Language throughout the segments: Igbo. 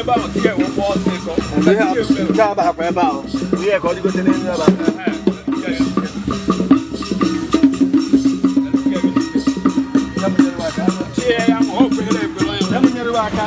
Ebe ahụ ka ewe kwụọ ọsịsọ. Nke a abaghakwa ebe ahụ. Ihe ka ọ dịgote n'elu ebe a. Chie ya ma ọ kwere ekwere onye. Ya mụnyere aka.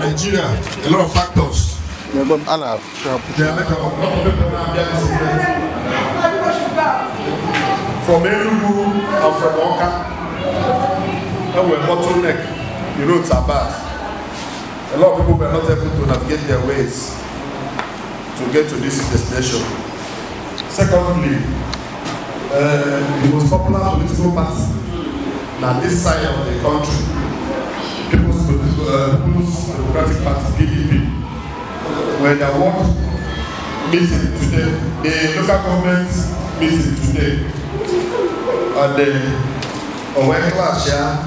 Nigeria, a lot of factors. They are like a lot of people now there this event. From Enugu and from Awka, and we're bottleneck. The roads are bad. A lot of people were not able to navigate their ways to get to this destination. Secondly, the most popular political party na this side of the country, People's Democratic Party, PDP, when their ward meeting today, the local government meeting today, and the o wee clash ya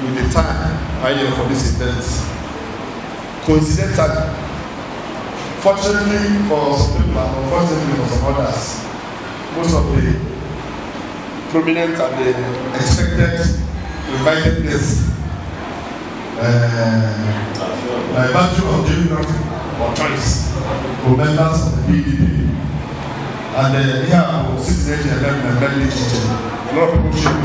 with the time anyị nyere for this event. Coincidentally, fortunately for some people and unfortunately for some others, most of the prominent and the expected invited guests, by virtue of geography or choice, were members of the PDP. And here bụ six eji eme mmemme dị iche iche. A lot of people should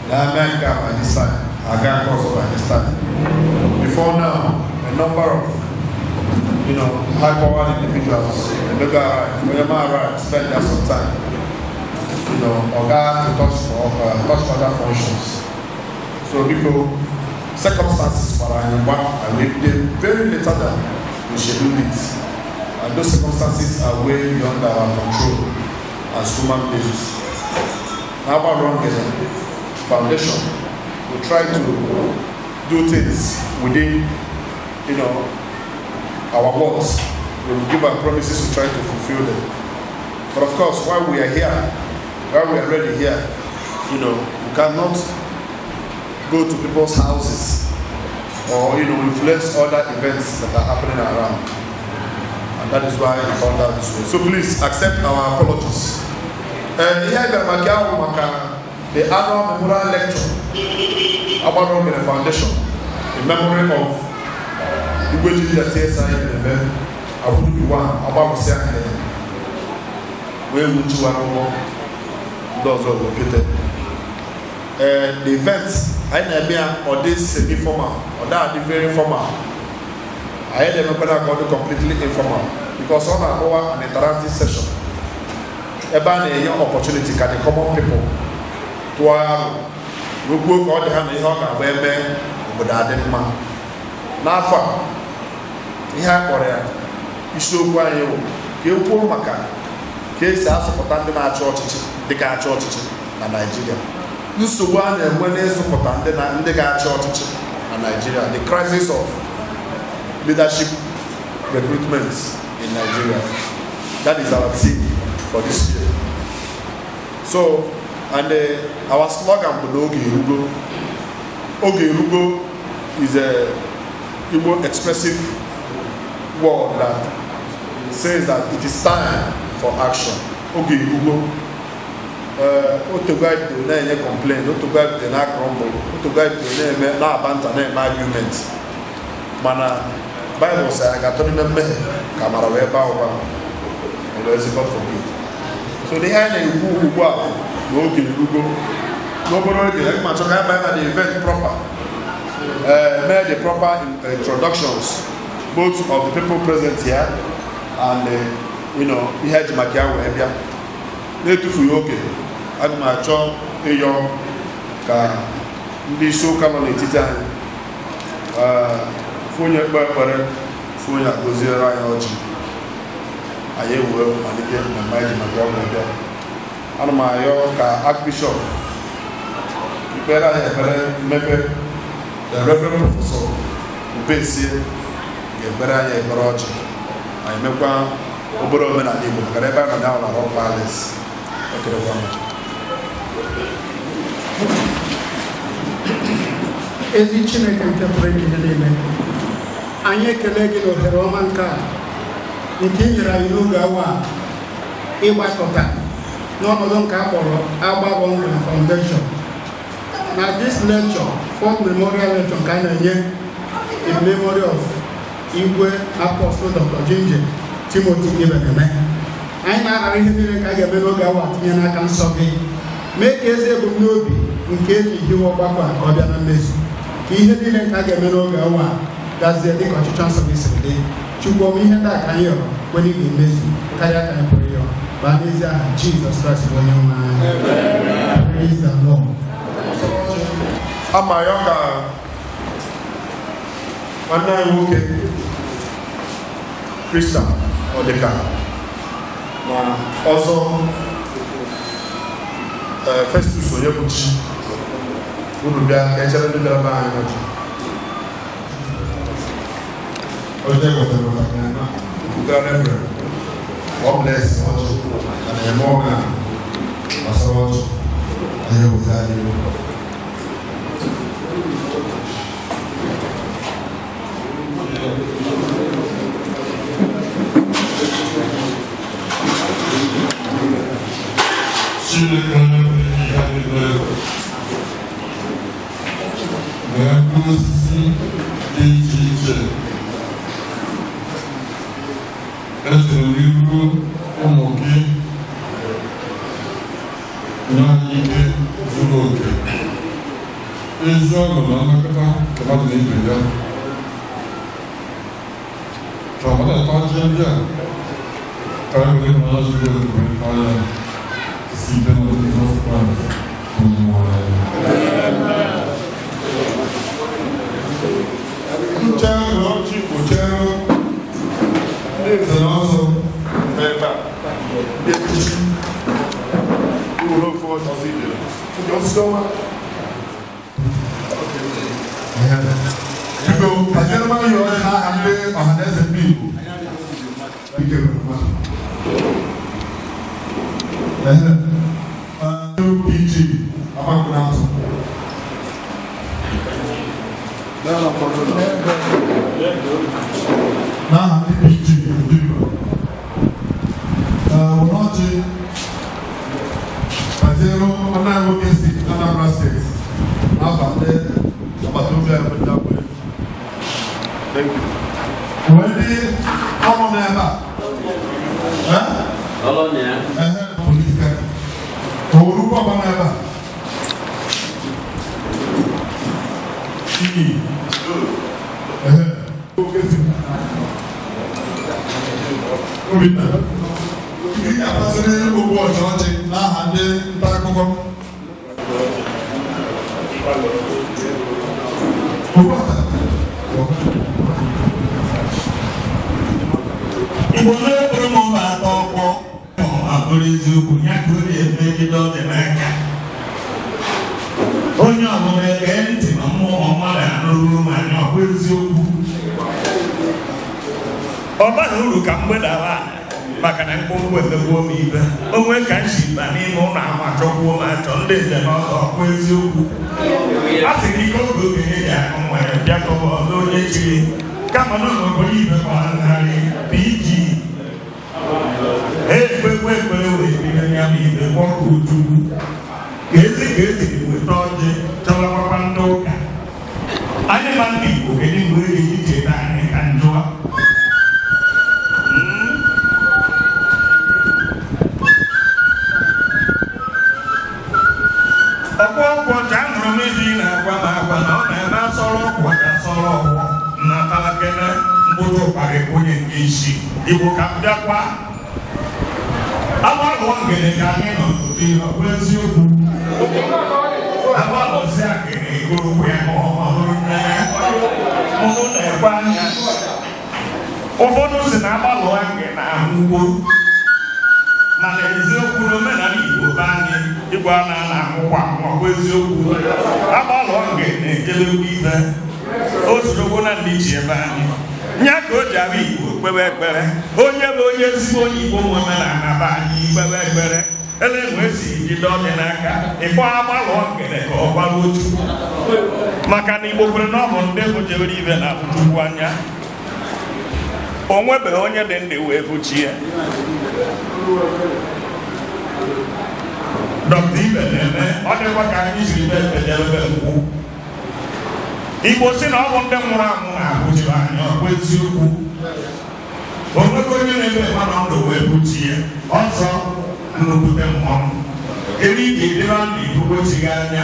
na America by this time, aga nke ọzọ by this time. Before now, a number of high-powered individuals, emego arrive, onye ma arrive, spend there some time, oga to touch for touch other functions. So biko, circumstances gbara anyị mgba and we dey very later than we scheduled it. And those circumstances are way beyond our control as human beings. Agbarọ Ngene Foundation will try to do things within our words. We will give our promises to try to fulfill them. But of course, while we are here, while we are already here, we cannot go to people's houses or influence other events that are happening around. And that is why it turned out this way. So please accept our apologies. Ihe a bịara maka ahụ, maka the annual memorial lecture Agbarọ Ngene Foundation in memory of Igwe Ginger T.S.I. na-eme Akwudubi 1 agbarụsịa ngene wee wuchiwa n'ụgbọ ndị ọzọ bụ pete. Ee, the event anyị na-eme ya, ọ dị semi formal, ọ dị adị very formal. Anyị na-emekwana ka ọ dị completely informal because ọ na-akpọwa an interactive session ebe a na-enye opportunity ka the common people tụọ aro wee kwuo ka ọ dị ha na ihe ọ ga-agba eme obodo adị mma. N'afọ a, ihe a kpọrọ ya, isiokwu anyị bụ ka e kwuo maka ka esi azụpụta ndị na-achị ọchịchị, dịka achị ọchịchị na Naịjirịa, nsogbu a na-enwe n'ịzụpụta ndị na ndị ga-achị ọchịchị na Naịjirịa, the crisis of leadership recruitment in Nigeria. That is our theme for this year. So and our slogan bụ na oge erugo. Oge erugo is a Igbo expressive word that says that it is time for action. Oge erugo. Otego anyị bidoro na-enye complain, otego anyị bidoro na-grumble, otego anyị bidoro na-eme na-aba nta, na-eme argument, mana Baịbụl sị anyị ga-atọ n'ime mmehie ka amara wee baa ụba. Ezi God forbid. So ihe anyị na-ekwu ugbu a bụ na oge erugo. N'obere oge, aga m achọ ka anyị banye na the event proper, mee the proper introductions, both of the people present here and ihe eji maka ya wee bịa. Na-etufughị oge, aga m achọ ịyọ ka ndị isi ụka nọ n'etiti anyị fụ onye kpe ekpere, fụ onye agọziere anyị ọjị, anyị ewee malite mmemme anyị ji maka ya wee bịa. Ana m ayọ ka Archbishop ikpere anyị ekpere mmepe. The Reverend Professor Ubesie ga-ekpere anyị ekpere ọjị, anyị mekwa obere omenala Igbo, maka na ebe anyị nọ ahụ na Rock Palace. Ekelekwa m. Ezi Chineke nke pụrụ ime ihe niile, anyị ekele gị na ohere ọma nke a nke i nyere anyị n'oge awa a ịgbakọta n'ọnọdụ nke a kpọrọ Agbarọ Ngene Foundation na this lecture, fourth memorial lecture nke a na-enye in memory of Igwe Apostle Dr. Ginger Timothy Ibeneme. Anyị na-arara ihe niile nke a ga-eme n'oge awa tinye n'aka nsọ gị. Mee ka ezi ebumnobi nke eji hiwe ọgbakọ a ka ọ bịa na mmezu, ka ihe niile nke a ga-eme n'oge awa a gazie dịka ọchịchọ nsọ gị siri dị. Chukwu ọma, ihe ndị a ka anyị yọrọ, kwere ị ga-emezu karịa ka anyị pụrụ ịyọ, baa n'ezi aha Jizọs Kraịst bụ onye nwe anyị. Praise the Lord. Ama ya ka Nwanne anyị nwoke Krista Ọdịka na ọzọ Festus Onyebuchi, unu bịa ka echere ndị bịara be anyị ọjị. Onye wetara maka na kwugara Reverend ọ bless ọjị na na-eme ọga gbasara ọjị anyị eweta anyị iwu. Chineke onye pụrụ ime ihe niile wee mkpụrụ osisi dị iche iche etere n'iru ụmụ gị nye anyị ike zuru oke, ezi ọṅụ na nlekọta nke mmadụ na ibe ya. Ka mmadụ ata ọjị ndị a, ka anyị were ịhụnanya zuru oke wee taa ya, site na Jizọs Kraịst Onyenwe anyị. Nchere ọjị Igbo chere ndị nze na ọzọ n'ebe a, ndị echichi uru ofe ọzọ ibere ndị osisi ọma. Biko, haziere m anyị ọjị n'aha ndị Ọhaneze ndị Igbo. Biko, ehe. PG Amakunatụ. N'aha ndị PG ndị Igbo. Were ọjị haziere nwanne anyị nwoke si Anambra Steeti n'afa ndị agbata obi anyị bụ ndị Agbor. Thank you. Onwe ndị ọrụ nọ ebe a? Eh? Ehe, political. Orúkọ ọba nọ ebe a? Iyi. Ehe. Oke si. Obinna. Ị ga-amasịrị okwu ọchị ọchị n'aha ndị nta akụkọ. Okwu ọcha. Igbo na-eburu m ụlọ atọ ọkpọ abụrụ eziokwu ya ka ọ na-eme ejide ọ dị n'aka onye ọbụla ege ntị ma mmụọ mmadụ anụrụ m anya. Ọ bụ eziokwu, ọ baghị uru ka m gbedara maka na mkpụmkpụ emegbuo m ibe onwe ka m si ba n'ime ụlọ ahụ achọkwuo m achọ ndị nze na ọzọ. Ọkwa eziokwu, a sị na ike oge okenye ji aṅụ mmanya bịa kọwa ọzọ onye chiri kama na n'obodo ibe gbara narị PG ekpekwe ekpere wee bido ya bụ ibe kpọkụ Chukwu ka ezi ka esiri weta ọjị chọwakwakwa ndị ụka anyị ma ndị Igbo. Kedu mgbe e ga-eji cheta anyị ka njụa? Ọkwa ọkwọ ọcha anụrụ m izi na-agwa m agwa na ọ na-eme asọrọ ọkwa ka asọrọ ọkwọ nnatalakene mkpụrụ ụkpara onye nke isi Igbo ka m bịakwa agbalụọ ngene ka anyị nọ n'ụdị. Ọ bụ eziokwu, agbalụzi akịrị egorokwu ya ma ọ bụrụ nne mụnụ na-ekwe anya. Ụfọdụ si na agbalụọ ngene ahụ ugbo, mana eziokwu na omenala Igbo be anyị, igwe a na-ana ahụkwa. Ọ bụ eziokwu, agbalụọ ngene na-ejebekwa ibe o sorokwu na ndị iche ebe anyị nya ka o ji abụ Igbo kpebe ekpere. Onye bụ onye ezigbo onye Igbo nwe omenala be anyị kpebe ekpere ele mgbe esi jide ọdị n'aka ịkpọ agbalụọ ngene ka ọ gbaruo Chukwu, maka na Igbo kwere na ọ bụ ndị bụ jebere ibe na afụ Chukwu anya. O nwebeghị onye dị ndụ wee fụchi ya. Dọkịta Ibe na-eme ọ dịkwa ka anyị siri kpee ekpere nkwụ. Igbo si na ọ bụ ndị nwụrụ anwụ na-abụchiri anyị. Ọ bụ eziokwu, o nweghị onye na-ebe mmadụ ndụ wee buchi ya ọzọ nnukwute mmọnwụ ebe ị ga-edebe ndụ ibugochi gị anya.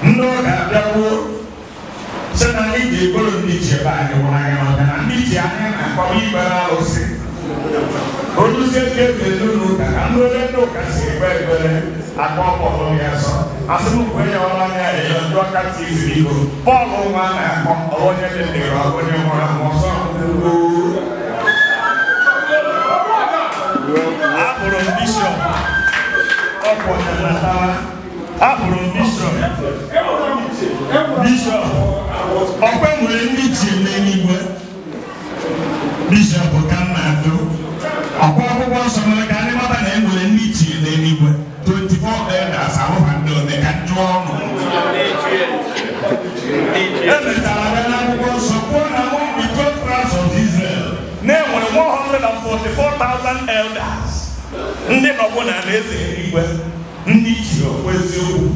Ndị ọ ga-abịakwuo sị na anyị ji egoro ndị iche ebe anyị nwụrụ anya, maka na ndị iche anya na-akpọrọ ikpere arụsị oluzie ndị ebe n'ụlọ ụka ka ndị ole ndị ụka si ekpe ekpere akpa ọkpọrọ ya nsọ. Asị m kwee ya ọrụ anya ya jụọ katikizim biko. Pọl nwa na-akpọ onye dị ndụ onye nwụrụ anwụ ọsọ. Abụrụ m bishọp ọkwọnatawa, abụrụ m bishọp bishọp ọkwe nwere ndị chi n'eluigwe. Bishọp ka m na-ajụ, ọkwa akwụkwọ nsọ mere ka anyị mata na e nwere ndị chi n'eluigwe, 24 elders, ahụha ndị one ka njụọ ọnụ. Emechara bịa n'akwụkwọ nsọ kwuo na among the 12 tribes of Israel na-enwere 144,000 elders, ndị nọbụ na alaeze eluigwe, ndị chi. Okwu eziokwu,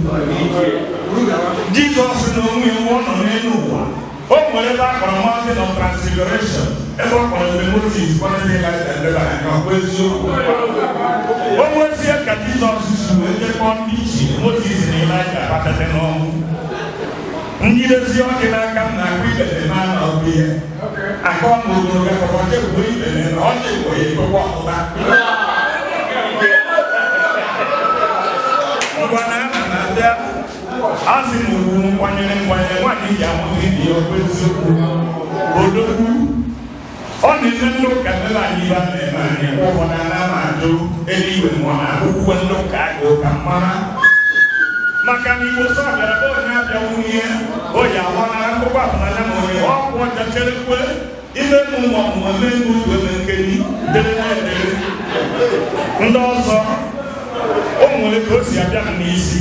Jizọs na onwe ya, ọ nọ n'elu ụwa, o nwere ebe a kpọrọ Mountain of Transfiguration, ebe ọ kpọrọ ebe Moses kpọrọ Elijah ndebe anya. Ọkwa eziokwu, o nwezie ka Jizọs si wee jekọọ ndị chi Moses na Elijah kpatete n'ọnwụ. Njidesi ọdị n'aka m na-akụ ibele na ọbụ ihe akọ m ogologo akụkọ chekwa ibele na ọ chekwa ya ekwekwa ọpụta. Ngwa na ana na-abịa, asị m ugwu nkwanyere nkwanyere nwaanyị ji amụta ibi ya. Ọkụ eziokwu, odogwu ọ na-eme ndị ụka mere anyị ibe a na-eme anyị. Ụfọdụ ana m ajụ eluigwe ma ọ na-akwụkwọ ndị ụka agụ ka mara, maka na Igbo sọ bịara be onye abịanwu ihe o ji ahụ nara mkpụkpọ afụnanya ma onye ọkwụ ọja cherekwe ime mmụọ ọmụmụ eme otu eme nkeri dere na-edere ndị ọzọ. O nwere ka o si abịa m n'isi.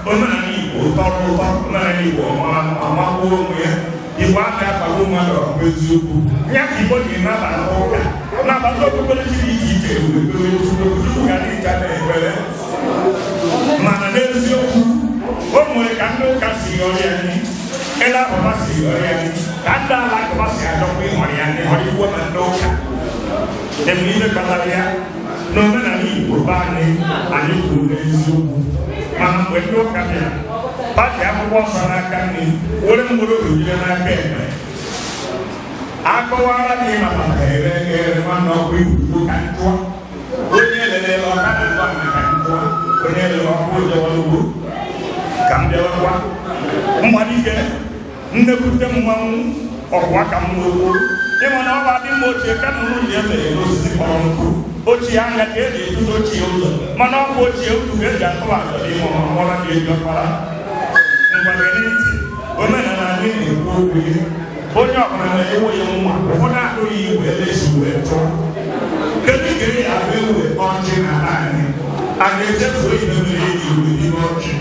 Omenala Igbo tọrọ ụtọ, omenala Igbo amagbuo onwe ya. Igbo aka akpagbu mmadụ. Ọbụ eziokwu ya ka Igbo ji nabata ụka, nabata okpukperechi dị iche iche, ekpere Chukwu. Chukwu ga na-echa na ekpere, mana n'eziokwu o nwere ka ndị ụka si ghọrọ anyị, ndị alakụba si ghọrọ anyị, ka ndị alakụba si adọkwa ịghọrọ ya ndị ghọrọ Igbo na ndị ụka. Enwe ihe kpatara ya n'omenala Igbo be anyị. Anyị kwuru n'eziokwu, mana mgbe ndị ụka bịara pati akwụkwọ nsọ n'aka nri, were mkpụrụ obi jide n'aka ekpe, akọwara gị maka ere ere nwanne ọkụ iwu ka njụa onye elelele ọka na ndụ ana ka njụa onye elele ọkụ ojewara ugbo ka m bịawakwa mmalike nnekwute mmanwụ ọkwa ka m n'okwu. Ịma na ọ bụ adị mma ochie ka nnụnụ ji ebere n'osisi kpọrọ nkụ ochie anya ka eji etute ochie ụzọ, mana ọ bụ ochie otu ka eji atụ àjà n'ime ọmụmụra dị eji ọkpara. Ngwa gere ntị, omenala anyị na-ekwu okwu ihe onye ọbụla na-ewe ya nwa, ụfọdụ ahụghị igwe elesi wee tụọ. Kedu ka e abụ ewe ọjị na anyị a ga-echefu ibe mere eji iwe n'ime ọjị?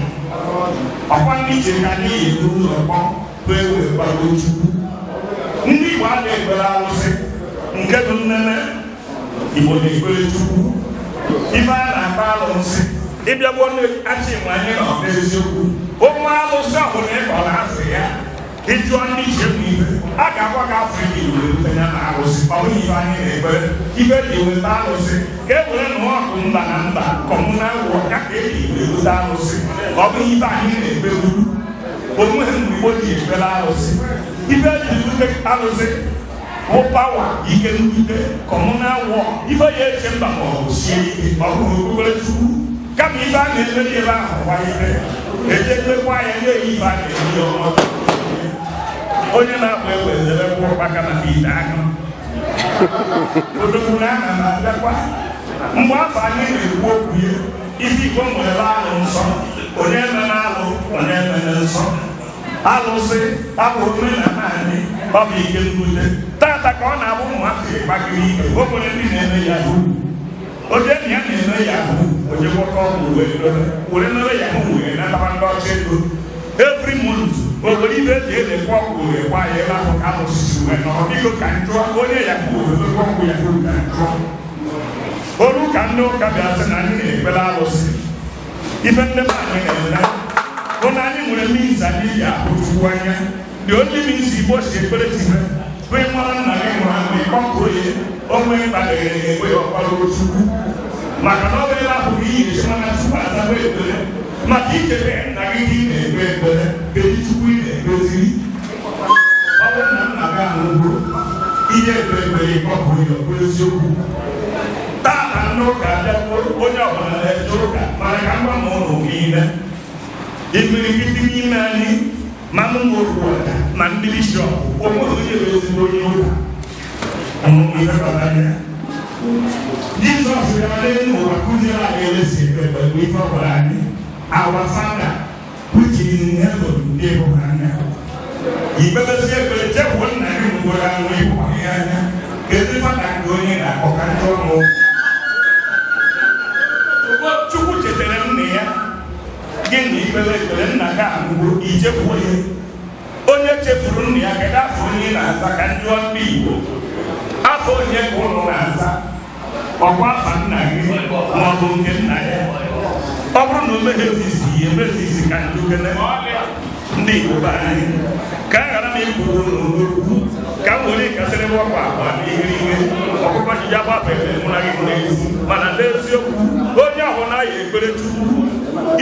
Ọkwa ndị iche ka anyị ebu ụzọ kpọ bụ ewe gbago Chukwu. Ndị Igbo a na-ekpere arụsị nke bụ nnene. Igbo na-ekpere Chukwu. Ife a na-akpa alụsị ịbịagbuo achị nwe anyị nọ n'eziokwu. Ụmụ alụsị ọbụla ịkọrọ afọ ya, ịjụọ ndị iche bụ ife a ga-agwa gị afọ iji wee rute ya na arụsị. Ọ bụghị ife anyị na-ekpere. Ife ji weta arụsị ka e were nụọ ọgụ mba na mba, communal war ya ka eji wee rute arụsị. Ọ bụghị ife anyị na-ekpegbu onweghị mgbe Igbo ji ekpere arụsị. Ife eji rute arụsị bụ power, ike nrute, communal war, ife ya eche mba ma ọ bụ sie ike. Ọ bụghị okpukpere Chukwu, kama ife a na-emeri ebe ahụ kwa ife eje kpekwa ya nye ife a na-eri ya ọnwa. Onye na-akpa egbe edebekwa ụkpaka maka ite ahụ odogwu na ana m abịakwa. Mgbe afọ anyị na-ekwu okwu ya, ife Igbo nwere alụ nsọ, onye emena alụ, onye emena nsọ. Alụsị abụ omenala anyị, ọ bụ ike mbute. Tata ka ọ na-abụ ụmụaka ịkpakiri ike. O nwere ndị na-eme yahoo, oje na ya na-eme yahoo, oje gwọta ọgwụ wee dobe were mere yahoo wee nataba ndị ọcha ego every month. O nwere ibe eji elekwa ọgwụ wee gwa ya ebe ahụ ka alụsị si wee nọrọ. Biko, ka njụọ onye yahoo wee ọgwụ yahoo, ka njụọ olu ka ndị ụka bịa sị na anyị na-ekpere alụsị. Ife ndị be anyị na-eme bụ na anyị nwere means anyị ji ahụ Chukwu anya. The only means Igbo si ekpere Chukwu bụ ịmara nna gị nwụrụ anwụ, ịkpọpụrụ ya onwe kpadegere ekwe ya ọkpara Chukwu, maka na ọ bụ ebe ahụ ka iyi esi mana Chukwu azagbo ekpere. Maka ichebe nna gị ka ị na-ekpe ekpere, kedu Chukwu ị na-ekpeziri? Ọ bụrụ na nna gị anwụgo, ihe ekpe ekpere ịkpọpụrụ ya, ọ bụ eziokwu. Taa na ndị ụka abịakwuo, onye ọbụla na-eje ụka, mana ka mgba ma ụlọ niile Imirikiti n'ime anyị, ma mụ nwe ma ndị bishọp, onweghị onye bụ ezigbo onye ụka. Ọmụmụ ife bara ya. Jizọs bịara n'elu ụwa kụziere anyị esi ekpe ekpere. Mgbe ife ọ gwara anyị, "Our Father which is in heaven," ndị bụ ha anya ikpebezi ekpere, chefuo nna gị nwụrụ anwụ, ịhụ ya anya. Kedu fada nke onye na-akpọ ka ndị ọnụ Chukwu chetara nna ya gị na ikpebe ekpere? Nna gị anwụgo, ichefuo ya. Onye chefuru nna ya, kedu afọ onye na-aza? Ka ndị ndị Igbo, afọ onye ka ụlọ na-aza? Ọkwa afa nna gị ma ọ bụ nke nna ya? Ọ bụrụ na o meghe isi ya emezi isi ka ndị okene ndị Igbo be anyị, ka a ghara m ikwu ụlọ n'okwu, ka m were kasịrị m ọkwa akwa na ihe ọkụkọ ji ya gbapụ ebe mụ na gị n'ezi. Mana n'eziokwu, onye ọbụla ya ekpere Chukwu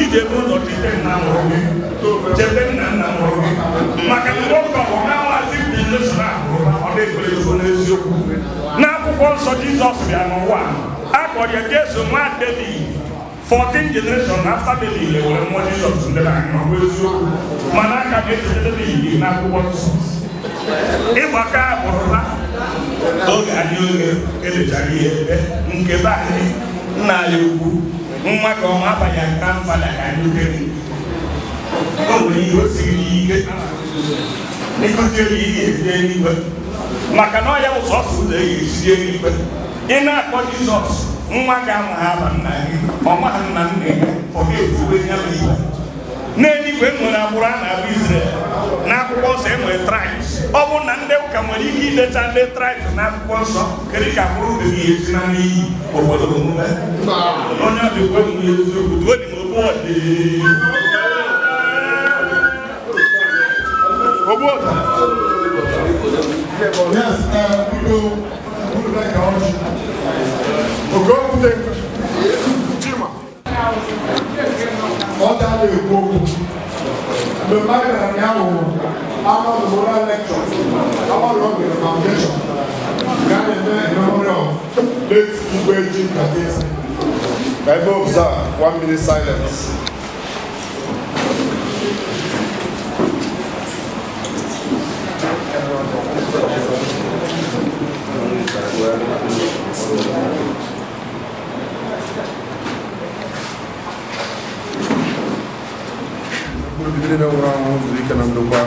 ije bụ ụzọ chete nna mụrụ gị, chete nna nna mụrụ gị, maka na nwoke ọ bụ na-amazi nation ahụ ọ na-ekpere Chukwu n'eziokwu. N'akwụkwọ nsọ, Jizọs bịa n'ụwa, a kpọrọ ya Jesu nwa David. 14 generation after David were mmụọ Jizọs ndị anyị. Ọ bụ eziokwu, mana aka ga-echeta David n'akwụkwọ nsọ. Ịgbakọ agbụrụ ha oge anyị, oge elechara ihe ebe nke be anyị, nna anyị ukwu, nwa ka ọma abaghị grandfather ka anyị okenye. O nwere ihe o siri ike n'ịkụziere ihe eji eluigwe, maka na ọ ya bụ sọsọ ụzọ e ga-esi eluigwe. Ị na-akpọ Jizọs nwa gị amaghị aba nna gị, ọ maghị nna nna ya, forget uwe ya bụ igwe. N'eluigwe nwere agbụrụ a na-abụ Israel. N'akwụkwọ nsọ enwere tribes. Ọ bụrụ na ndị ụka nwere ike idecha ndị tribes n'akwụkwọ nsọ, kedu ka agbụrụ dị gị esi na n'iyi obodo omume onye ọ dịkwa emume eziokwu tuo dị m ogbu ọdị. Ogbu. Yes, biko, buru ka ọjị. Ogokwute Chima. Ọ dara ekwu okwu mgbe mmadụ bịara ya wụ Ama Memorial Lecture, Ama Lọgere Foundation ga na-eme in memory of late Igwe Jim Kakesi. Ka ebe observe one minute silence. Mkpụrụ obi niile nwụrụ anwụ zuru ike na ndokwa.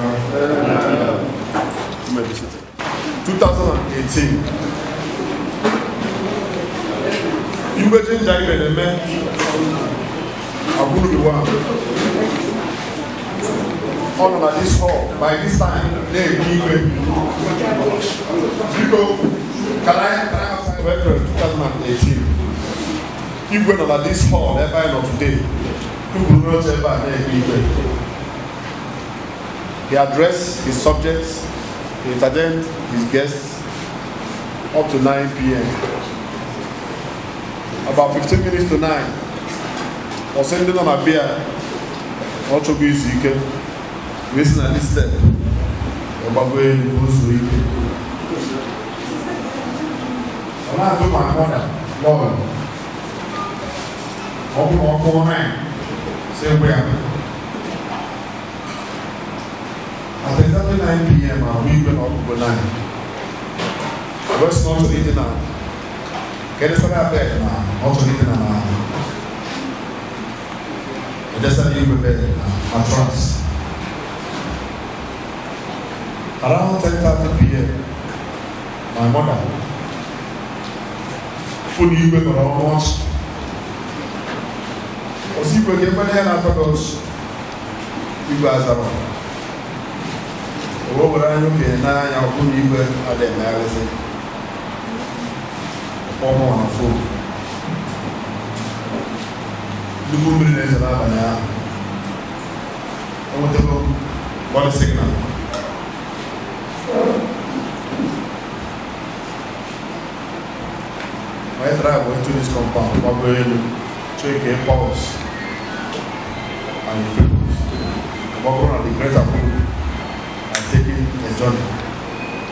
2018, Igwe Ginger Ibe na-eme Agbụrụ one. Ọ nọ na this hall by this time na-ekpe ikpe. Biko, can I have April 2018, Igwe nọ na this hall ebe anyị nọ today, kwuburu n'oche ebe a na-ekpe ikpe. He addressed his subjects, he entertained his guests up to 9 p.m. About 15 minutes to 9, ọ sị ndị nọ na bịa ọ chọgo izu ike, wee si na this step gbago elu ka o zuo ike. Ọ na-atụ ma mọda lọọlụ ọ bụrụ ọkụ 9 si egwe ya At exactly 9 p.m., ahụ igwe na ọkụkọ 9 wee sị na ọ chọrọ idina, ka edesara ya bed, na ọ chọrọ idina na edesara igwe bed na mattress. Around 10:30 p.m., my mother fụ na igwe nọrọ ọnụ ọchị. Ọsị igwe ka ekwena ya na-atọ gị ọchị. Igwe azara o wee were anya okenye n'anya, ọ bụ na igwe adịghị emegharịzi. Kpọọ mụ na phone. Nnukwu mmiri na-ezo n'abalị ahụ, enwetago body signal. Onye drive into this compound, gbago elu, check a pulse and pupils. Ọ bụrụ na the greater group are taking a journey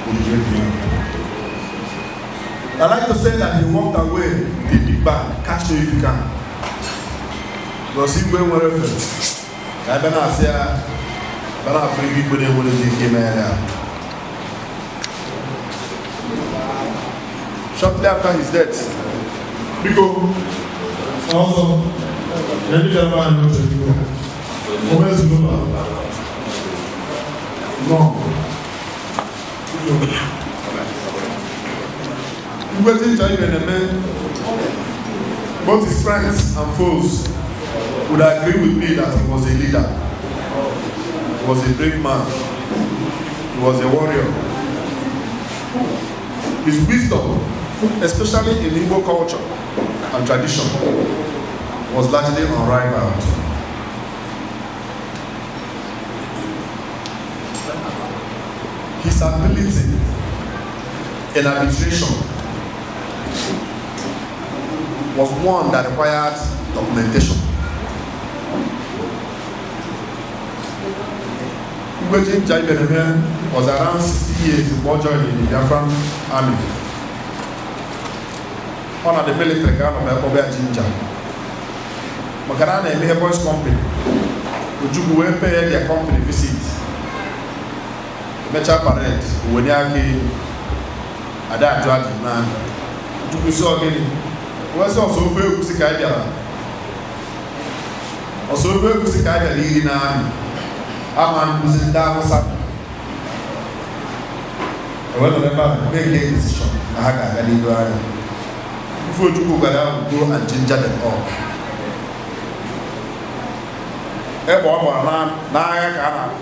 with the great beyond. I like to say that he walked away with a big bag. Catch me if you can. Because Igwe nwere efe. Ka ebe na-asị ya ebe na-afụ ibe igwe na-enwerezi ike ime ya. Shortly after his death, Biko, ọzọ, ndị bịara anyị oche, biko. Omezuola. Nọ. Biko. Igwe Ginger Ibeneme, both his friends and foes would agree with me that he was a leader. He was a brave man. He was a warrior. His wisdom, especially in Igbo culture and tradition, was largely unrivaled. His ability in arbitration was one that required documentation. Igwe Ginger Ibeneme was around 60 years before joining the Biafran army. Ọ na the military ka a nọ ekpọba ya Ginger. Maka na a na-eme ihe boys company. Ojukwu wee pay their company visit. Emechaa parade, wenye aka elu. Ada ajụ ajụ naanị. Ojukwu sị, "Ọ gịnị?" Wee sị, "Ọsọ ofe egusi ka anyị bịara. Ọsọ ofe egusi ka anyị bịara iri n'amị. Ama nkụzi ndị Awụsa." Ewee nọrọ ebe a make a decision na ha ga-aga n'ihu agha. Ife Ojukwu gwara ahụ, "Go and ginger them up." Egbe ọ gbara n'agha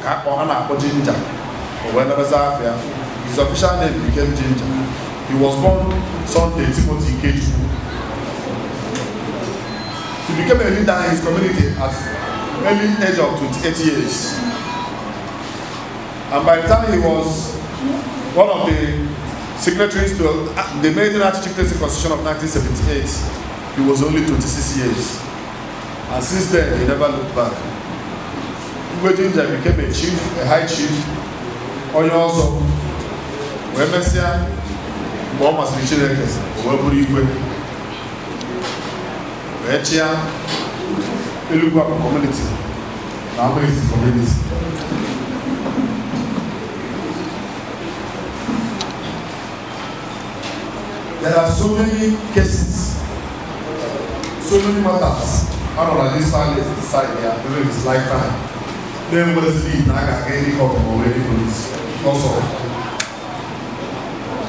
ka a na-akpọ Ginger. O wee nọrọzi afịa. His official name became Ginger. He was born Sunday Timothy Ikechukwu. He became a leader in his community at early age of 28 years. And by the time he was one of the signatories to the Maiden Achi Chieftaincy Constitution of 1978, he was only 26 years. And since then, he never looked back. Igwe Ginger became a chief, a high chief, onye ọzọ, wee mesịa mgbe ọ masịrị Chineke, o wee bụrụ igwe, wee chịa Elugwu Akpa community na Amaezi community. There are so many cases, so many matters out of this palace decide here during his lifetime. Then what is the na aga any court or any police because of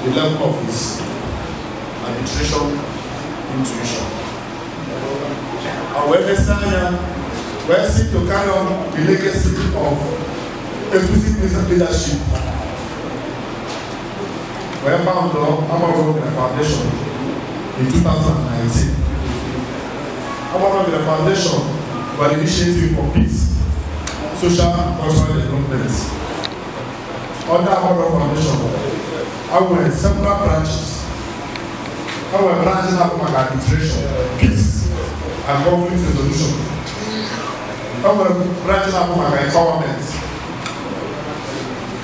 the level of his arbitration intuition. And when Messiah wee seek to carry on the legacy of Etuzi leadership, wee found the Amaru Foundation in 2019. Amaru Foundation was an initiative for peace, social and cultural development. Under Amaru Foundation, I were several branches. I were branches up maka arbitration, peace, and conflict resolution. I were branches up maka empowerment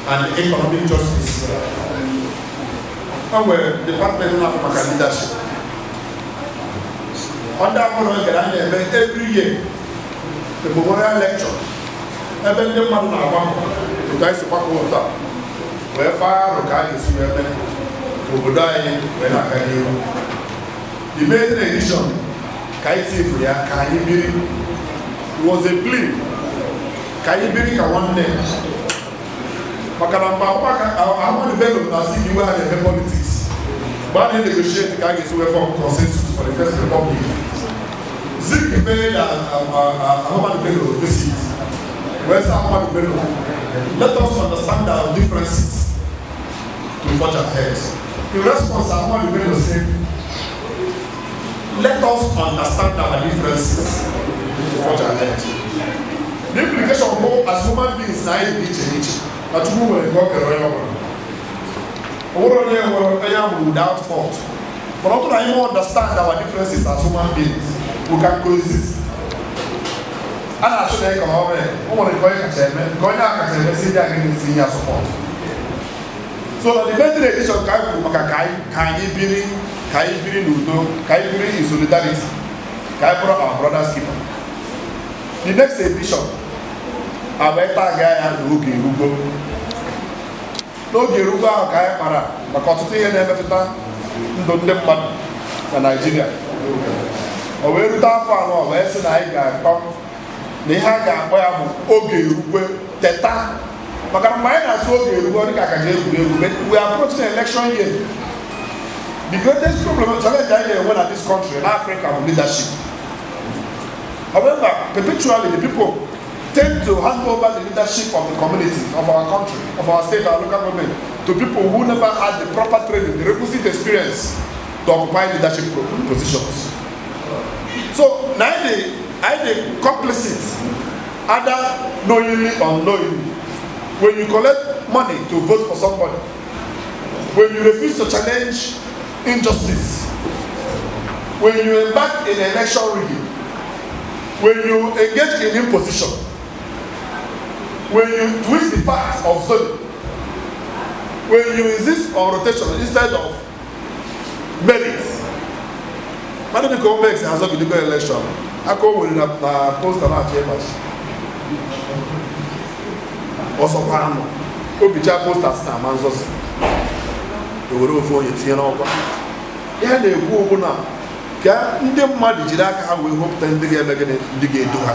and economic justice. I were department up maka leadership. Under Amaru na-eme every year the memorial lecture ebe ndị mmadụ na-agbakọ otu anyị si gbakọ ụtọ a wee faa arụ ka a ga-esi wee mee ka obodo anyị wee na-aga n'ihu. The maiden edition ka anyị tipụrụ ya "Ka anyị biri." It was a plea ka anyị biri ka nwanne, maka na mgbe Ahmadu Bello na Azikiwe ha na-eme politics, mgbe a na-negotiate ka a ga-esi wee form consensus for the First Republic, Zik paid Ahmadu Bello visit wee sị Ahmadu Bello, "Let us understand our differences to forge ahead." In response, Ahmadu Bello said, "Let us understand our differences to forge ahead." The implication bụ, as human beings, na anyị dị iche n'iche, na Chukwu nwere nke ọ kere onye ọbụla. Ọ bụrụ onye nwere onye amụrụ without fault. But ọ bụrụ na anyị understand our differences as human beings, we can coexist. A na-asụ na ịkọ ọrụ ya, o nwere nke onye kacha eme, nke onye a kacha eme si ndị agaghị esi ya support. So na the maiden edition ka anyị kwuru maka ka anyị biri, ka anyị biri n'udo, ka anyị biri in solidarity, ka anyị bụrụ our brother's keeper. The next edition Abụ taga ya n'oge erugo. N'oge erugo ahụ ka anyị kpara maka ọtụtụ ihe na-emetụta ndụ ndị mmadụ na Naịjirịa. O wee rute afọ 4, wee sị na anyị ga-akpọ na ihe a ga-akpọ ya bụ Oge Erugwe Teta, maka na mgbe anyị na-asụ oge erugwe, ọ dịka akaja egwuregwu. But we are approaching election year. The greatest problem, challenge anyị na-enwe na this country, na Africa, bụ leadership. However, perpetually the people tend to hand over the leadership of the community, of our country, of our state, our local government, to people who never had the proper training, the requisite experience to occupy leadership positions. So now they complicit, either knowingly or unknowingly. When you collect money to vote for somebody, when you refuse to challenge injustice, when you embark in election rigging, when you engage in imposition, when you twist the facts of zoning, when you insist on rotation instead of merit. Mmadụ dịka Omex azọgidigo election, aka o were na poster na-achọ ịgbachi ọsọkwa anụ obicha poster si na ama nzọzi, ewere ofu onye tinye n'ọkwa. Ihe na-ekwu okwu na ka ndị mmadụ jiri aka ha wee wepụta ndị ga-eme gịnị? Ndị ga-edu ha.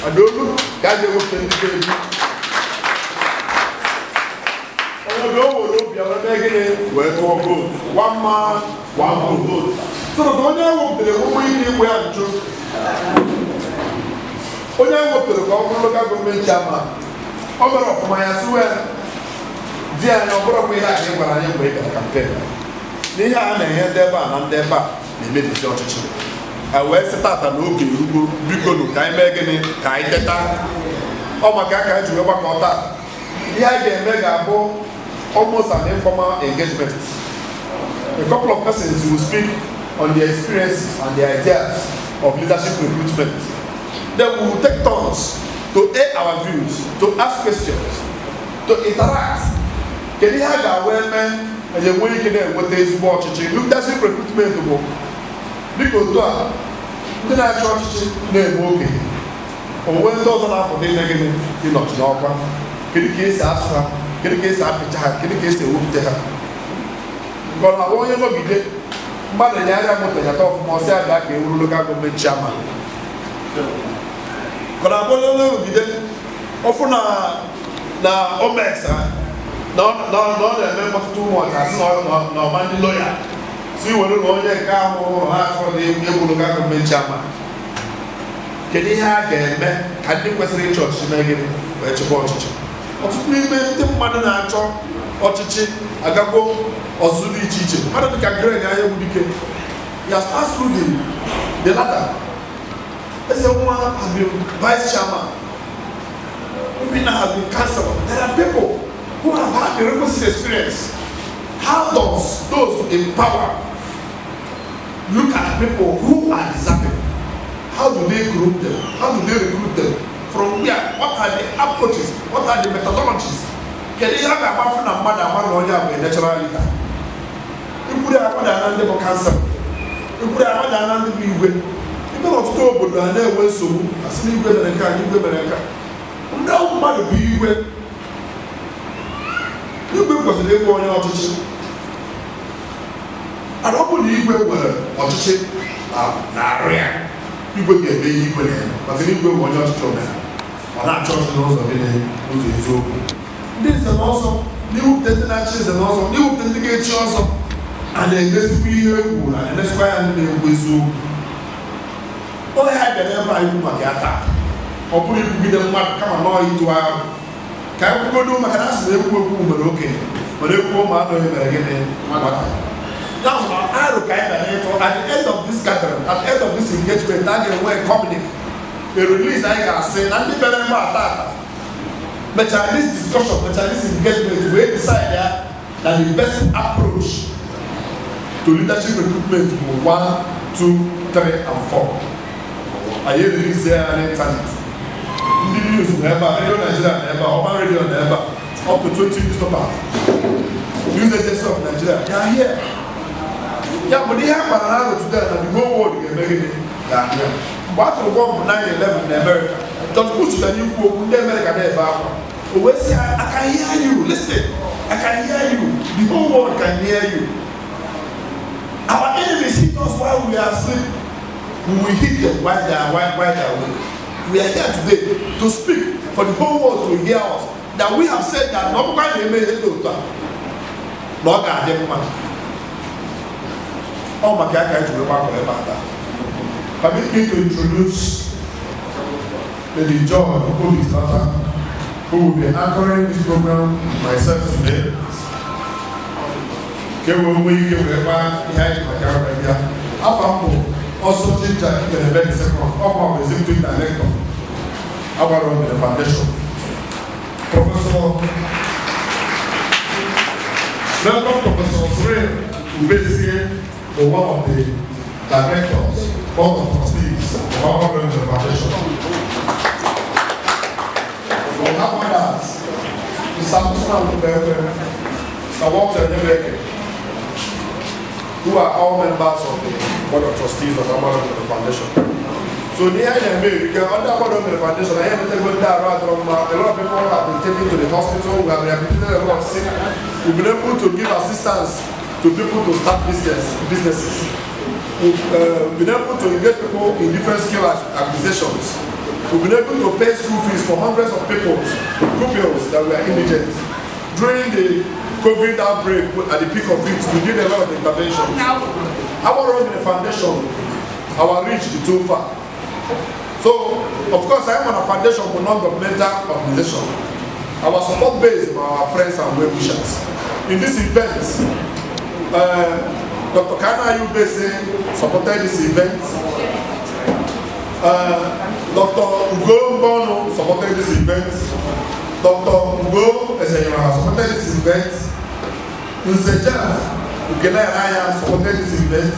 Adaolu ka a ga-ewepụta ndị ga-edu obodo. O were obi ya wee mee gịnị? Wee tụọ vote, one man, one vote, so that onye ewepụtara enwekwa ike ịgba ya nchu. Onye ewepụtara ka ọ bụrụ local government chairman, ọ mere ọfụma, ya siwe di anyị, ọ bụrụkwa ihe a ka ị gwara anyị mgbe ị gara campaign, na ihe a na-enye ndị ebe a na ndị ebe a na-emebizi ọchịchị. A wee sị tata na oge erugo, biko nụ, ka anyị mee gịnị? Ka anyị teta. Ọ maka ka anyị ji wee gbakọ taa. Ihe anyị ga-eme ga-abụ almost an informal engagement. A couple of persons will speak on their experiences and their ideas of leadership recruitment. Then we will take turns to air our views, to ask questions, to interact. Kedu ihe a ga-awa eme anyị enwe ike na-enweta ezigbo ọchịchị? Leadership recruitment bụ dịka otu a ndị na-achị ọchịchị na-eme okenye, onwe ndị ọzọ na-apụta ime gịnị? Ịnọchi n'ọkwa. Kedu ka esi asụ ha? Kedu ka esi apịcha ha? Kedu ka esi ewepụta ha? Nke ọ na-abụ onye nọgide mmadụ nyarịa moto nyata ọfụma, ọsị abịa ka e wuru local government chairman. Ka ọ na-abụ onye nọgide ọfụ na Omex ha na ọ na-eme mkpọtụtụ ụmụ ọcha, asị na ọma ndị lọya si were na onye nke ahụ hụrụ ha achọrọ na egwu local government chairman. Kedu ihe a ga-eme ka ndị kwesịrị ịchị ọchịchị mee gịnị? Wee chịkwa ọchịchị. Ọtụtụ n'ime ndị mmadụ na-achọ ọchịchị agagwo ọzụzụ dị iche iche. Mmadụ dịka Greg Anyagbudike, he has passed through the ladder. Eze Nwa has been vice chairman. Obinna has been councillor. There are people who have had the requisite experience. How does those in power look at people who are deserving? How do they group them? How do they recruit them? From where? What are the approaches? What are the methodologies? Kedu ihe a ga-agbafu na mmadụ ama na onye a bụ a natural leader? Ikwuru agbada na ndị bụ councillor, ikwuru agbada na ndị bụ igwe. Ibe na ọtụtụ obodo a na-enwe nsogbu, asị na igwe mere nke a, na igwe mere nke a. Ndị mmadụ bụ igwe, igwe kwesịrị ịbụ onye ọchịchị. Mana ọ bụ na igwe nwere ọchịchị na-arụ ya, igwe ga-eme ihe igwe na-eme, maka na igwe bụ onye ọchịchị omenala. Ọ na-achọ ọchịchị n'ụzọ gịnị? N'ụzọ eziokwu. Ndị nze na ọzọ, n'iwupụta ndị na-achị nze na ọzọ, n'iwupụta ndị ga-echi ọzọ, a na-emezikwa ihe egwu na na-emezikwa ya ndị na-ekwu eziokwu. Onye a bịara ebe a ikwu maka ya taa, ọ bụrụ ikwugide mmadụ, kama nọọ ịtụ ahụ ka anyị kwugodo, maka na a sị na ekwu ekwu mere okenye, mana ekwu ụmụ anụghị mere gịnị? Nwata. Now, aro ka anyị bịara ịtụ at the end of this gathering, at the end of this engagement, a ga-enwe communique, a release. Anyị ga-asị na ndị bịara ebe a tata mechara this discussion, mechara this engagement, wee decide ya na the best approach to leadership recruitment bụ 1, 2, 3 and 4. Anyị release ya n'internet. Ndị news na ebe a, Radio Nigeria na ebe a, Urban Radio na ebe a, up to 20 newspapers, News Agency of Nigeria, they are here. Ya bụ na ihe a kpara na aro today na the whole world ga-eme gịnị? Ga-ahụ ya. Mgbe a tụrụ bọmbụ 9/11 na America. George Bush bịara ikwu okwu, ndị Amerịka na-ebe akwa. O wee sị ya, "I can hear you. Listen, I can hear you. The whole world can hear you. Our enemies hit us while we are asleep. We will hit them while they are awake." We are here today to speak for the whole world to hear us, that we have said that na ọ bụkwa na-eme ihe dị otu a, na ọ ga-adị mma. Ọ maka ya ka anyị ji wee gbakọ ebe a taa. Permit me to introduce Lady John Obi Tata, who will be anchoring this program with myself today. Ka e wee nwee ike wee gbaa ihe anyị ji maka ya wee bịa. Afọ m bụ Ọsọ Jinja Ibenebe the second, ọ bụ executive director Agbara Omere Foundation. Professor Reverend Professor Cyril Ubesie bụ one of the directors, board of trustees of Agbara Omere Foundation. We have others, Mr. Usman Ubebe, Mr. Walter Nyebeke, who are all members of the board of trustees of Agbara Omere Foundation. So n'ihe anyị na-eme erike under Agbara Omere Foundation, anyị enwetago ndị arụ adọrọ mma. A lot of people have been taken to the hospital. We have rehabilitated a lot of sick. We've been able to give assistance to people to start businesses. We've been able to engage people in different skill acquisitions. We've been able to pay school fees for hundreds of people, pupils that were indigent. During the COVID outbreak, at the peak of it, we did a lot of interventions. Our role in the foundation, our reach is too far. So, of course, I am on a foundation for non-governmental organization. Our support base are our friends and well-wishers. In this event, Dr. Kana Ubese supported this event. Dr. Ugo Mbono supported this event. Dr. Ugo Ezenyama supported this event. Nze Jeff Ukele supported this event.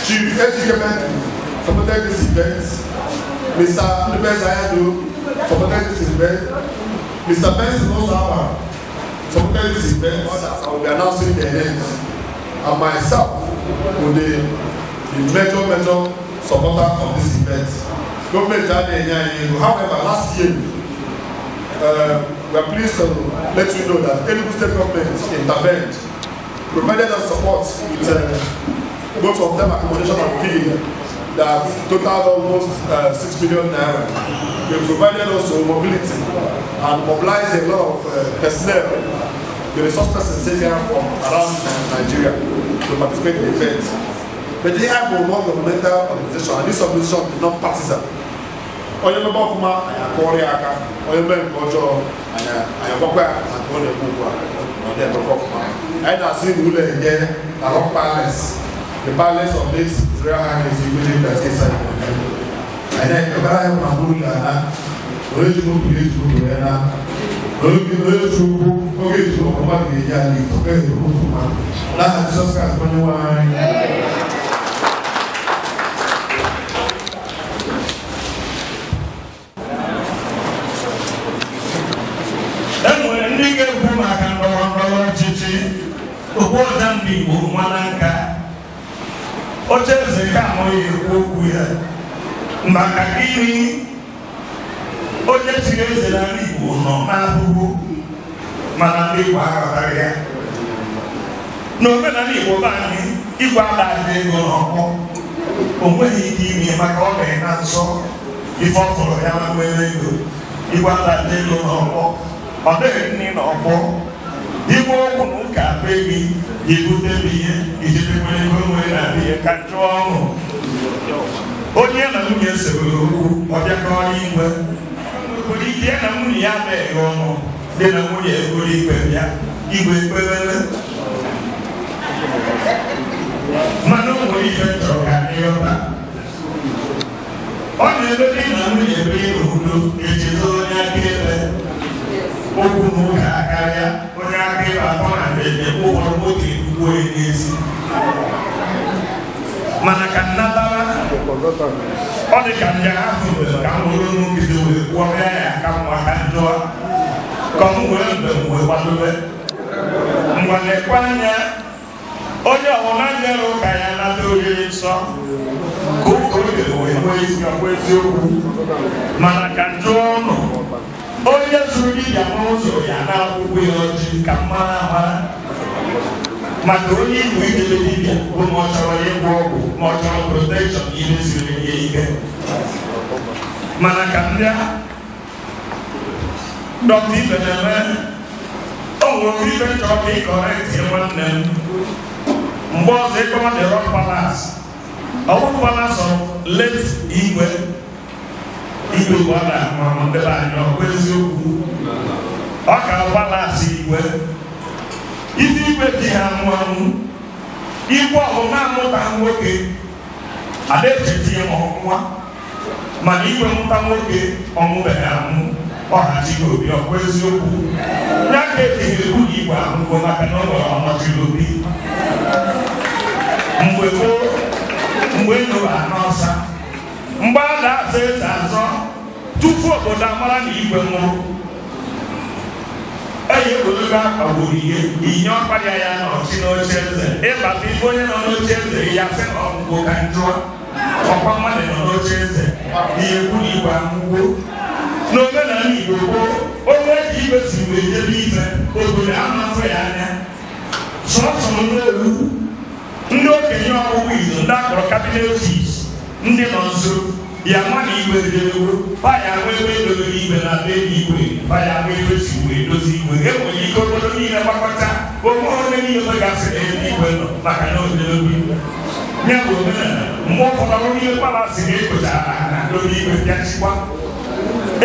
Chief Ejike supported this event. Mr. Lubez Ayado supported this event. Mr. Benson Osama supported this event. Others, I will be announcing their names. And myself will be the major, major supporter of this event. Government adịghị enye anyị ego. However, last year, we are pleased to let you know that Enugu State government intervened, provided us support with both of them accommodation and feeding that totaled almost ₦6 million. They provided also mobility and mobilized a lot of personnel, the resource persons here from around Nigeria to participate in the event. But they have a non-governmental organization, and this organization is non-partisan. Onye mebe ọfụma, anyị akọrọ ya aka. Onye mee nke ọjọọ, anyị agwakwa ya na nke ọ na-eme ugbu a na ọ na-emekwa ọfụma. Anyị na-asị na ụlọ enye na Rock Palace, the palace of this Royal Highness Igwe James Esa. Anyị na-ekpebara ya na mkpụrụ ga-ana onye ji moto ga-eji moto ya na onye ji ụkwụ oge eji ụkwụ mmadụ ga-eji ala Igbo gaghị ekwu ọfụma n'aha Jizọs Kraịst onye nwe anyị. E nwere ndị ga-ekwu maka ndọrọ ndọrọ ọchịchị okwu ọja ndị Igbo nwa na nka oche eze ka amaghị ekwu okwu ya maka gịnị. Onye chiri eze n'ala Igbo nọ n'ahụhụ, mana ndị Igbo aghọtaghị ya. N'omenala Igbo be anyị, igwe adaghị ego n'ọkpọ, o nweghị ike ime maka ọ dị na nsọ. Ife ọ tụrụ ya ma nwere ego, igwe adaghị ego n'ọkpọ, ọ dịghị nri n'ọkpọ. Igwe okwu na ụka be gị ibute m ihe ijedekwere ego nwere na be ya ka njọ ọṅụ. Onye ya na nwunye sewere okwu, ọ bịakọrọ igwe nwere ike ya na nwunye ya adịghị ọnụ dị na nwunye egoro ikpe bịa igwe ekpewere. Mana o nwere ife chọrọ ka anyị ghọta. Ọ na-ebe di na nwunye biri n'udo, echezo onye akaebe okwu na ụka karịa onye akaebe atọ na ndebe ụfọdụ nwoke ekwuo ya n'ezi. Mana ka nnatara ọ dị ka ndị ahụ ka m were olu nkịtị wee kwuo ya ya ka mma ka njọ ka m wee mgbe m wee kwadobe ngwa lekwa anya. Onye ọbụla jere ụka ya nata oriri nsọ ka ụka oge wee nwee isi ọkwa eziokwu. Mana ka njụ ọnụ onye zuru dibịa n'ụzọ ya na-akwụkwọ ya ọjị ka mara amara, maka onye Igbo idebe dibịa bụ ma ọ chọrọ ịgwọ ọgwụ, ma ọ chọrọ protection, ihe siri ya ike. Mana ka ndị a dọkịta ibe na-eme, o nwere ife chọrọ ka ị correct nwanne m. Mgbe ọzọ ịkpọwa the Rock Palace, ọ bụrụ palace of late Igwe, Igwe bụ ọ na-ahụ ahụ ndị be anyị, ọ bụ eziokwu, ọ ka palace Igwe. Ife igwe ji ha anwụ anwụ, igwe ọbụla amụta nwoke ada echeti ya ma nwa, mana igwe mụta nwoke ọmụbeghị anwụ, ọhachighị obi. Ọ bụ eziokwu ya ka ejighị ekwu na igwe ahụgo, maka na ọ nwere ọnọchiri obi. Mgbe gboo, mgbe nụrụ anọsa, mgbe a na-azọ eze azọ, tupu obodo amara na igwe nwụrụ, eyi ogologo akpagburu ihe inye ọkpara ya nọchi n'oche eze. Ịbata ife onye nọ n'oche eze ya sị na ọgwụgwọ ka njụa ọkwa mmadụ nọ n'oche eze, ihe kwu na igwe amụgwo. N'omenala Igbo gboo, onye ka igwe si wee jebe ife, obodo amafọ ya anya sọsọ n'olu ndị okenye ọgwụgwọ izu, ndị akpọrọ cabinet chiefs, ndị nọ nso ya ma na igwe edebewo faya nwe ebe edobere igwe na be igwe, faya nwe ebe si wee dozi igwe. Enwere ike obodo niile gbakọta onwe onye niile gasịrị ebe igwe nọ, maka na odelobi ya bụ omenala. Mgbe ụfọdụ n'ime palace ga-ekochara na dobe igwe bịachikwa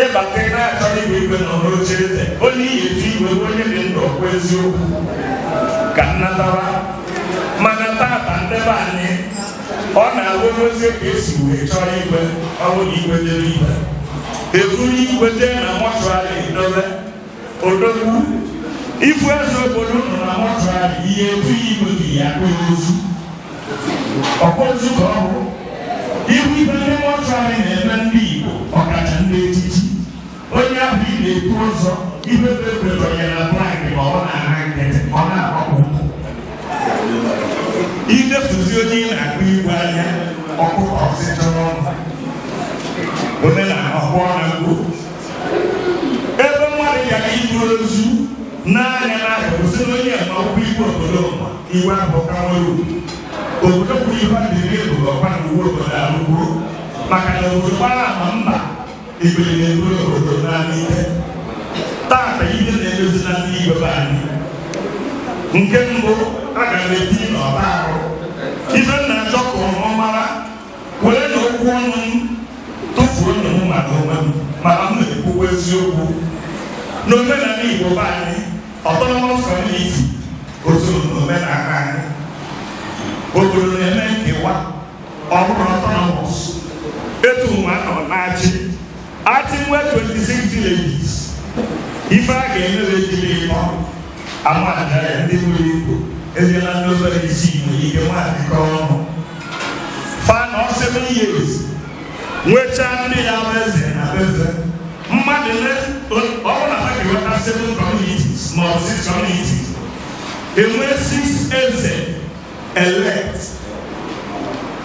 ịbata na-achọrọ igwe, igwe nọ n'oche eze, onye iyi etu igwe bụ onye dị ndụ. Ọkwa eziokwu ka nnatara. Mana tata, ndebe anyị, ọ na-awụ ozi ka esi wee chọọ igwe. Ọ bụ na igwe debe igwe, eburu igwe jee na mortuary dobe odogwu. Ifu eze obodo nọ na mortuary, ihe etu igwe dị ya kpụ ozu, ọkwa ozu ka ọ bụ ihu. Ibe ndị mortuary na-eme ndị Igbo, ọkacha ndị echichi, onye ahụ ị na-etu ụzọ ibe bebere ya na plank, ma ọ na-ana nkịtị, ọ na-agbapụ ụkwụ idefuzi onye ị na-akpụ igwe anya ọkụkọ ọsịchọ n'ọnụ. Omenala ọkwọ na mgbu ebe mmadụ gara iburu ozu n'anya n'ahịa kwụsị na onye ma ọkwụ igwe obodo ma igwe ahụ ka nwere ugwu obodo kwuru ife adịrị ebubo ọkwa na uwe obodo arụgbuo, maka na obodo gbara ama mba ibili na-eburu obodo n'ala ike. Tata ihe na-edozi na ndị igwe be anyị, nke mbụ, aga m eti n'ọba arụ ife m na-achọ ka ụmụ mara were na okwu ọnụ m tụfuo nụ m maka onwe m, mana m na-ekwukwa eziokwu. N'omenala Igbo be anyị, autonomous community otu n'omenala anyị, obodo na-eme nkewa ọ bụrụ autonomous. Etu nwa nọ na-achị achị nwee 26 villages, ife a ga-emere ejiri ịtọ amaja ya, ndị buru ibu ejela ndị obere isi nwere ike nwadịkọ ọnụ fa nọ 7 years, nwechaa ndị ya bụ eze na eze mmadụ. Ọ bụrụ na ha ga-enweta seven communities ma ọ bụ six communities, enwee six eze elect,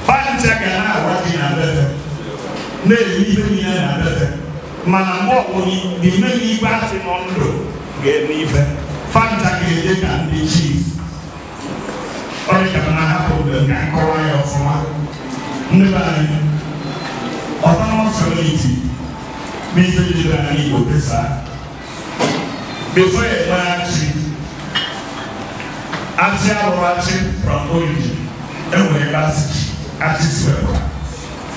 fancha ga na-agwa ji na bebe, na-eri ife niile na bebe. Mana mgbe ọbụla n'ime igwe achị nọ ndụ ga-eme ife, fancha ga-eje ka ndị chief. Ọ dị ka na hapụ ka nkọwa ya ọfụma. Ndị be anyị, autonomous community bụ ife jidere anyị Igbo kesaa before enwe achị. Achị abụrụ achị from origin, enwere ebe asị achị si wepụta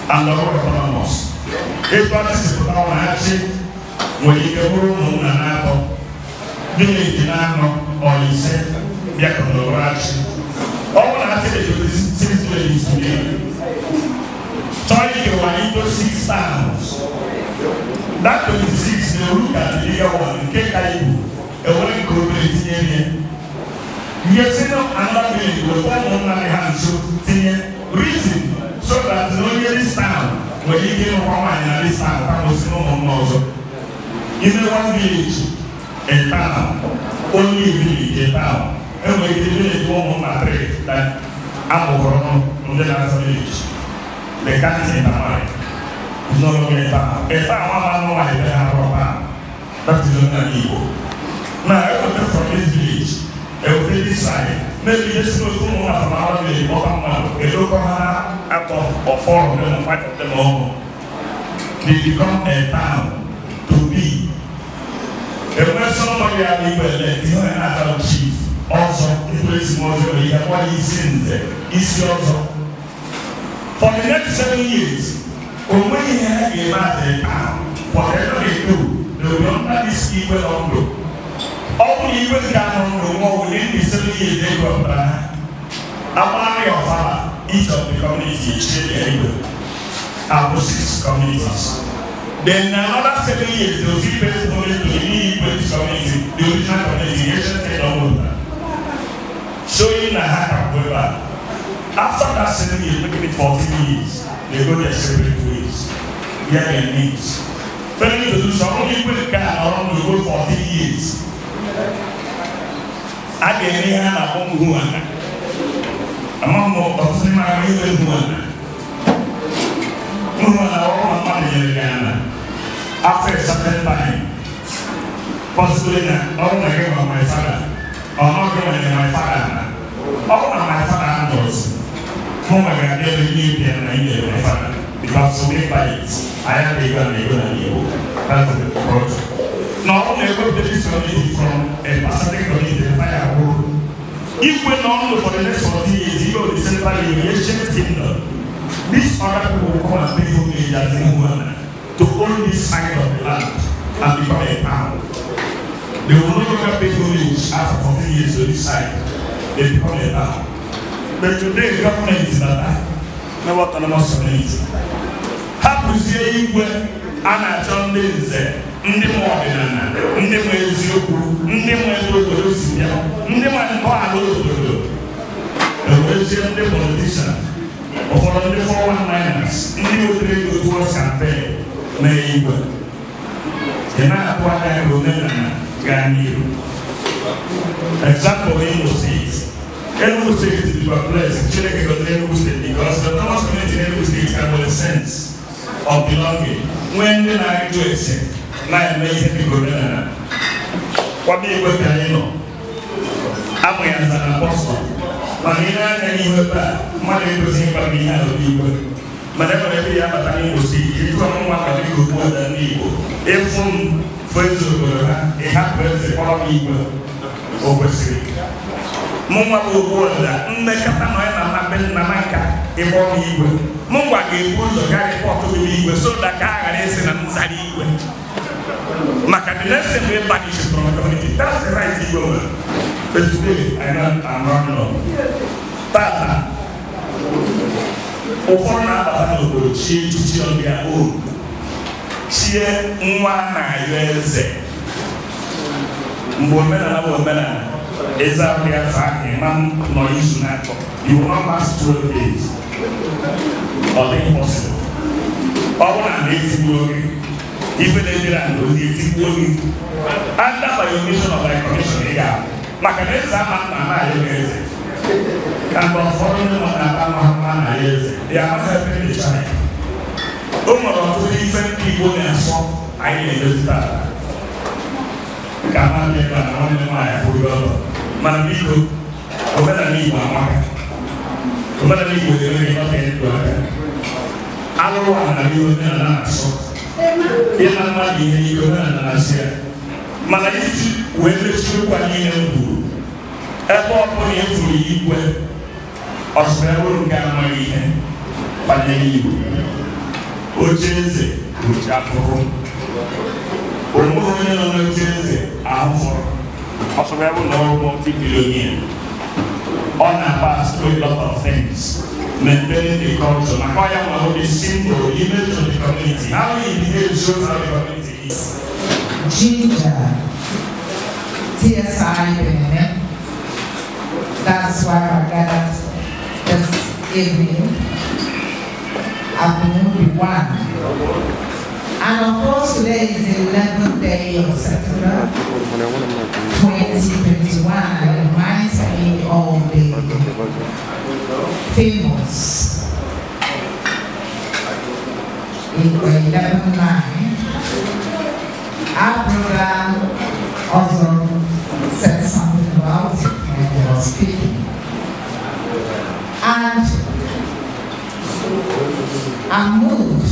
and ọ bụrụ autonomous. Etu achị si pụta, ọ na achị nwere ike bụrụ ụmụnna na-atọ, village na-anọ ọ ise bịakọtara achị. Ọ bụrụ na achị dị 26 villages today, chọọ ikewa into six towns, that 26 na-eru ka the bigger one nke ka ibu, enwere nke obere tinye ihe ihe si na another village weta ụmụnna dị ha nso tinye, reason so that na onye this town nwere ike ịlụkwa nwaanyị na this town kama osi na ụmụnna ọzọ. Ime one village a town, only village a town, enwere ike village ụmụnna three that amụkọrọ ọnụ, ndị na-azụ village, they can't intermarry. It's no longer a town. A town, one man, one wife, they have a town. That is not Igbo. Now, I will from this village, I will take this side. Maybe this will come out from our village, or from a local out of or four of them, or five of them, or more. They become a town to be. And when somebody has been elected, you know, another chief, also, it is more than what is in there. It's also. For the next 7 years, when we have a matter, whatever they do, they will under this evil uncle. All the evil can no more within the 7 years they go up. Among your father, each of the community share their evil. Our 6 communities. Then another 7 years, they will see best money to the new community, the original community, the ancient kingdom. Showing a hack of Weber. After that 7 years, making it 14 years, they go their separate ways. Hear their names. Failing to do so, only people can around to go 14 years. I can hear a home who among my after a certain time, possibly all my father, or not going to my father, all my father was. My father, because we buy it. I am the one that's the approach. Now, only go to this community from a certain community, the fire. If we not for the next 40 years, you go to the central ancient kingdom. These other people will come and pay homage as to own this side of the land and become a town. They will no longer pay homage after 40 years to this side. They become a town. But today, government is not no autonomous community. Hapụzie igwe a na-achọ ndị nze, ndị nwe ọdịnala, ndị nwe eziokwu, ndị nwe ebe obodo si bịa, ndị nwe ntọala obodo. Ewezie ndị politician, ụfọdụ ndị 419ers, ndị wetere ego towards campaign na igwe. Ị na-atụ anya ka omenala gaa n'ihu. Example, Imo State. Enugu State is blessed. Chineke got Enugu State because the autonomous community in Enugu State have a sense of belonging. When they are doing it, now they go there. What do you go there? I'm an apostle. But in any way, money goes in by me. But every other time you see, you come one can go more than you. If from first it happens, the follow people overseas. Mụnwa bụ ogbuọla mmekọta nọ ya na mmabe nna na nka ịkpọ m igwe mụnwa ga-ebu ụzọ gaa rịpọtụ gị igwe so that ka a ghara ịsị na m zara igwe maka the next thing we banish from the community. That's the right igwe nwere. But today I know I'm running up. Tata ụfọdụ na-abata n'obodo chie echichi on their own, chie nwa na-ayọ eze mgbe omenala bụ omenala. Exactly, man, no issue now. You will not last 12 days. Or impossible. All and even if they are under by omission of my commission, they are not helping the child. Different people in I need to ka ha ebe a na nwanne m nwaanyị kwụrụ ọtọ mana biko omenala Igbo amaka omenala Igbo ga-enwe ọka ndụ aka alụrụ ala na ihe omenala na-asọ ịma mmadụ ihe ihe omenala na-asị ya mana iji wee mechie okwu anyị niile m kwuru ebe ọ bụla efuru igwe ọsụrụ ebe nke amaghị ihe banyere Igbo oche eze oche afụfụ onweghị onye nọ n'oche eze ahụ fọrọ ọsọrọ ebe na ọrụ multi-billionaire ọ na-pass through a lot of things maintaining the culture maka ọ ya nwere the symbol image of the community how he behaves shows how the community is. Ginger, TSI Benin. That's why I gathered this evening. Afternoon be one. And of course, today is the 11th day of September 2021, and it reminds me of the famous 11/9. Our brother also said something about it when he was speaking. And I'm moved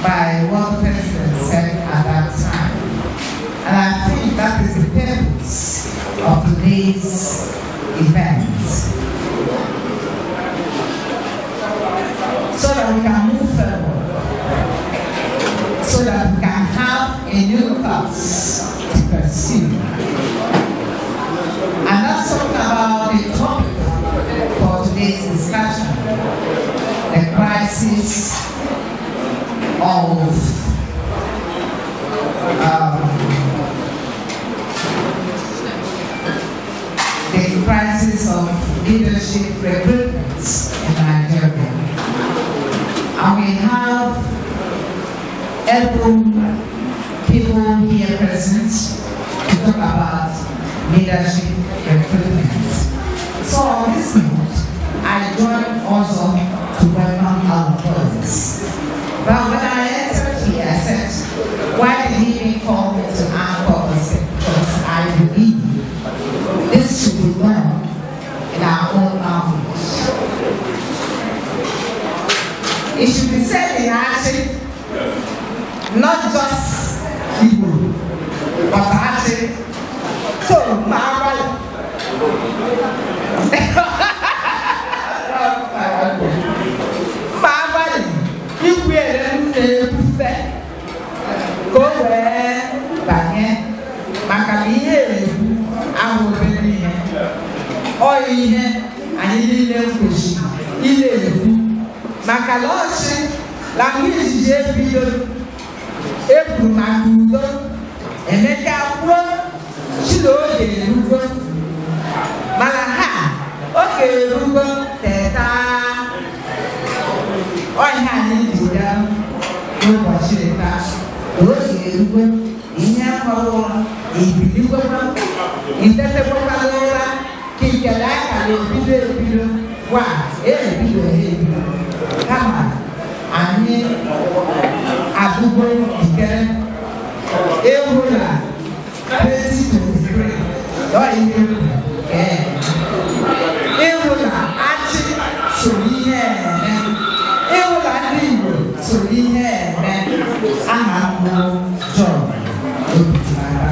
by what the president said at that time. And I think that is the purpose of today's event, so that we can move forward, so that we can have a new course to pursue. And that's talking about the topic for today's discussion, the crisis of the crisis of leadership recruitment in Nigeria. And we have able people here present to talk about leadership recruitment. So on this note, I join also to welcome our brothers. But when I entered here, I said, why did he even call me to anchor this? Because I believe this should be done in our own language. It should be said in Achi, not just Igbo, but Achi. So, ma agbalị ikwu ere m na-ebufe ka o wee banye, maka na ihe ekwu ahụ obere ihe ọ ihe anyị niile kwesịrị ile ekwu, maka na ọchị na mgbe ijiji ebido ekwuru maka udo. Emeka kwuo chi na oge erugo, mana ha oge erugo teta ọhịa anyị ji ya n'ụbọchị taa, oge erugo. Ihe kọrọ ụra ibiligokwa itetekwakwala ụra ka ikele aka na-ebido ebido gwa ebido ebido, kama anyị abụgo njikere ewu na 2023 ọ ihe egwu ịhụ na Achị so ihe eme, ịhụ na ndị Igbo so ihe eme. Aha m bụ John Obitimara.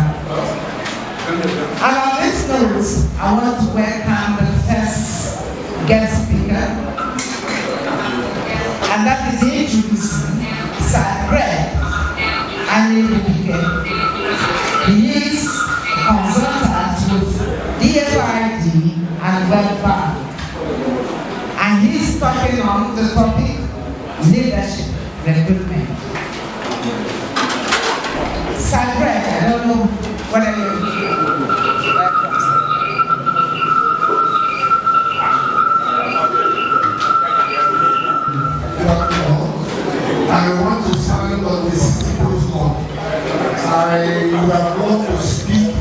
And on this note, I want to welcome the first guest speaker, and that is introducing Sir Greg Anyebike. He is consultant with DFID and World Bank. And he's talking on the topic leadership recruitment. Sir Greg, I don't know whether you're here. Welcome, sir. Good afternoon. I want to stand on the protocol. I would have loved to speak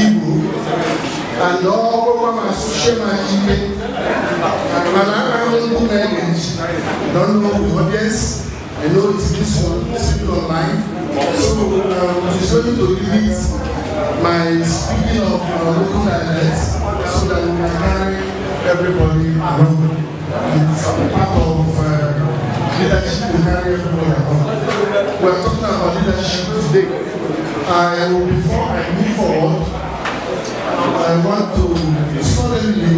Igbo and all my social media. I don't know the audience. I know it's this one sitting online. So it's going to limit my speaking of local dialects so that we can carry everybody along. It's part of leadership to carry everybody along. We are talking about leadership today. Before I move forward, I want to solemnly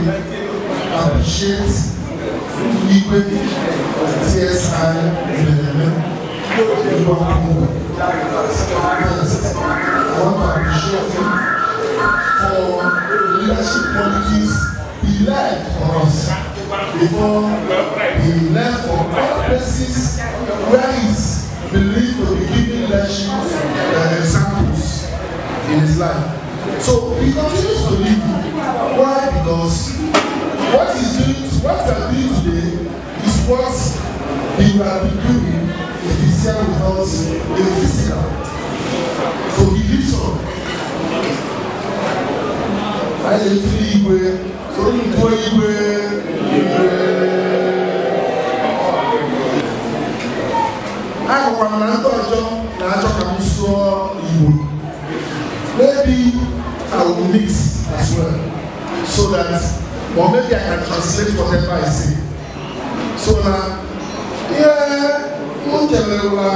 appreciate Igwe TSI Benjamin. First, I want to appreciate him for the leadership qualities he led for us before he left for other places where he's believed to be giving leadership examples in his life. So he continues to lead. Why? Because what he's doing, what we are doing today is what he will have been doing if he's here with us in physical. So he lives on. I literally Igwe, so Igwe, Igwe. Ahụkwara m na ndị ọzọ na-achọ ka m sụọ Igbo. Maybe I will mix as well, so that, or maybe I can translate whatever I say. So na ihe m chere na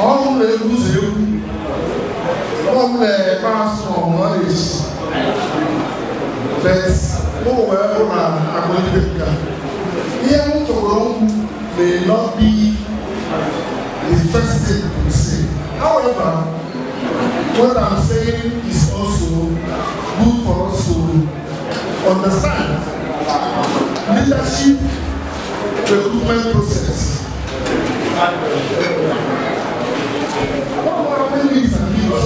ọrụ na-egwu ụzọ egwu, ọ m na-ekpe asụ ma ọ bụ na ọ na-esi. But mụ wee bụ na akwalite nke a. Ihe m chọrọ okwu may not be the first thing to say. However, what I'm saying is also good for us to understand leadership recruitment process. How many minutes have you got?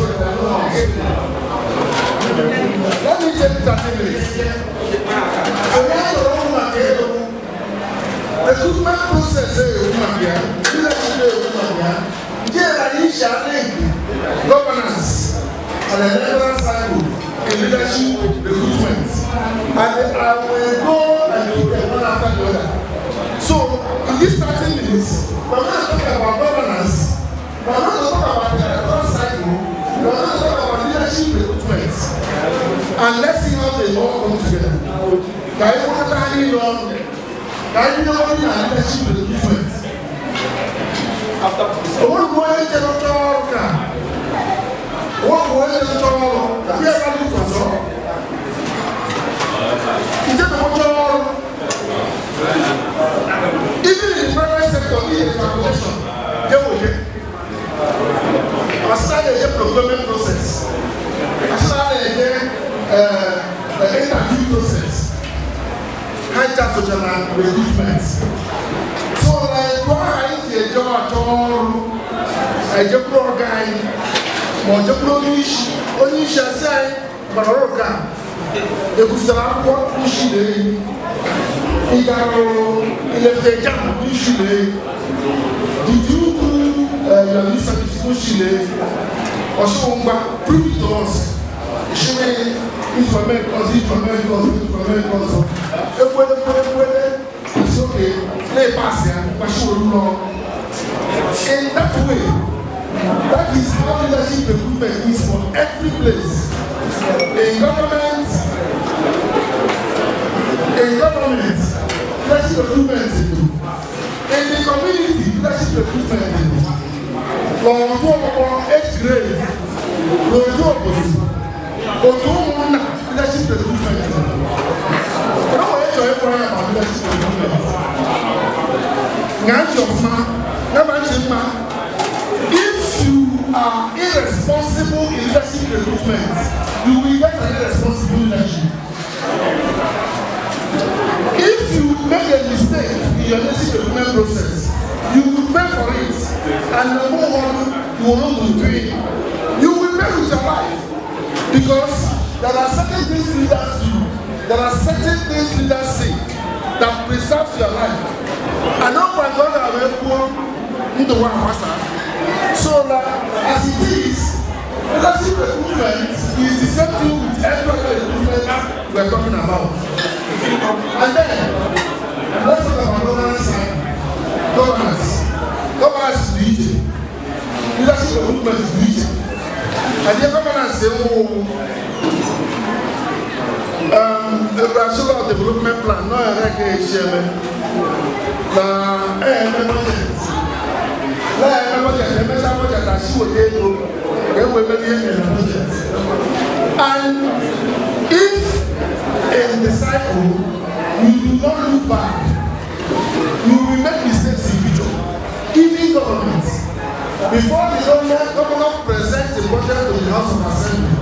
Let me take 30 minutes. Recruitment process leadership, governance and electoral cycle in leadership recruitment. And I will go and do them one after the other. So in these 30 minutes, we're going to talk about governance, we're going to talk about the electoral cycle, we're going to talk about leadership recruitment. And let's see how they all come together. Ka anyị kwekọta ha niile ọnụ, ka anyị bido na leadership recruitment. Onwere onye chere chọrọ ọrụ ka onwere onye chere chọrọ ọrụ ihe ebe dị ọzọ nje chọrọ ọrụ. Even in the private sector, ihe calculation je woje asịna na-eje procurement process, asịna na-eje interview process, ha ncha socha na recruitment. So na etu ahụ anyị si eje achọ ọrụ, ejekwuru ọga anyị ma ọ jekwuru onye isi, onye isi asị anyị gbara ọrụ ka ekwupụtara akwụkwọ isi na-eyi ị gara ilefute JAMB isi na-eyi. Did you do your youth service isi na-eyi? Ọsịwụ ngwa, prove it to us. Ìṣúná ìfọ̀mẹ́ nǹkan sí ìfọ̀mẹ́ nǹkan sí ìfọ̀mẹ́ nǹkan sọ ekwele ekwele ekwele it's okay, play pass ya gbàṣẹ òru lọ. In that way, that is how leadership recruitment is for every place. In government, leadership recruitment is in the community, leadership recruitment is lọ́ọ̀dún ọmọ age grade, lọ́ọ̀dún obodo, otu ụmụnna, leadership recruitment. Ọ nwere chọrọ ịkpọrọ ya ma leadership recruitment. Ṅaa ntị ọfụma, ṅaba ntị mma. If you are irresponsible in leadership recruitment, you will get an irresponsible leadership. If you make a mistake in your leadership recruitment process, you will pay for it, and the more one you will not do it, you will pay with your life, because there are certain things leaders do, there are certain things leaders say that preserves your life, and no one go ga kwuo ndụ wa agbasa. So na as it is, leadership recruitment is the same thing with every other recruitment we are talking about. And then let's talk about governance. Governance, governance dị iche, leadership recruitment dị iche. And the governance ewu National Development Plan náà ẹ̀rẹ́ kẹ́ ẹ̀ ṣe ẹ̀mẹ́ na ẹ̀ẹ́mẹ́ budget lẹ́ẹ̀mẹ́ budget ẹ̀mẹ́sà budget àṣìwòté ego ka e wee merie ihe na budget. And if in the cycle you do not look back, you will make mistakes in future. Even government, before the governor presents a budget to the House of Assembly,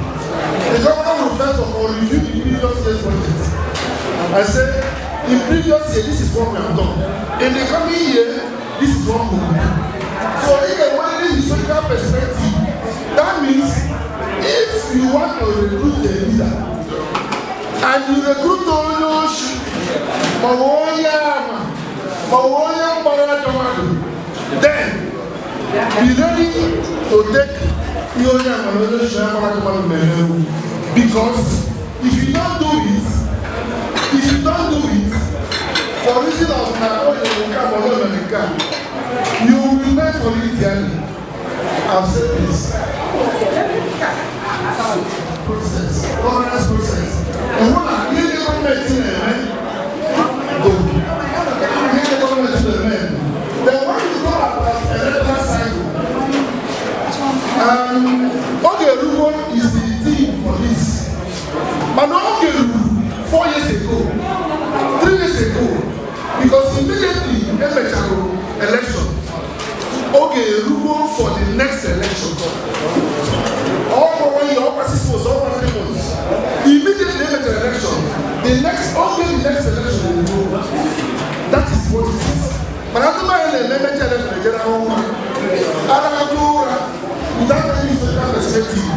the governor will first of all review the previous year's budget and say, in previous year, this is what we have done. In the coming year, this is what we will do. So in a widely historical perspective, that means if you want to recruit a leader and you recruit onye oshi ma ọ bụ onye ama ma ọ bụ onye mgbara ajọ mmadụ, then be ready to take ihe onye ama na onye oshi na mgbara ajọ mmadụ mere ewu, because if you don't do it, if you don't do it for reason of na onye nke a ma ọ bụ nke a, you will pay for follow it here. I've said this. Process, governance process. And when I hear the government na-eme, ihe ndị gọọmenti na-eme, then when you talk about electoral cycle, oge erugo is the theme for this. Mana oge ruru 4 years ago, 3 years ago, because immediately emechara election, oge erugo for the next election. All one year, all 6 months, all 3 months. Immediately emechara election, the next oge, the next election will go. That is what it is. Mana ndị mmadụ na-eme emecha election, ejere ahụhụ arahụ ụra without any historical perspective.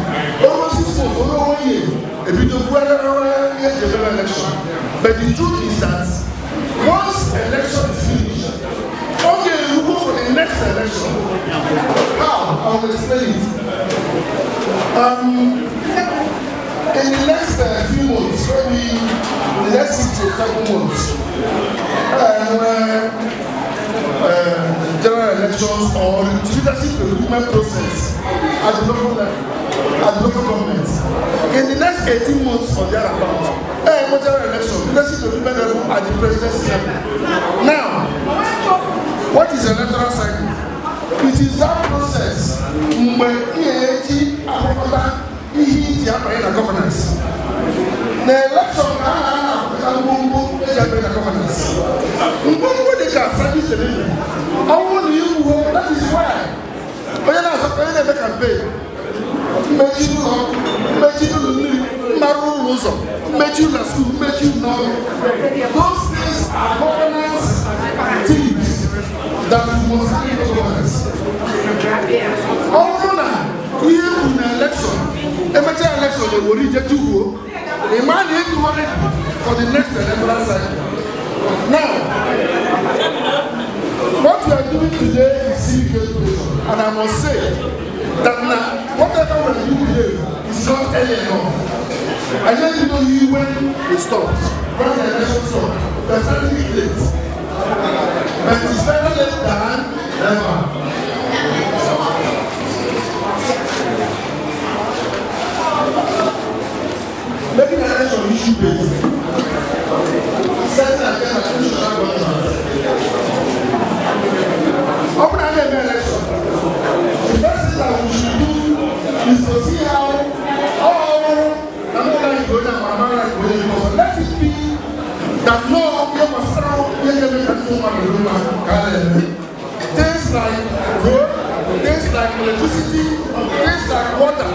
Almost 6 months, over one year, ebido bugharịa ihe eji ememe election. But the truth is that once election is finished, oge erugo for the next election. How? I will explain it. In the next few months, maybe the next 6 to 7 months, general elections or leadership recruitment process at the local level, at the local government. In the next 18 months or thereabout, general election, leadership recruitment level at the presidency level. Now, what is electoral cycle? It is that process mgbe ị na-eji akpọkọta ihe iji abanye na governance. Na election ka a na-akpọkọta ngwongwo eji abanye na governance. Ngwongwo dị ka service delivery. Ọ bụrụ na iwuo, that is why onye na-azọ, onye na-eme campaign, mmechi ụlọ ọkụ, mmechi ụlọ mmiri, mmarụ ụlọ ụzọ, mmechi ụlọ school, mmechi ụlọ ọrụ. Those things are governance things that we must have in governance. Ọ bụrụ na ihe kwuru na election, emechaa election, ewere ije tufuo, ị ma na ịdịwo ready for the next electoral cycle. Now, what we are doing today is civic education, and I must say that now, whatever we are doing today is not early enough. I don't know you when it stopped, when the election stopped. We are starting it late. But it's better late than never. Making an election issue based. Setting agenda national government. Open an election. The first thing that we should do is to see how all I'm not like going down, I'm not like going down. Let it be that no, you must things like road, things like electricity, things like water,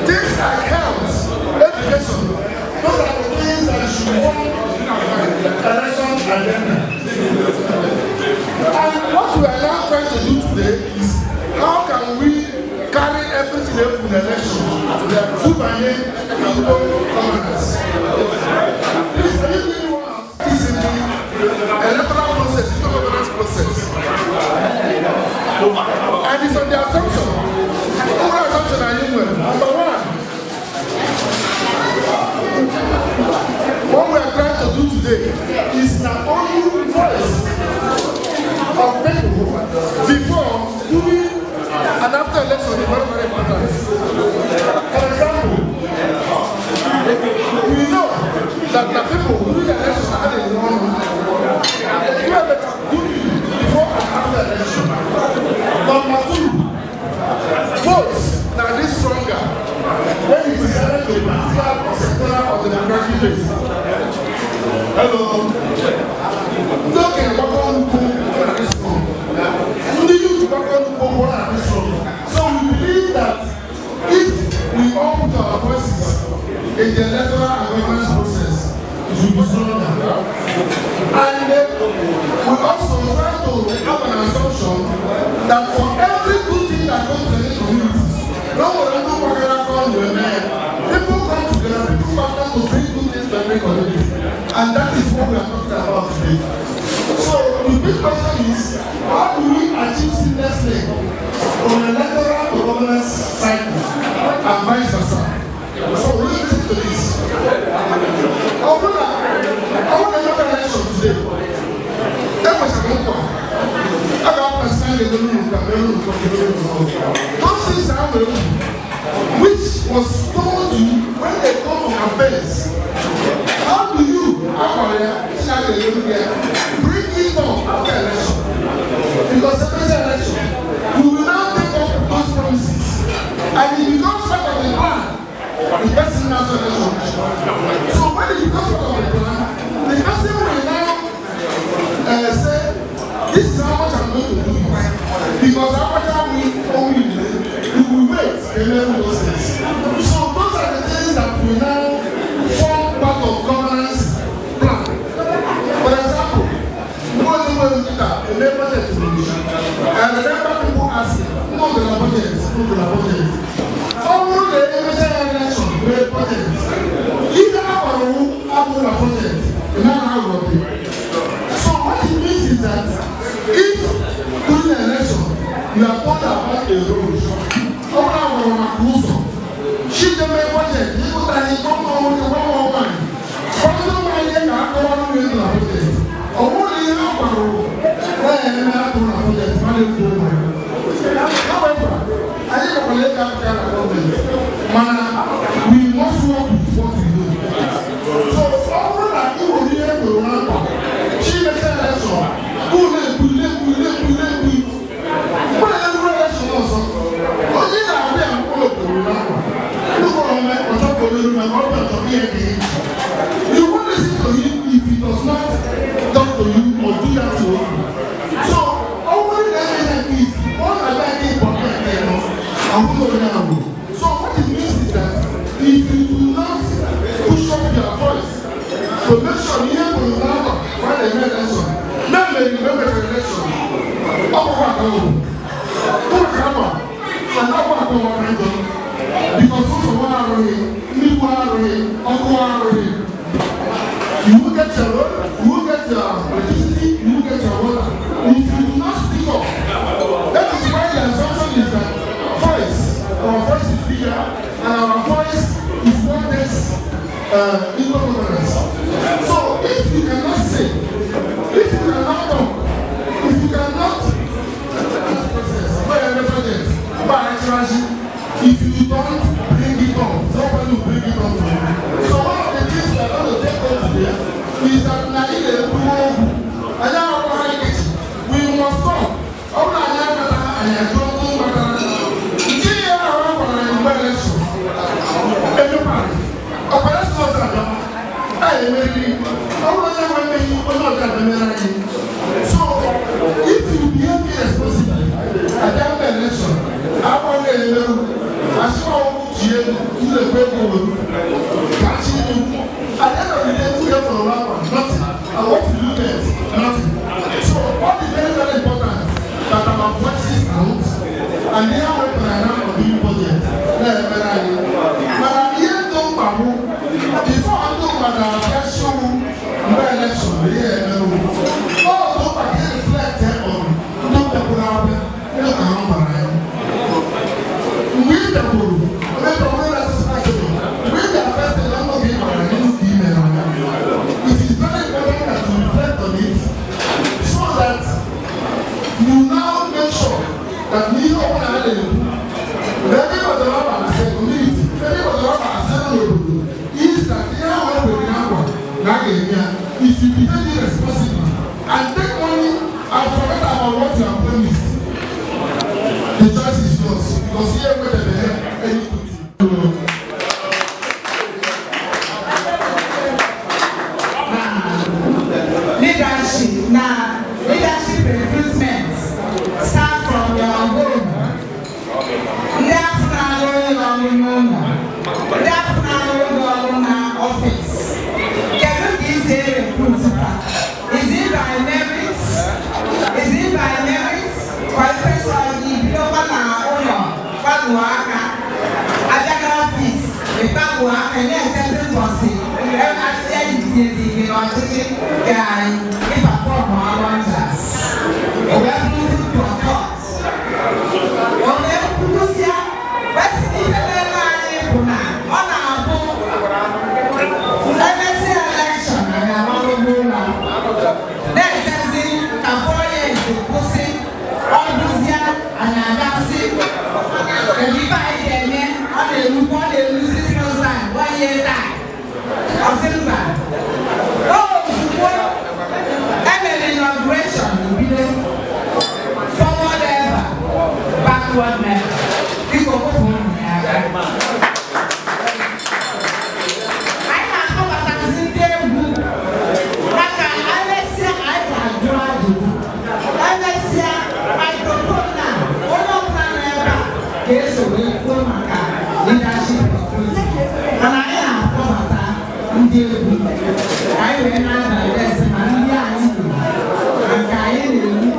things like health, education. Those are the things that should form election agenda. And what we are now trying to do today is how can we carry everything up in the election to the Fubanye Igbo governance? Please, can you give me one? This in the electoral process, Igbo governance process. And it's on the assumption. What assumption are you with? Number one, what we are trying to do today is the only voice of people before, during, and after election is very, very important. For example, we know that the people during the election had a wrong do everything before and after election. Number two, votes now this stronger when it is either to political or sectoral or democratic base. Hello. Ndị okenye gbakọ nnukwu na-adị strong. Ndị youth gbakọ nnukwu na-adị strong. So we believe that if we all put our voices in the electoral and governance process, it will be stronger. And we also try to have an assumption that for every good thing that comes to any community, no one will come to people come together, people partner to bring good things to every community. And that is what we are talking about today. So the big question is, how do we achieve seamless link from electoral to governance cycle and vice versa? So we listen to this. I want to make an election today. Enwechara nkwa Those things are which was told you when they come for campaigns. How do you, bring it up after election? Because every election, we will now take up those promises, and it becomes part of the plan. The person has election. So when it becomes part of the plan, the person will now say, "This is how much I'm going to do it." Because how much we only we will wait and learn those things. So those are the things that we now form part of governance plan. For example, I remember people asking, no, the budget, no, the budget. All the election, the budget. Either our budget, so what it means is that if during the election you are told about a road, she the budget, you go to come on 111. However, we must work with what we do. So, all that you will be able to remember, she makes an election. Who You won't listen to him if he does not talk to you or do that to you. So, only that is all I like. So what it means is that if you do not push up your voice to make sure you hear from the when they make election, then they remember the election. Because you will get your road, you will get your electricity, you will get your water. If you do not speak up, that is why the assumption is that voice, our voice is bigger, and our voice is what takes equal governance. So if you cannot say, if you cannot talk, if you cannot if you don't bring it up, nobody will bring it up to you. So one of the things that I want to take on today is that we must talk. So if you behave irresponsibly at that election, I want to at the end of the day, we get for nothing. And what you do next, nothing. So what is very, very important that our voices count, and they are working around for the budget. Before I do my election, all the reflect on It is very important that you reflect on it so that you now make sure that you open if you behave irresponsibly and take money and forget about what you have promised, the choice is yours, because here we have any good thing. Leadership, now, leadership recruitment start from your home. Ndị afọ na-alụ ọrụ n'ụlọ, ndị afọ na-alụ ọrụ na ọfịs. Kedu ka isi recruit ha? Is it by merit? Is it by merit? Qualification gị bidokwa na ụlọ gbalụọ aka. Abịa n'ọfịs, ịgbalụọ aka na-echezi mbọsị ejidezi gị n'ọchịchị ka ịpapọm ọrụ njas. O wee bụrụ prọfọt. O wee kwurụsịa, wesị ife na-eme anyị bụ na ọ na-abụ emesi elekshọn a ga-amalụ ụlọ. Na-echezi ka 4 years kwụsị, ọ bụzi Na-emegide. Forward ever, backward never. Biko kụpụ ụmụ ya aka. Anyị na-akpọbatazi ndị egwu maka emesịa anyị ga-ajụ ajụjụ. Emesịa microphone a, onye ọbụla nọ ebe a ga-eso wee kwuo maka leadership recruitment. Mana anyị na-akpọbata ndị egwu ka anyị wee na-adadesi ma ndị anyị nwere, ma nke anyị na-eri.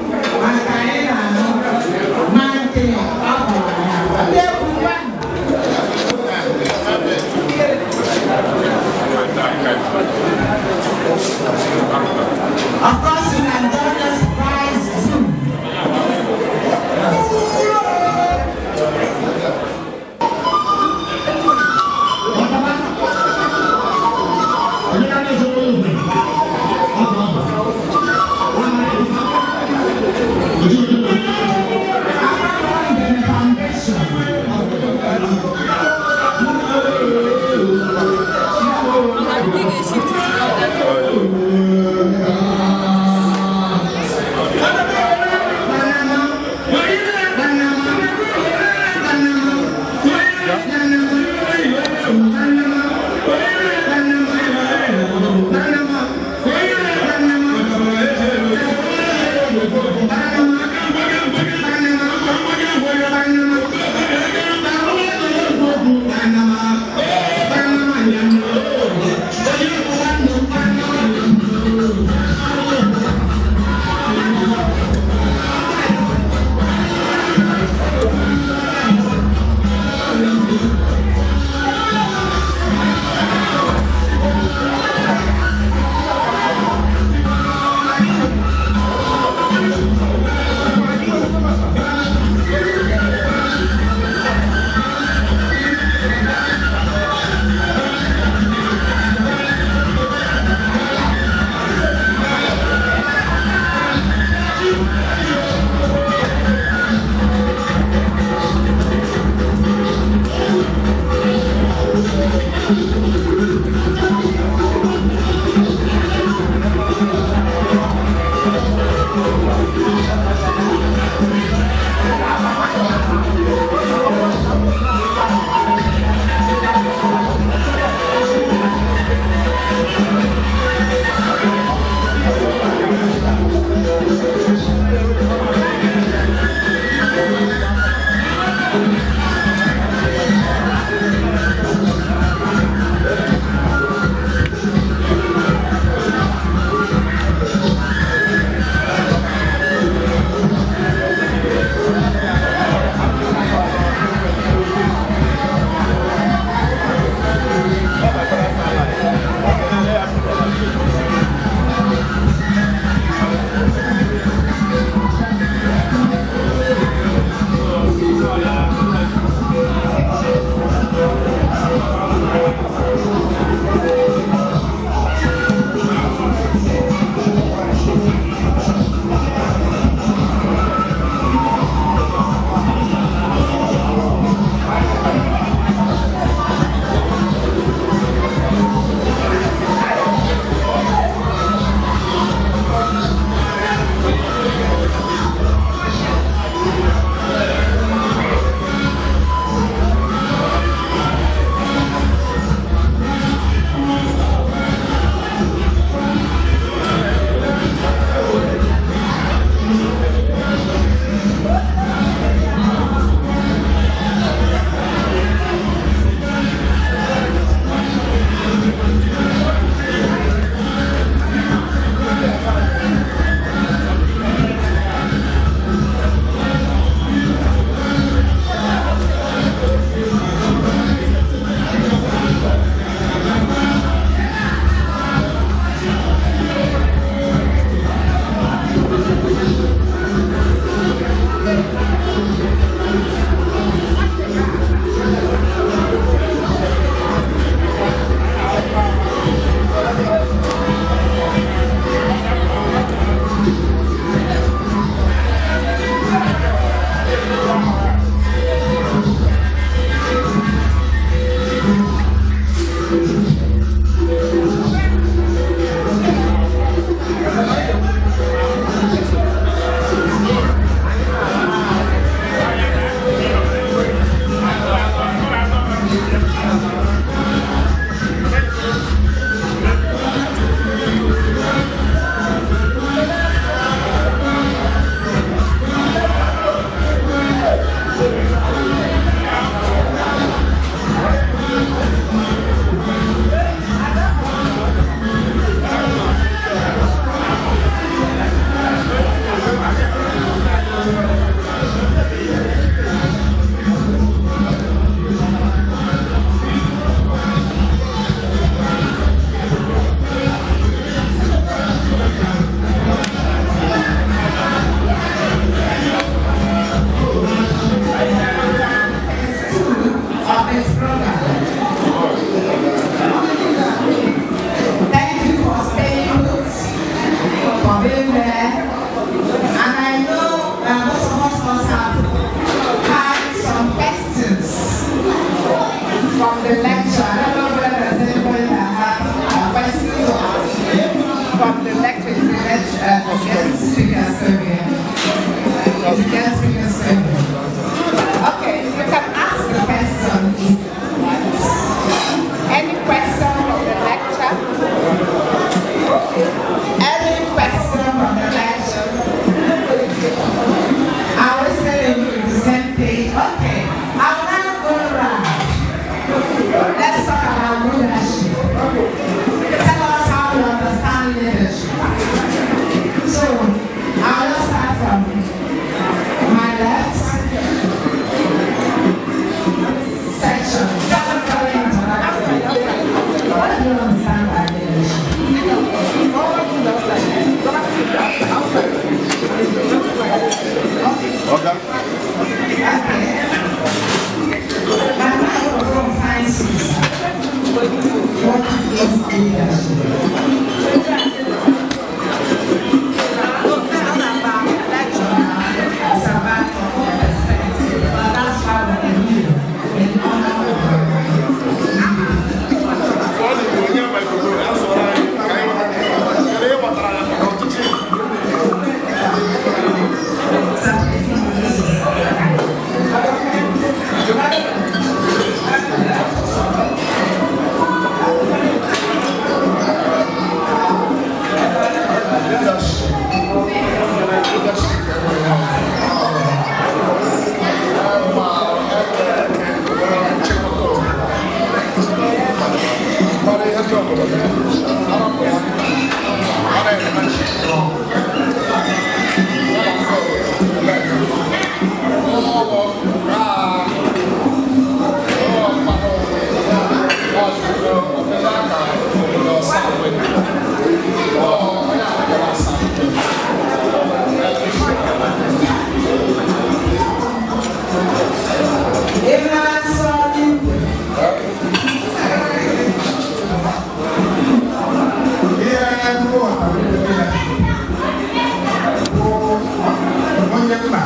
mkpa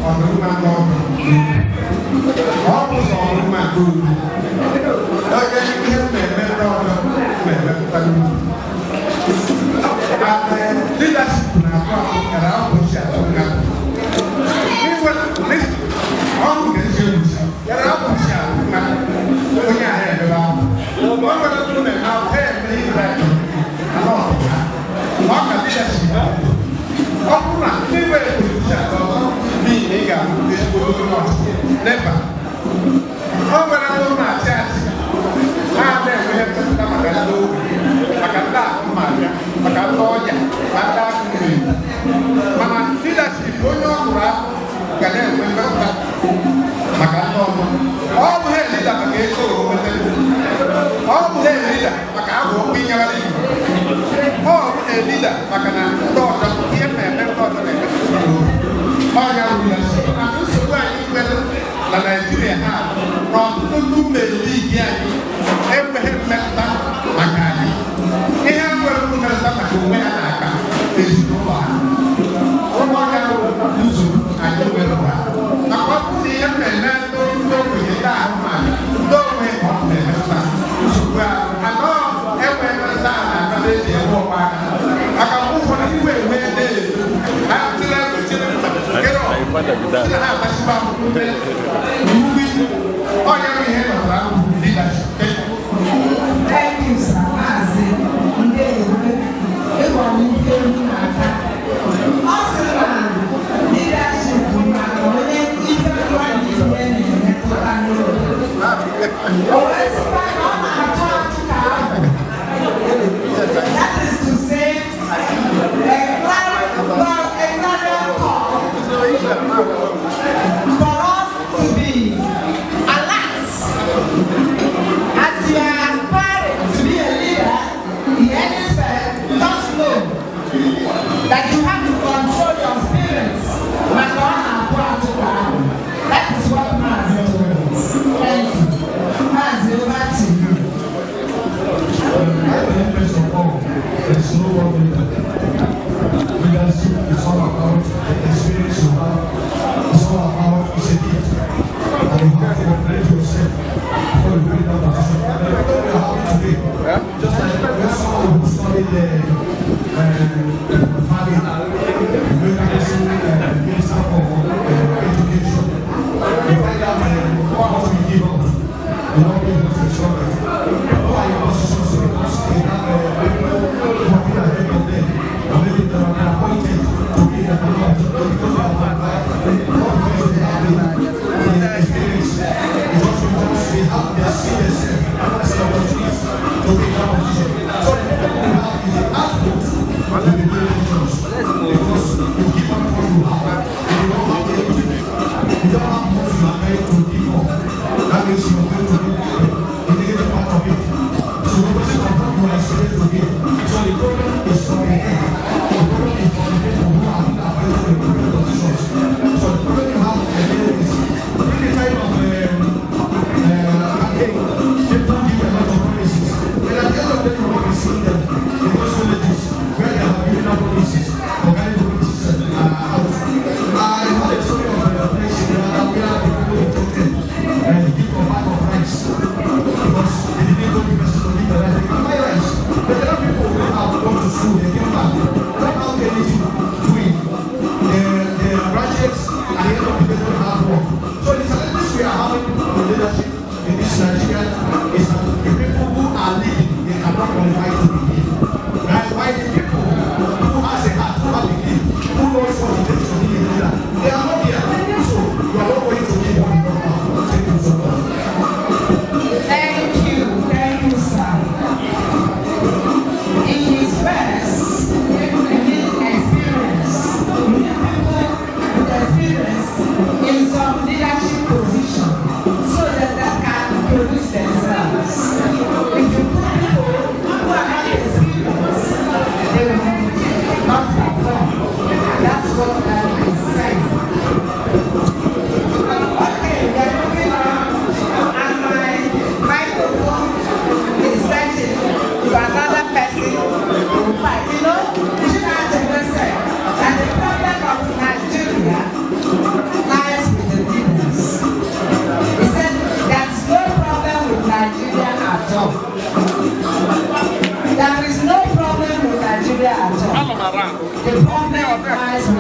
ọdịmma ndị ọdụ, ọ bụ sọ ọdịmma nke ugwu. Oge ihe m na-eme ndị ọdụ na-emepụta nnukwu. And leadership na-atụ atụ kara abụchi atụ nga. Ọrụ nke ndị egwuchi kara abụchi atụ nga onye ahụ emebe ahụ. O nwere ndị na-eme ahụ ha eme ihe ha ala ọdụ ha. Ọ ka leadership ọ bụrụ na ndị nwere politician ọzọ n'ihi na ị ga-abụ ezigbo onye ọchịchị neba. O nwere ndị na-achị achị ha na-enwe ihe mmetụta maka ndị ogbi, maka ndị akụmabịa, maka ndị ọnya, ma ndị akụmeri. Mana leadership, onye ọ gụrụ ahụ ga na-enwe mmetụta maka ndị ọzọ. Ọ bụ ha leader maka ego o nwetara, ọ bụ ha leader maka agwa okwu ịnyagharị Igbo, ọ bụ a leader maka na ndị ọzọ ihe mmemme ndị ọzọ na-emetụta n'obi. Ọnya bụ leadership. Na nsogbu anyị nwere na Naịjirịa ha na ọtụtụ ndị mmeri anyị enweghị mmetụta maka anyị. Ihe ha nwere mmetụta maka onwe ha na-aka ezinụlọ ha. Ọnya bụ nsogbu anyị nwere ha, maka ọ bụrụ na ihe mmemme ndị ogbenye, ndị ahụ ma ndị onwe ka ọ na-emetụta, nsogbu ahụ anọ enwe mmetụta a na-aka n'eji enwe ọgba aka, maka mgbe ụfọdụ iwe enwe na-ezu ha tiri egbe tiri nkere ọ ha agbasiba ugwu. Ọnya bụ ihe nọtara ahụ leadership. Thank you, sir. Maazị Ndewo, ịgwara ike m n'aka. Ọ sị na leadership bụ maka onye ife mmadụ ihe na-emetụta n'obi. O wee sịkwa na ọ na-atụ atụ ka ahụ. That is to say, a clarion call for us to be alert. As you are aspiring to be a leader in any sphere, just know that you have to control your spirits. Maka ọ na-atụ atụ ka ahụ. That is what Maazị told us. Thank you. Maazị, over to you. First of all, there's no one leader. Leadership is all about the experience you have. It's all about, it's a gift. And you have to upgrade yourself before you build that position. And the problem we are having today, just like when someone who studied the farming, when the person minister for education, you find out what we give out, we don't give us insurance. Why are positions? Because they have people working ahead of them, and maybe they are appointed to be in the because they have not because they have the experience. Because they have they see themselves as an opportunity to be in that position. So the problem we have is the output will be very dangerous because you give up what you have. If you don't have anything, you don't have what you are going to give up. That means you are going to be the negative part of it. So the opposite of what you are expected to give. So the problem is from the head. The problem is from the people who are not appointed to the correct positions. So the problem you have again is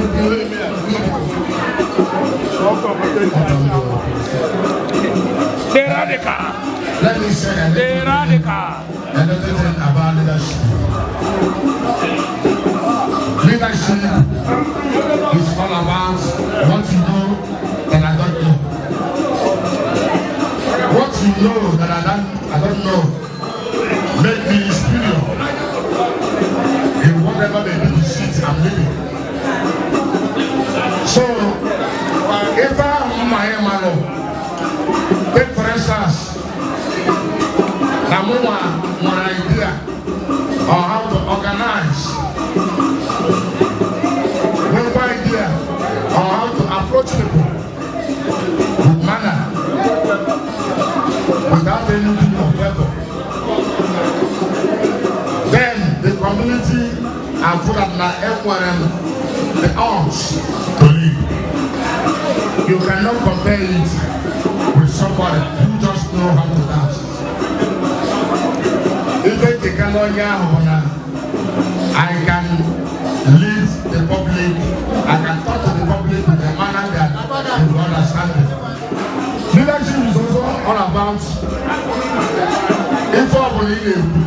Igbo. The radical. Let me say a The little, radical. a little thing about leadership. Leadership is all about what you know that I don't know. What you know that I don't know make me superior in whatever may be the seat I'm living. So, if I'm my man, take for instance, na mụnwa nwere idea on how to organize, nwekwa idea on how to approach people with manner, without any bit of favor. Then the community afụ that na enwere m the urge to lead. You cannot compare it with somebody who just know how to dance. Ife njikọ n'onye ahụ bụ na I can lead the public, I can talk to the public in a manner that they will understand it. Leadership is also all about ife ọbụla ị na-ekwu,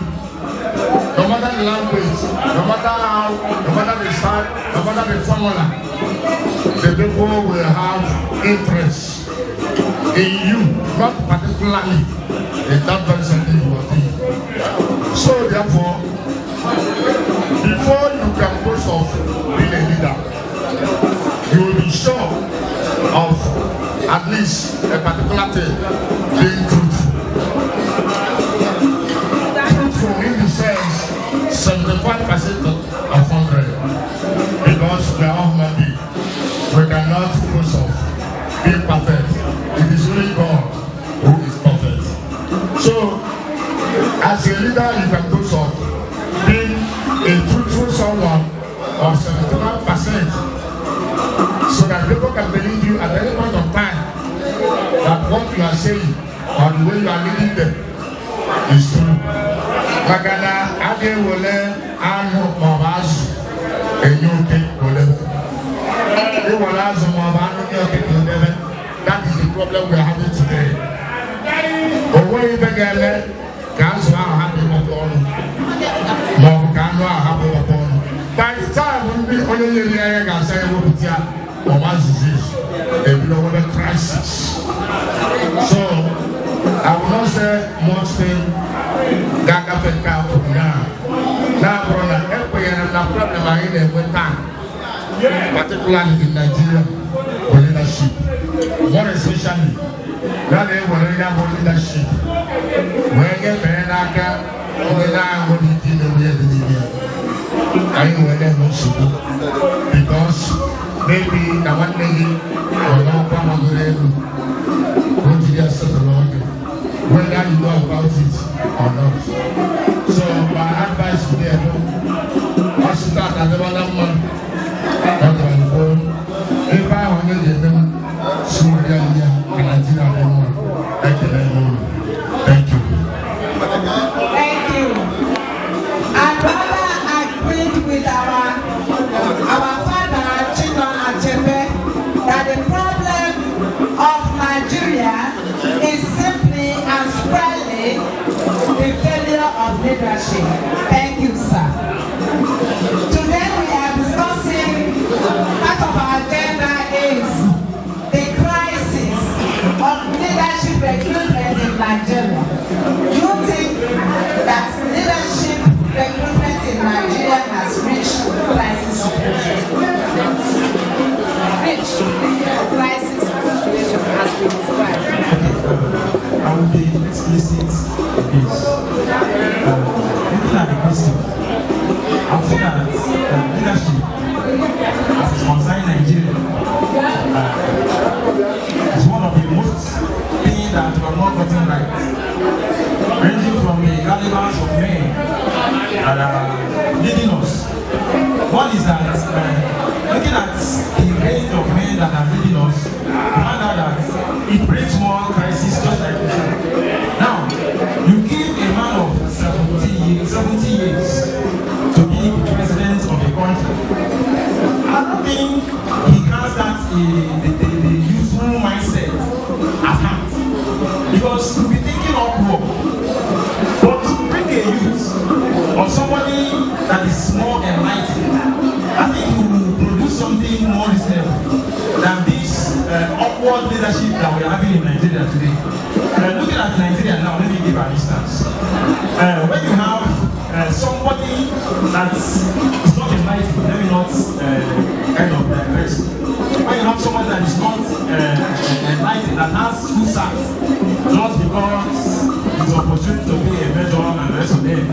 no matter the language, no matter how, no matter the style, no matter the formula, the people will have interest in you, not particularly in that person you are doing. So therefore, before you can boast of being a leader, you will be sure of at least a particular thing: being truthful. Truthful in the sense 75% of 100. Because we are all human beings. We cannot boast of being perfect. It is only God who is perfect. So, as a leader, you can boast of being a truthful someone of 75% so that people can believe you at any point of time that what you are saying or the way you are leading them is true. Maka na a ga-ewele anụ maọbụ azụ enye oke olebe. Iwere azụ maọbụ anụ nye oke ka odebe. That is the problem we are having today. O nweghị ife ga-eme ka azụ ahụ hapụ ịgbakọ ọnụ maọbụ ka anụ ahụ hapụ ịgbakọ ọnụ. By the time ndị onye nyere ya ya ga-asa ya wepụta ya ọma disease ebido nwebe crisis. So I will not say much thing ga-agafe nke a kwuru na na-abụrụ na ekwenyere m na problem anyị na-enwe taa, particularly in Nigeria, bụ leadership, more especially na na-ewere ya bụ leadership wee nyefee n'aka ndị na-enweghị ike imewe ya dị n'ime ya. Anyị wee na-enwe nsogbu because maybe na nwanne gị nọ n'ọkwa magoro elu, o jiri ya setụrụ oge, whether you know about it or not. So my advice today bụ ọsịta adịbala mma, ọ dịrị mkpụrụ ebe ahụ onye ga-eme m sụrụ ya ihe ka Nigeria dị mma. Ekele m unu. Thank you. Thank you. I'd rather agreed with our father, Chinua Achebe, that the problem of Nigeria is simply and squarely the failure of leadership. Thank you, sir. Today we are discussing, part of our agenda is the crisis of leadership recruitment in Nigeria. Do you think that leadership recruitment in Nigeria has reached crisis situation? Reached crisis situation as we described. I will be explicit in this. Looking at the question, I would say that leadership, as it concerns Nigeria, is one of the most things that we have not gotten right. Ranging from the calibers of men that are leading us. One is that looking at the range of men that are leading us, we find out that it brings more crisis, just like you said. Now, you give a man of 70 years, 70 years to be the president of a country. I don't think he has that the youthful mindset at heart. Because we'll be thinking upward. But to bring a youth or somebody that is more enlightened, I think he will produce something more reasonable than this upward leadership that we are having in Nigeria today. Looking at Nigeria now, let me give an instance. When you have somebody that is not enlightened, let me not kind of digress. When you have somebody that is not enlightened, that has school sat, just because it's opportunity to be a major and the rest of them,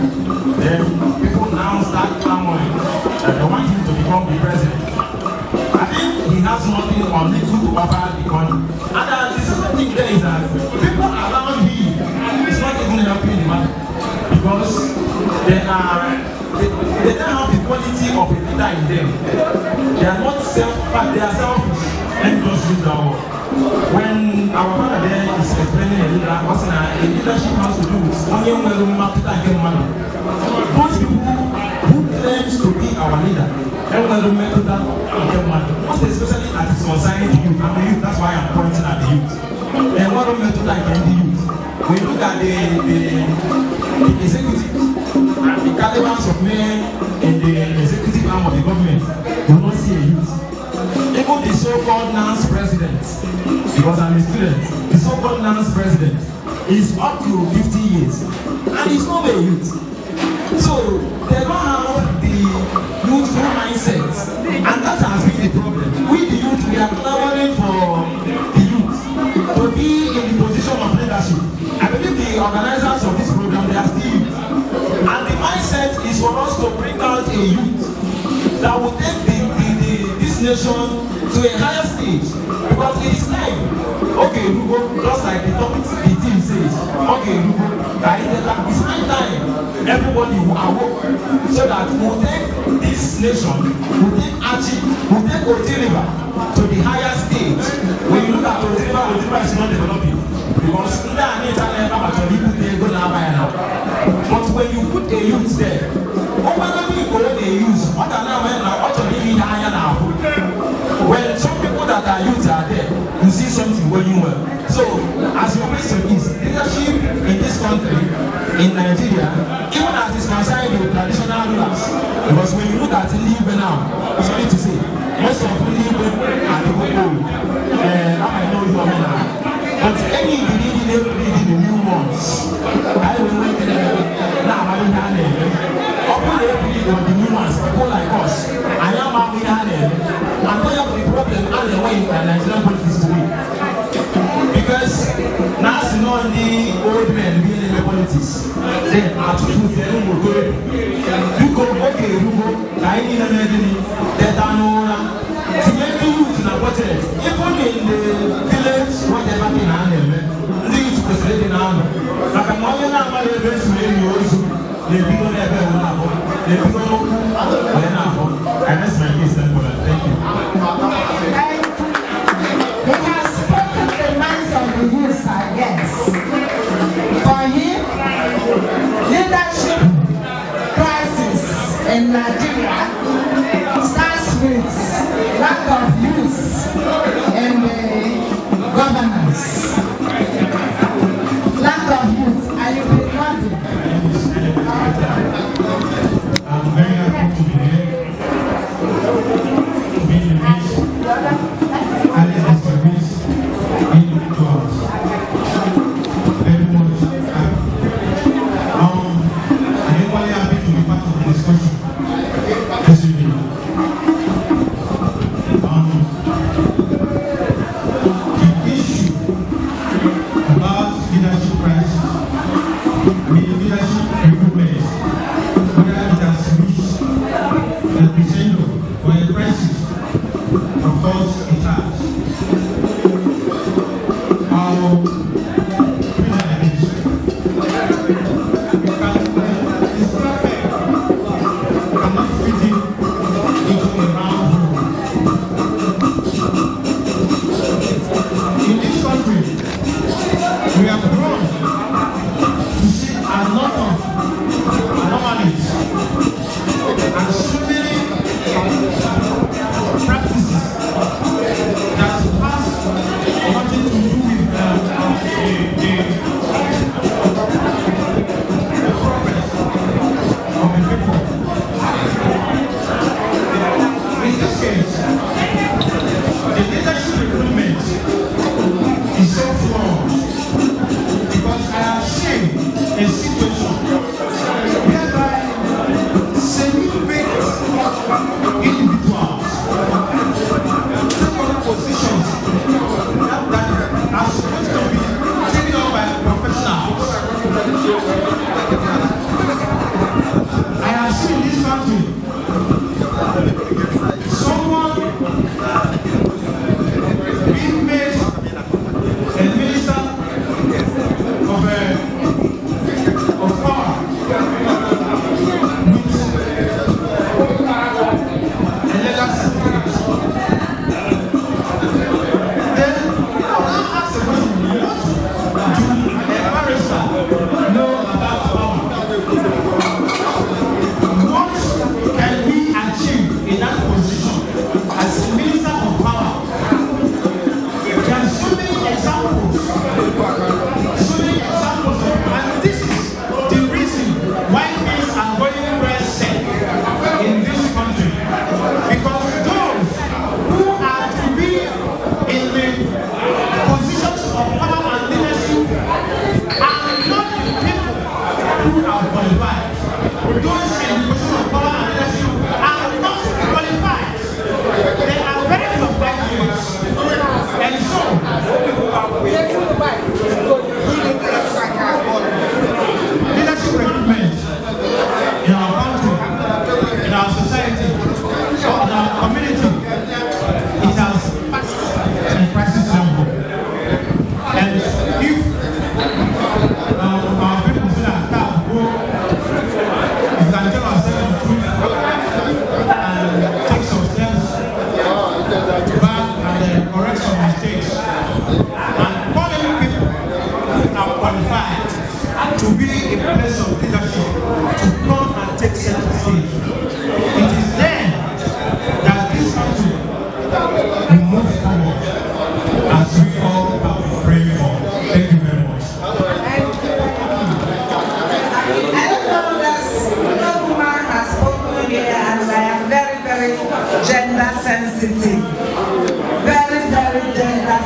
then people now start clamoring that they want him to become the president. I think he has nothing or little to offer the country. And the second thing there is that people around him is not even helping the matter, because they don't have the quality of a leader in them. They are not they are selfish. Let me just use that word. When our father there is explaining a leader, what's in a leadership has to do with only one. Those people who claims to be our leader, most especially as it's concerning the youth. I'm the youth, that's why I'm pointing at the youth. And what like the youth. When you look at the executive and the calibers of men in the executive arm of the government, you will not see a youth. Even the so-called NANS president, because I'm a student, the so-called NANS president is up to 50 years and he's not a youth. So they don't have the youthful mindset, and that has been the problem. We the youth, we are clamoring for the youth to be in the position of leadership. I believe the organizers of this program, they are still youth. And the mindset is for us to bring out a youth that will take this nation to a higher stage. Because it is time. Okay, Rugo, just like the topic, the team says, okay, Rugo, it's high time everybody will awoke so that we'll take this nation, we'll take Achi, we'll take Oji River to the higher stage. When you look at Oji River is not developing. Because but when you put a youth there, when some people that are youth are there, you see something going well. So, as your question is, leadership in this country, in Nigeria, even as it's concerned with traditional rulers, because when you look at Igwe now, sorry to say, most of Igwe are the old. I know you are now. But any the new ones, I will wait now. I don't have the new ones, people like us. I am I'm not the problem and the way in Nigerian politics today. Because now it's not the old men being in the politics. Then at 2 will go. You go, okay, you go. I need a youth in a budget, even in the village, whatever thing I am, the youth president in Arno. Like a man, I rest my case, thank you. He has spoken the minds of the youth, I guess. For him, leadership crisis in Nigeria starts with lack of youth in the governance. Lack of youth, and you've been nodding. I'm very happy to be here, to be in the midst, and in the service individuals. Very much happy. I'm equally happy to be part of the discussion this evening. The issue about leadership crisis, I mean leadership recruitment, whether it has reached the crescendo or a crisis, of course it has. I'll put it like this. The square peg cannot fit into a round hole. In this country, we have grown to see a lot of anomalies and so many practices So, leadership recruitment in our country, in our society, in our community, it has passed a crisis level. And if our people feel that tap go, if we can tell ourselves the truth and take some steps back and correct some mistakes and call in people who are qualified to be in place of leadership to come and take center stage. It is then that this country will move forward as we all have been praying for. Thank you very much. I don't know that no woman has spoken here, and I am very, very gender sensitive. Very, very gender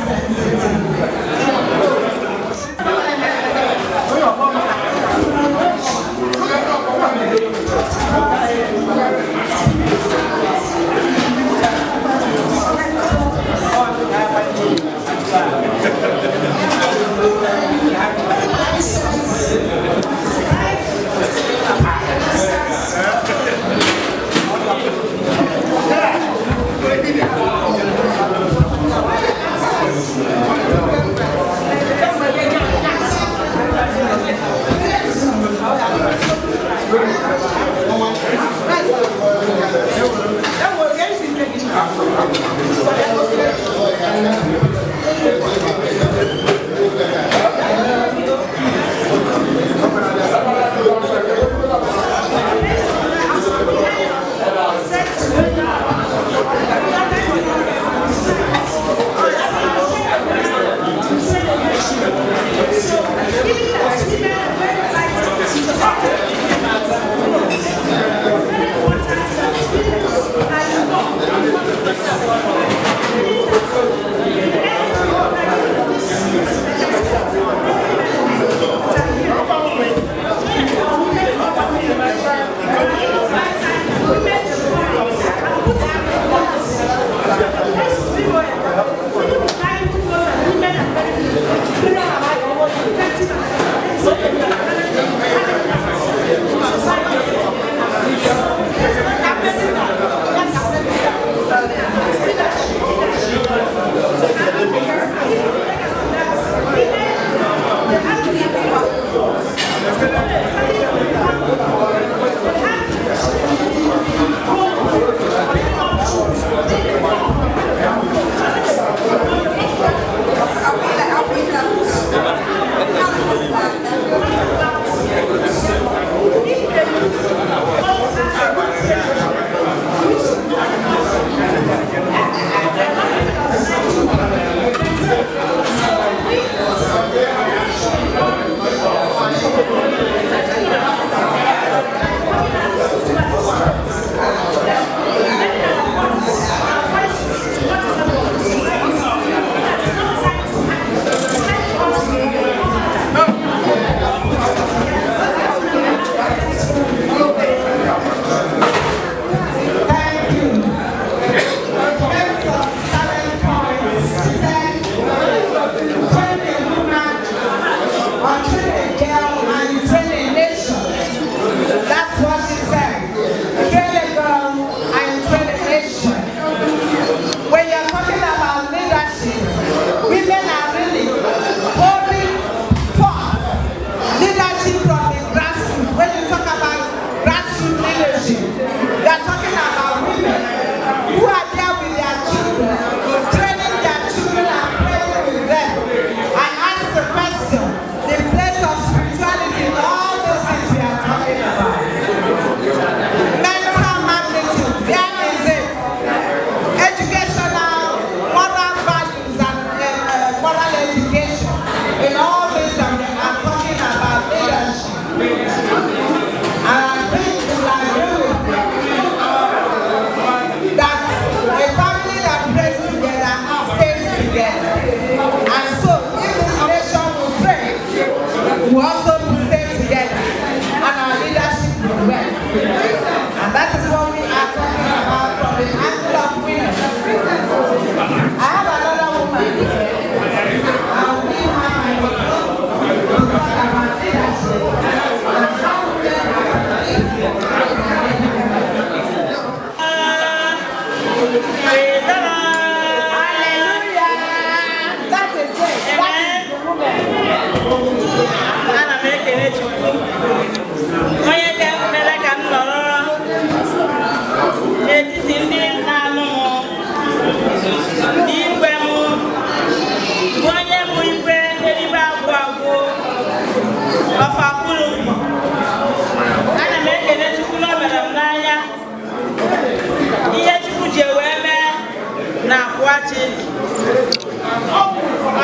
Achị.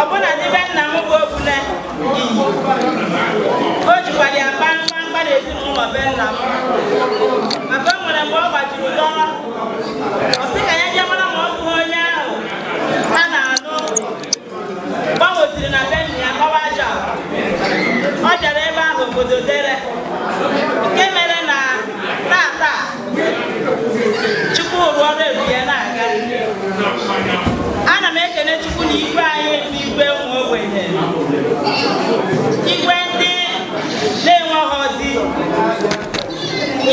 Ọbụna dịbe nna m bụ Obune Iyi, o jikwara ya kpa mkpamkpa n'ezinụlọ be nna m, maka o nwere mgbe ọ gbajiri dọrọ, ọ sị ka ya jee mara ma ọ bụghị onye ahụ ha na-anụ gbanweziri na be nna ya kpawa aja. Ọ bịara ebe ahụ, obodo dere, nke mere na tata Chukwu rụọ ọrụ ebube na-aga. Ana m ekene Chukwu na igwe anyị bụ igwe ụmụ ogbenye, igwe ndị na-enweghị di,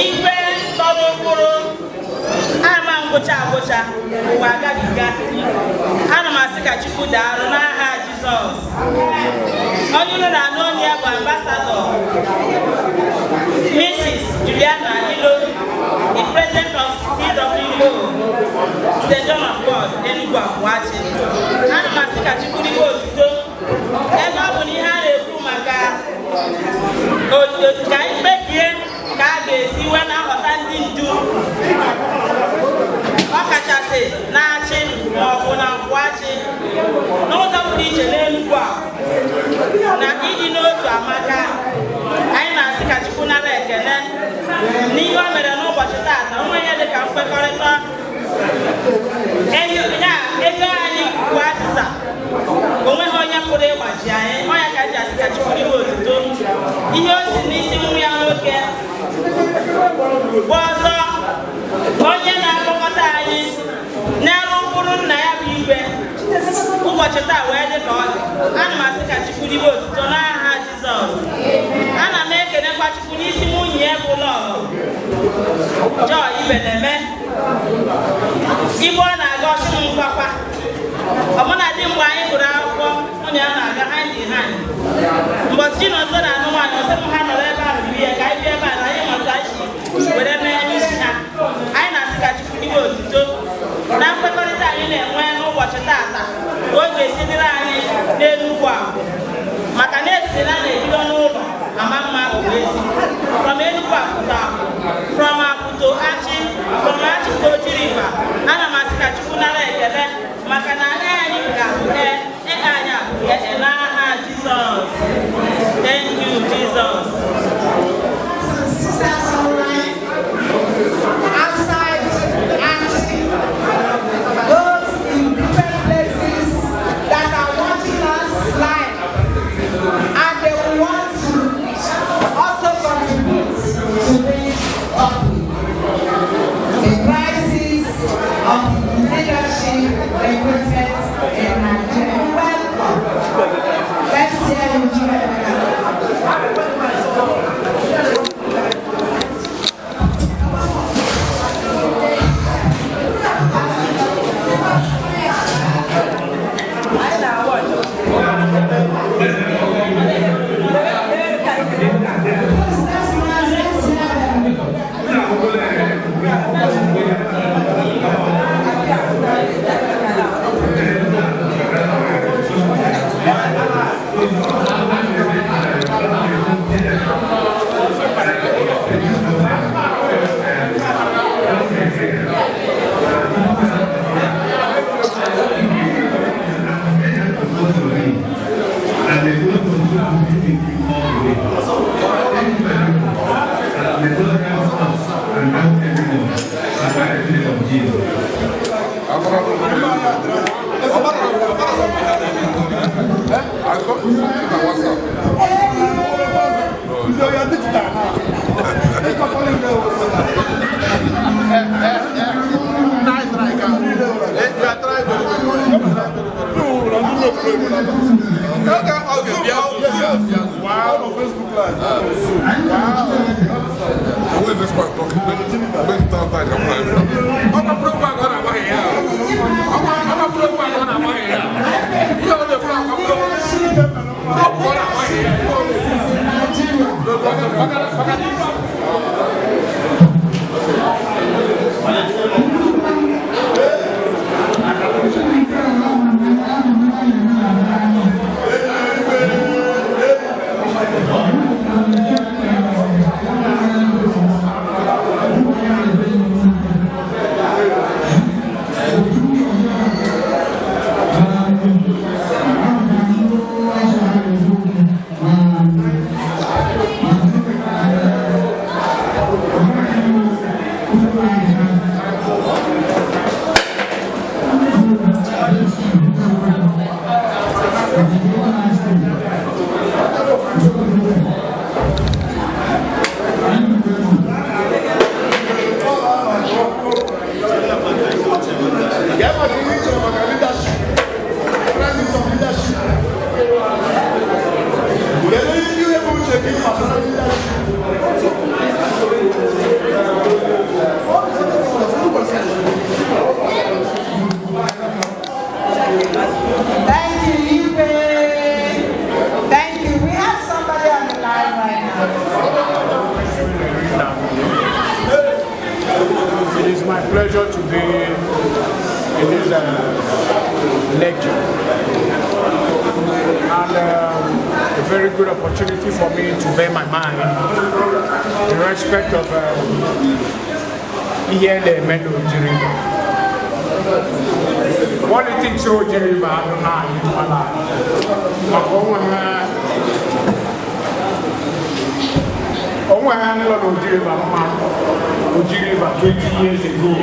igwe tọrọ ụkpụrụ ama ngwụcha agwụcha ụwa agabiga. Ana m asị ka Chukwu daalụ n'aha Jizọs. Onye unu na-anụ onye ya bụ Ambassador Mrs. Juliana Ilo, the president of CWO St. John of God, Enugu Akwachi. Ana m asị ka Chukwu riwe otuto, ebe ọ bụ na ihe a na-ekwu maka ka anyị kpebie ka a ga-esi wee na-aghọta ndị ndu, ọkachasị na-achị ma ọ bụ na nkwachị n'ụzọ pụrụ iche n'Enugwu a, na ịdị n'otu amaka. Anyị na-asị ka Chukwu nara ekele n'ihe o mere n'ụbọchị taata. Onwe ya dị ka nkwekọrịta ego anyị bụ azịza, onweghị onye pụrụ ịgbaji anyị. Ọnya ka ji asị ka Chukwu riwe otuto. Ihe o si n'isi nwa ya nwoke bụ ọzọ, onye na-akpọkọta anyị n'elu mkpụrụ nna ya bụ igwe, ụbọchị taa wee dị ka ọ dị. Ana m asị ka Chukwu riwe otuto n'aha Jizọs. Ana m ekenekwa Chukwu n'isi nwunye ya bụ Lọlọ Joy Ibeneme. Igbe ọ na-aga ọchị m nkwakwa, ọbụna dị mgbe anyị gụrụ akwụkwọ, nwunye ya na-aga hand in hand. Mbọchị Chinonso na-anụ nwaanyị, ọsị m ha nọrọ ebe ahụ bie ka anyị bịa ebe a na anyị mụta chi were mee n'isi ha. Anyị na-asị ka Chukwu riwe otuto na nkwekọrịta anyị na-enwe n'ụbọchị taata, ka o ga-esi dịrị anyị n'Enugwu a, maka na esila na-ebido n'ụlọ ama mma bụ ezi. From Enugu Akwụta, from Akwụto Achị, from Achị to Oji River. Ana m asị ka Chukwu nara ekele, maka na anyị ga-abụ ee anyị abụ ee n'aha Jizọs. Thank you, Jesus. Sisters online, outside Achi, those in different places that are watching us live, and they will want to also contribute to this topic: the crisis of leadership recruitment in Nigeria. Welcome. Let's hear you. And they go to the all the way. Thank you very much. And may God help us and help everyone. In the name of Jesus. I got something on WhatsApp. Who is this man talking? Make it out. I'm a program on our way here. I'm a program on our way here. You are the program. pleasure to be in this lecture and a very good opportunity for me to bear my mind in respect of ihe na-eme n'Oji River. Politics Oji River adịghị anyị mma maka onwe ha onwe ha nọ n'Oji River mma. Oji River 20 years ago,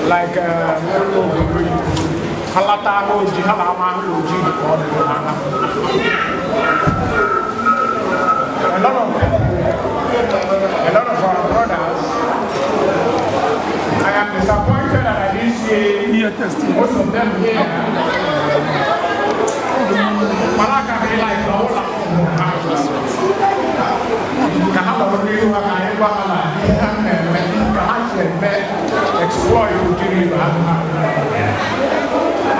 like n'ụlọ obodo Igbo ha lata ahụ oji ha na-ama ahụ oji ka ọ dị ha. A lot of our brothers, I am disappointed that I didn't see most of them here. Malaka be like all ka ha nọrọ n'ihu ha ka anyị gwa ha na ihe ha na-eme ka ha si eme exploit Oji River ha.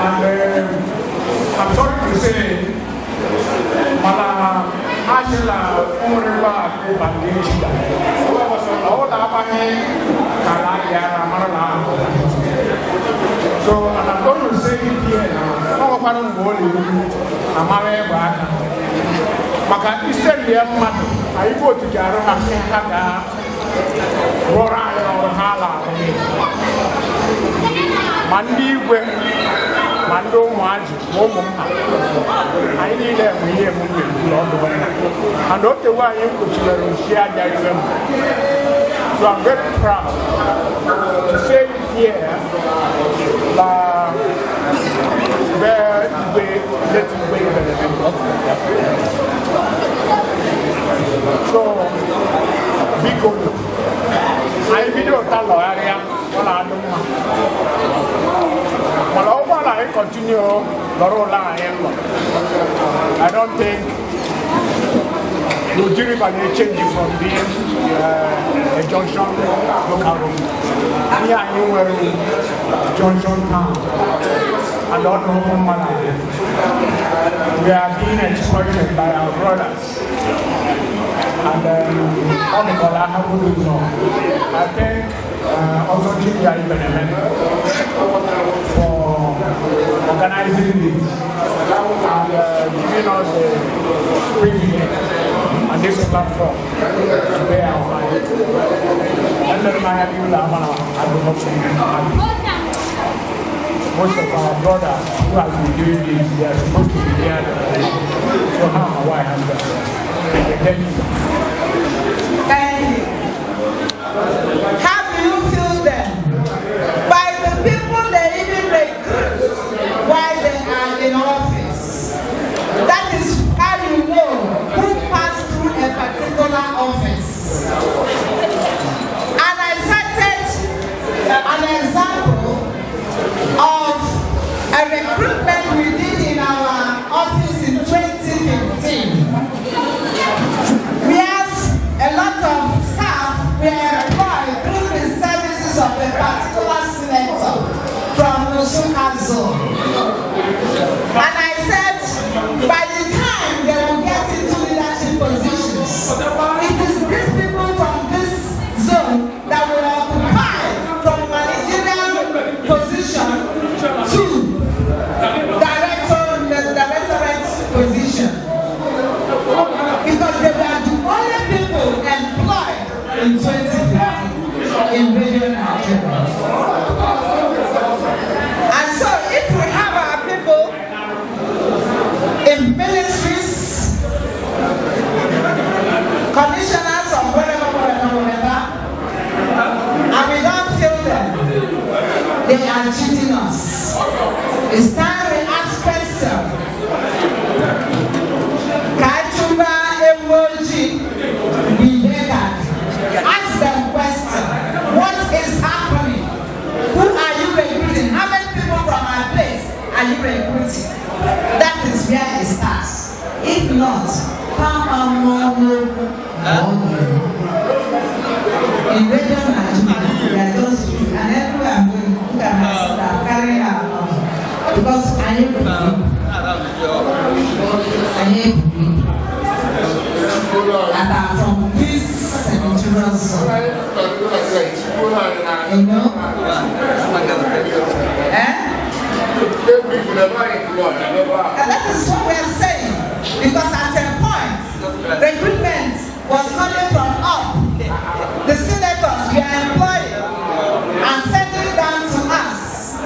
And I'm sorry to say, mana ha sị na nwere akụ banda echi ọ na-agbanye ka ala ya na mara na ahụ. So, and I'm going to say it here now, ọ nwekwara mgbe ọ na-eru amara egbe aka maka isi ya mmadụ anyị votu ji arụ ha sị ha ga rụọrọ anyị ọrụ ha ala arụ, ma ndị igwe ma ndị ụmụazị ma ụmụ m ha anyị niile enwe ihe emume ọdụ and o tewe anyị mkpuchiwere nsi aja iwe m. So I'm very proud to say it here that igwe late igwe Ibeleme. So biko, anyị bido ụta lọgharịa, ọ na-adị mma, mana ọ bụrụ na anyị continue lọrọ ụlọ anyị nọ, I don't think Oji River may change from being a junction local government. Ihe anyị nwere junction town and ọdụ ụmụ mmadụ, we are being exploited by our brothers and ọ dịkọla ha bụrụ ụzọ. I think also Chidia Ibeneme for organizing this and giving us the privilege and this platform to bear our mind. And then my most of our brothers who have been doing this, they are supposed to be here. So how am I have that? Thank you. Thank you. How do you feel then? By the people they even recruit while they are in office. That is how you know who passed through a particular office. And I cited an example of a recruitment we did in our office in 2015. Whereas a lot of staff were employed through the services of a particular senator from Nsukka zone. And I said, by the time they will get into leadership positions, it is these people from this zone that will occupy from managerial position to directorate position. Because they were the only people employed in 2015 in Radio Nigeria. And so if we have our people in ministries, commissioners or whatever, whatever, whatever, and we don't feel them, they are cheating us. It's time we ask question. Ka chụba ewu ojii, we beggared. Ask them question. What is happening? Who are you recruiting? How many people from our place are you recruiting? That is where it starts. If not, come on, no, no. In Radio Nigeria, we are just few, and everywhere I'm going, look at my sister, I'm carrying her along. Because I am I am that are from this cemetery. adịrọ. You know? Eh? And that is what we are saying. Because at a point, recruitment was coming from up. The senators we are employing and sending down to us.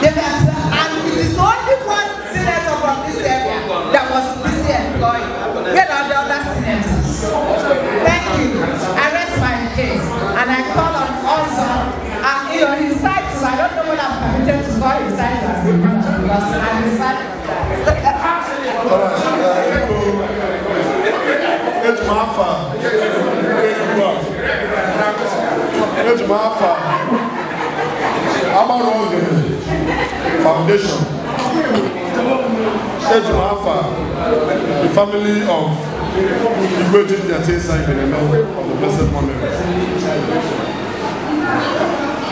They were, and it is only one senator from this area that was busy employing. Where are the other senators? Thank you. I rest my case. And I call on also, his title, I don't know what I'm permitted to call his title as a man, because I'm decided that. Eji m afa Agbarụoge Foundation. Eji m afa the family of Igwe Ginger Tesa Ibeneme of the Blessed Memory.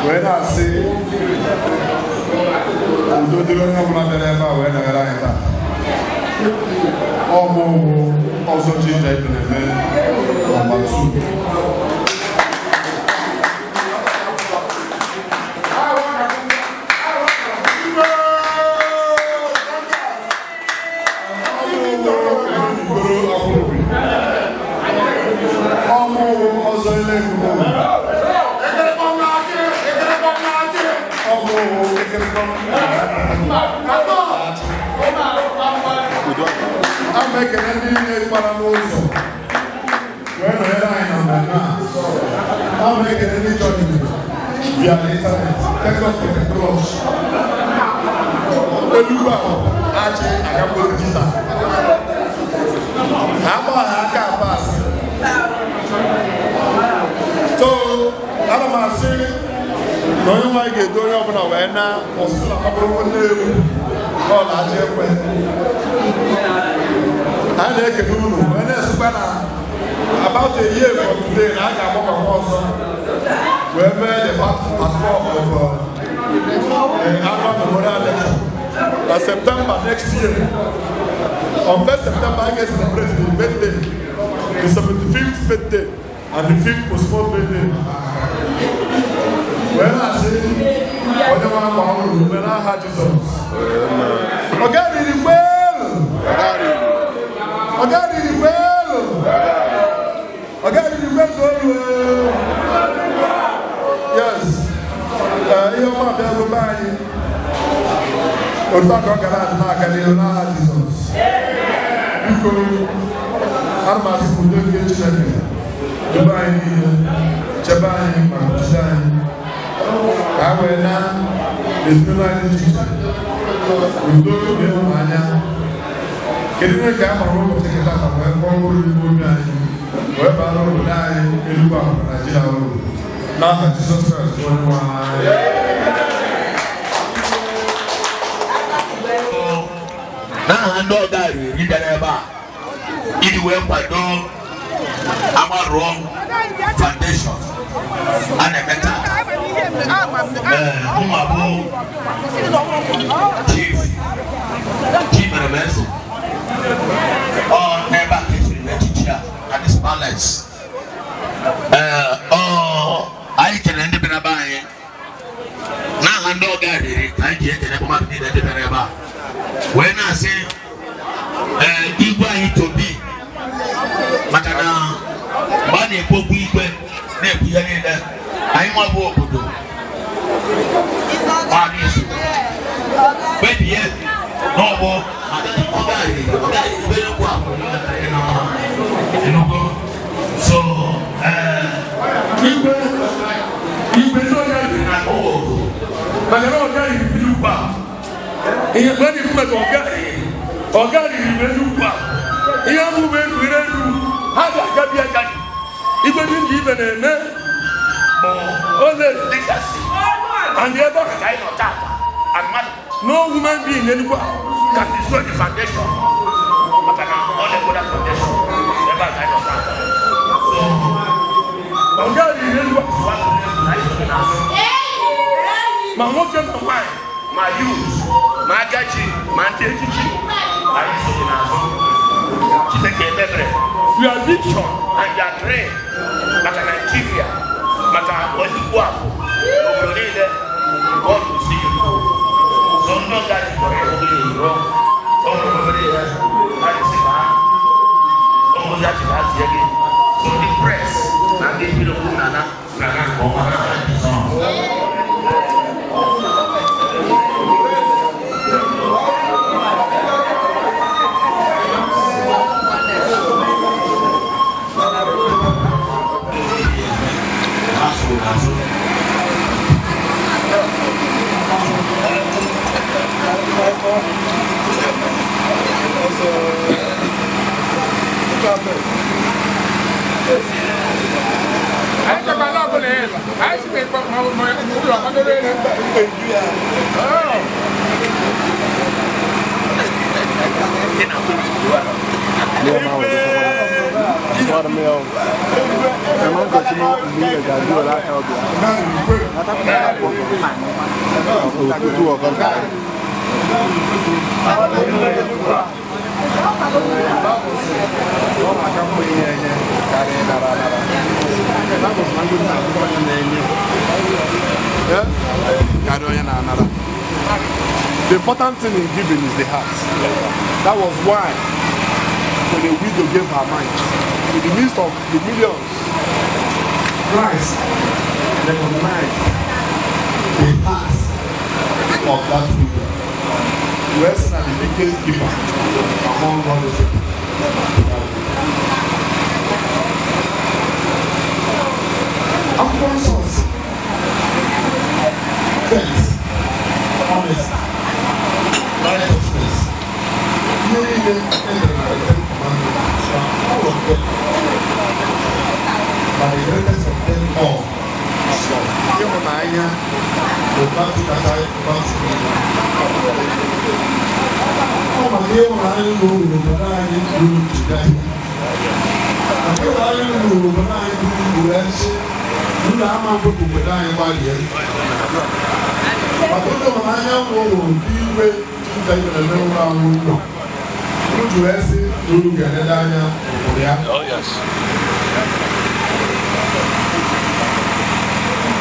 Wee na-asị udo dịrị onye ọbụla bịara ebe a wee nọnyere anyị taa. Ọmụ ọzọ Ginger Ibeneme nọmba 2. Ọmụ ọzọ ile ngwuru. Ọmụ ekere. A ma ekele ndị niile gbara n'ụzọ wee nọnyere anyị na mmemme a. A ma ekele ndị jọjiri via the internet. Thank God for technology. Elugwu ahụ achị agakwuru digital. Ha agba ha aka apasị. So, ana m asị na onye nwaanyị ga-edu onye ọbụla wee na ọsụsụ na ọbụrụ nne ewu n'ọla achị ekwe. Anyị na-ekele unu wee na-esikwa na about a year from today na a ga-agbakọkwa ọzọ wee mee the part four of annual memorial lecture na September next year. On 1st September, I get celebrate the birthday, the 75th birthday and the 5th postponed birthday. Wee na-asị onye nwe akwa ọhụrụ ume n'aha Jizọs. Ọgariri kwelu! Ọgariri kwelu! Ọgariri kwezuolu! Yes. Ihe ọma abịago be anyị. Otu a ka ọ gara adị na-aga n'ihu n'aha Jizọs. Biko, ana m asị ka udo nke Chineke debe anyị niile, chebe anyị ma kpuchite anyị, ka a wee na ezinụlọ anyị dị iche iche udo na ịhụnanya. Kedu ihe ka a mara ụbọchị nke tata wee kpọọ mkpụrụ n'ime obi anyị wee baa n'obodo anyị Enugu ahụ na Naịjirịa uru n'aha Jizọs Kraịst onye nwe anyị. N'aha ndị ọga riri bịara ebe a iji wee kwado Agbarụọ Foundation a na-eme taa. Ee, mụnwa bụ Chief Chimeremeze. Ọ n'ebe a ka esiri m echichi a na this palace. Ee, ọ anyị kelere ndị bịara be anyị n'aha ndị ọga riri ka anyị ji ekele mmadụ niile ndị bịara ebe a wee na-asị ee igwe anyị tobi, maka na mgbe a na-ekwu okwu igwe na-ekwu ihe niile anyị nwa bụ obodo gbara izu kpebie na ọ bụ Enugu. So igwe igwe ndị ọga riri na ogo maka na ọga riri mmiri ugbu a ihe mgbe na-ekwu maka ọga riri mmiri ugbu a ihe ọmụ bụ elu ire elu ha ga-agabi agabi. Igwe ndị ndị ibe na-eme bụ ole dịgasị and ebe ọ ka anyị nọ tata and mmadụ no woman being Enugu can destroy the foundation maka na ọ na-ekwu that foundation ebe a ka anyị nọ tata. So ọga riri elu ma nwoke ma nwaanyị ma youth ma agadi ma ndị echichi anyị so gị n'azụ. Chineke emebere Your vision and your dream maka Nigeria, maka Ojukwu afọ obodo niile, God will see you. So ndị ọga anyị chọrọ ịhụ gị n'iro. O nwere obere ihe ha ji sị ka ha ụmụ ya ji ha zie gị. So ndị press na ndị mmiri okwu na na na na nke ọma ha na Jizọs. Anyị chọkwa na ọbụla ịlọ anyị si ma ụlọ kwadoro elu. The important thing in giving is the heart. That was why when a widow gave her mite, in the midst of the millions, Christ recognized the heart of that widow. Whereas the biggest giver among all the people. Akwụkwọ nsọ sị, faith, honesty, righteousness, ihe niile e dere na the Ten Commandments, all of them, but the greatest of them all is love. Ịhụnanya bụ virtue kacha virtue niile. Ọ maka ịhụnanya ruru obodo anyị ruru njide anyị. Maka ịhụnanya ruru obodo anyị ruru wee sị, unu ama nkwe ka obodo anyị gbalie. Maka ịhụnanya nwụrụ ndị igwe nta ibere n'ụlọ anwụ ụlọ. Unu ji wee sị na unu ga-elele anya obodo ya. Oh, yes.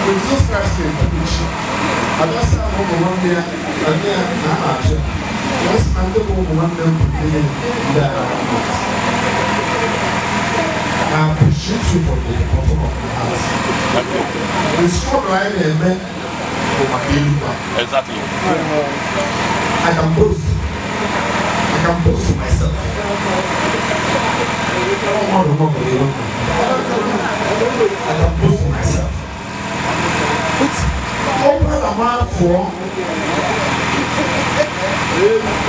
When Jesus Christ came to preach, abịasị ahụ ụmụ nwanne ya na nne ya na ha na-achọ. Wee sị na ndị bụ ụmụ nwanne m bụ ndị ndị agha. I appreciate you from the bottom of my heart. The struggle anyị na-eme bụ maka eluigwe. Exactly. I can boast. I can boast to myself. I can boast to myself. But ọ bụrụ na m afọ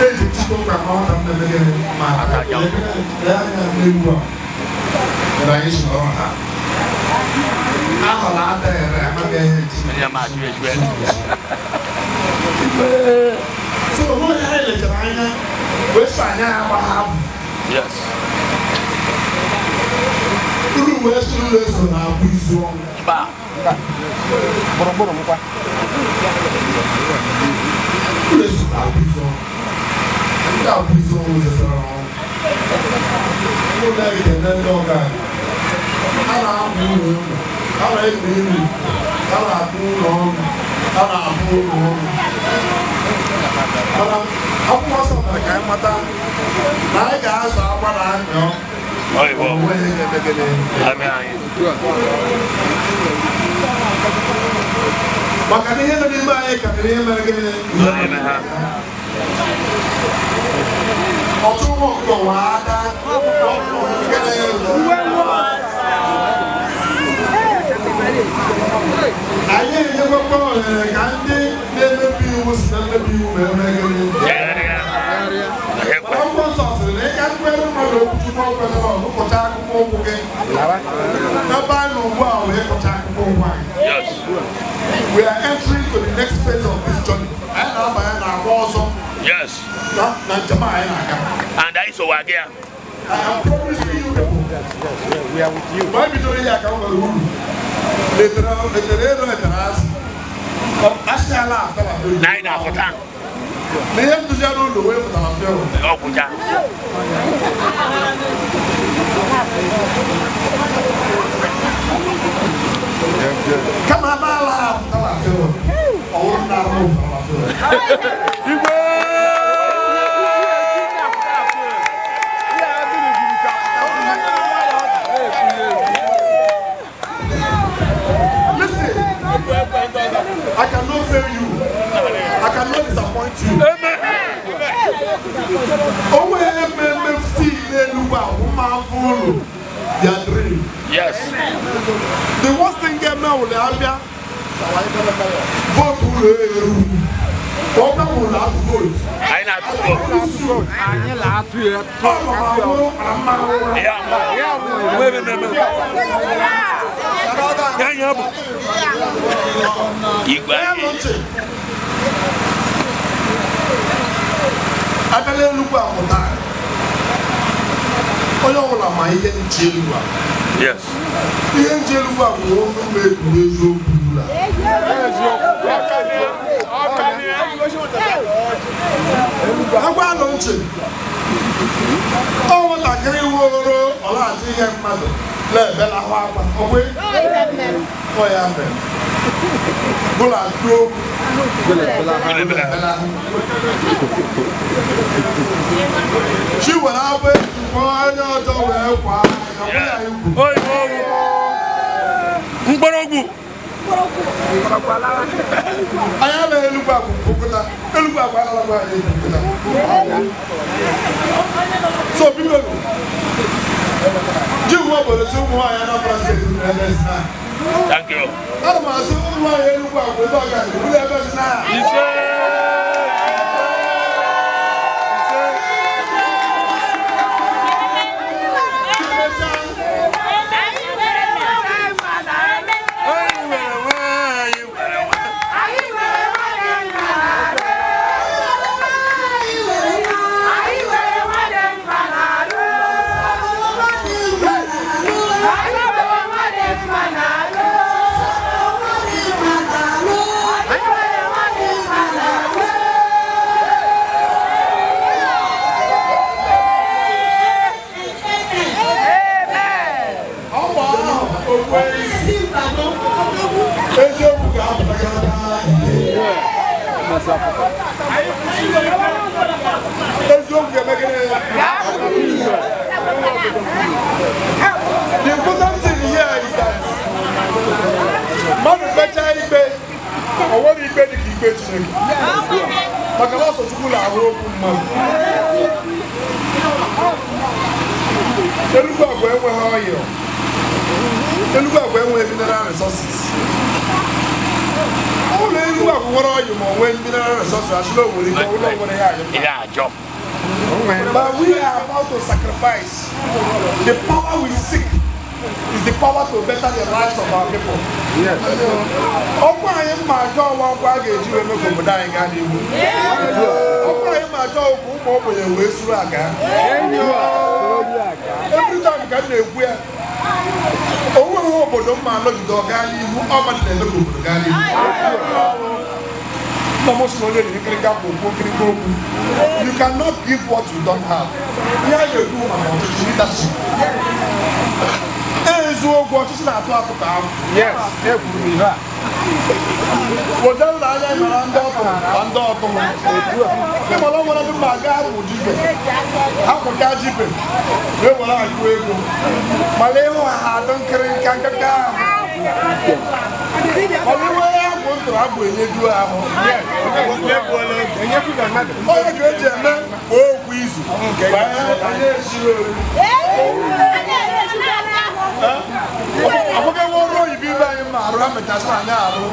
eji chukwu ka ma ọ na mmemme gịnị ma lee anya n'egwu a mere anyị si nọrọ ha ahọla ada ere amaghị ihe ji. So onye anyị lechara anya wee sọ anyị agba ha bụ. Yes. Uru wee soro ụlọ eso na-abụ izu ọnwụ. Mba. Gburugburu m kwa. Ụlọ eso na-abụ izu ọnwụ. Ndị abụ izu ọnwụ zesara ọnwụ. Ụlọ anyị ga-eme ndị ọga anyị. A na-abụ ụlọ ụlọ, a na-ebi nri, a na-abụ ụlọ ọrụ, a na-abụ ụlọ ọrụ. Mana akwụkwọ nsọ mere ka anyị mata na anyị ga-azụ agba na anyọ. Oyibo. Onwe ihe ga-eme gịnị? Ame anyị. Maka na ihe nọ n'ime anyị karịrị ihe mere gịnị? Eme ha. Ọtụ ụmụ ọkụkọ nwe aka. Anyị enyekwakwa ohere ka ndị na-emebi iwu si na mmebi iwu ma eme gịnị? Akwụkwọ nsọ sịrị na ị ga kwere mmadụ okwu Chukwu okwenere ọgụ kụcha akpụkpọ ụkwụ gị. Ebe anyị nọ ugbu a wee kụcha akpụkpọ ụkwụ anyị. Yes. We are entering to the next phase of this journey. Anyị na-abanye n'agba ọzọ. Yes. Na njem a anyị na-aga. And anyị so wa gị ya. I am promising you people. We are with you. Mgbe anyị bidoro ihe a ka m nwere uru. Letere ero etere asị. Asị ala afọ Na anyị na-afụta. Na ihe ntụziara ụlọ wee pụtara fịọ. Ọgwụcha. Kama amaala ha pụtara fịọ. Ọwụrụ na ahụ pụtara fịọ. Igwe! Listen, I cannot fail you. I cannot disappoint you. Onwe ememe tii n'Enugwu a mma afọ ụlọ their dream. Yes. The worst thing ga-eme wụlụ abịa vote ụlọ eru. Ka ọ bịa wụlụ atụ vote. Anyị na-atụ vote. Anyị na-atụ ya. Ọ nọ ma nwụrụ ma mma nwụrụ. Ya nwụrụ. Ya ya bụ. Igwe anyị. Abịala Enugwu a mụta. Onye ọbụla ma ihe nche Enugwu a. Yes. Ihe nche Enugwu a bụ ọnụ m ekwuru eziokwu ụlọ. Agwa anụ ntị. Ọ nwatakịrị woro ọlaghachi ihe mmadụ na-ebelahụ akwa. Ọ bụ ọ ya mere. Bụla tụọ okwu. Chi were abụ ejikwa onye ọjọọ wee kwa ya ikwu. Mgbọrọgwụ. Anyị anaghị Enugwu agwụ mpokọta. Enugwu agwụ anaghị anyị mpokọta. So biko ji nwa obodo si ụmụ nwaanyị Anambra steeti bụ ebe si na. Thank you. Ana m asị ụmụ nwaanyị Enugwu agwụ ndị ọgaranya bụ ebe si na. Ise. Eziokwu ga-apụta. Eziokwu ga-emegide ya. The important thing here is that mmadụ kpechaa ikpe, o nwere ikpe dị ka ikpe Chineke. Maka na ọsọ Chukwu na-ahụ okwu mmadụ. Enugwu agwa enweghị oil. Enugwu agwa enweghị mineral resources. Ụlọ Enugwu agwa nwere oil ma o nwee mineral resources, achịla o nwere ike ụlọ nwere ya anyị mma. But we are about to sacrifice. The power we seek is the power to better the lives of our people. Ọkwa anyị mma achọ ọwa ọkwa a ga-eji wee mee ka obodo anyị gaa n'ihu. Ọkwa anyị mma achọ okwu ụmụ ogbenye wee suru aga. Every time ka m na-ekwu ya, o nweghị obodo mma anọgide ọ gaa n'ihu, ọ mmadụ na-eme ka obodo gaa n'ihu. Nna m sị na onye riri nkirika bụ okwu nkirika okwu. You cannot give what you don't have. Ihe a na-ekwu maka ọchịchị leadership. Eziokwu ọchịchị na-atụ atụ ka ahụ. Wetara na anya mara ndị ọtụ na ndị ọtụ. Ịmara nwere ndị mma aga akwụ jibe. Ha kwụcha jibe wee were akụ ego. Mana ịhụ ha adị nkịrịnka nkịrịnka ahụ. Mana iwe ya bụ ntụrụ abụ enyejuo ahụ. Onye ka eji eme kwa okwu izu. Anyị esiri ori. Abụghị nwa ọrụ oyibo ibe anyị ma arụ ha mechasị anyị arụ.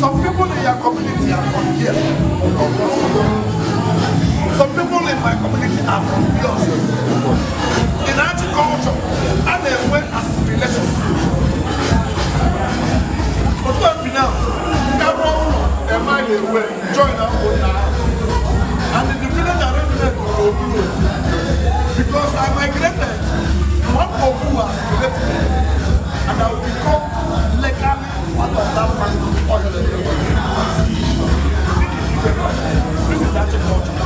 Some people in your community are from here. Some people in my community are from yours. In agriculture, and they went assimilation. But what we now, join our own now. And in the village arrangement, because I migrated, one Obu assimilated me, and I will become legally part of that family. This is agriculture.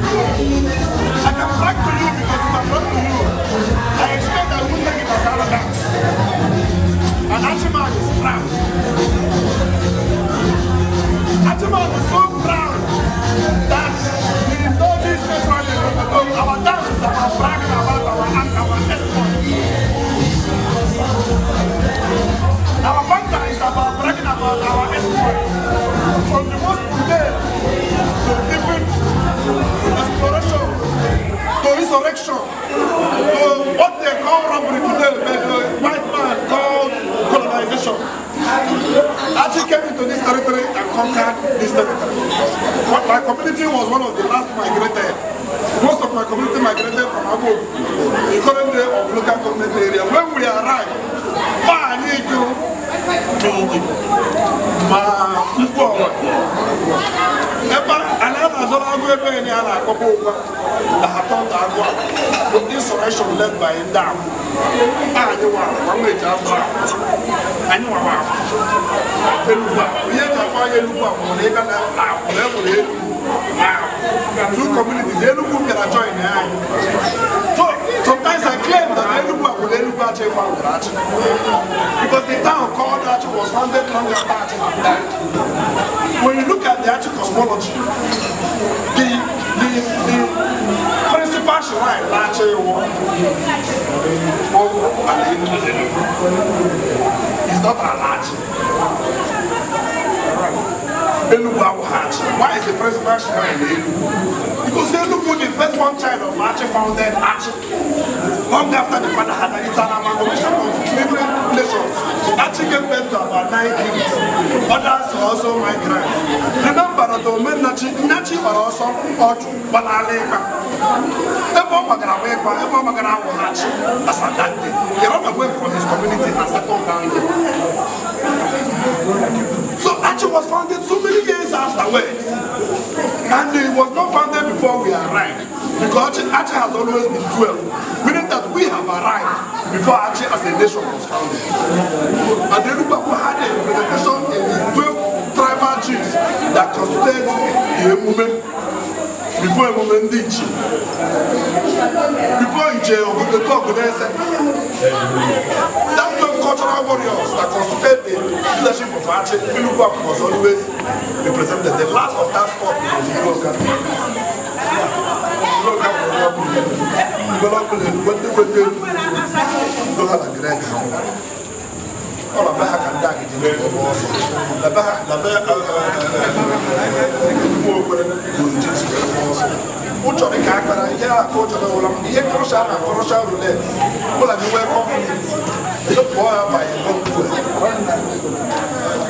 I can brag to you because if I brag to you, I expect I won't take it as arrogance. And Achiman is proud. Achiman is so proud that we know this naturally. Our dance is about bragging about our exploits. Our banter is about bragging about our exploits. From the most mundane to even exploration, to resurrection, to what they call robbery today, but the white man called colonization. Achi came into this territory and conquered this territory. My community was one of the last migrated. Most of my community migrated from Ago, the current day of local government area. When we arrived, the insurrection led by Ndam. Two communities, Enugu join. So sometimes I claim that Enugu and Enugu actually founded Achi. Because the town called Achi was founded long after Achi died. When you look at the Achi cosmology, the principal shrine Achi is not an Achi. Enugu Awuhachi. Why is the principal shrine in Enugu? Because Enugu, the first one child of Achi, founded Achi. Long after the father had died, it's an amalgamation of different nations. Achi gave birth to about 9 kids. Others were also migrants. Remember that the Omenachi, Nachi were also Ochu, Balaleka. Ebe ọ gbagara wee gba, ebe ọ gbagara Awuhachi as at that day. He ran away from his community and settled down here. So Achi was founded so many years afterwards. And it was not founded before we arrived. Because Achi has always been 12. Meaning that we have arrived before Achi as a nation was founded. And the Enugu had a representation in the 12 tribal chiefs that constituted the Emume. Before Emume ndị Ichie. Before Ichie Oguneto Ogunese. That 12 cultural warriors that constituted the leadership of Achi, Enugu was always represented. The last of that stock was Iloka. Iloka was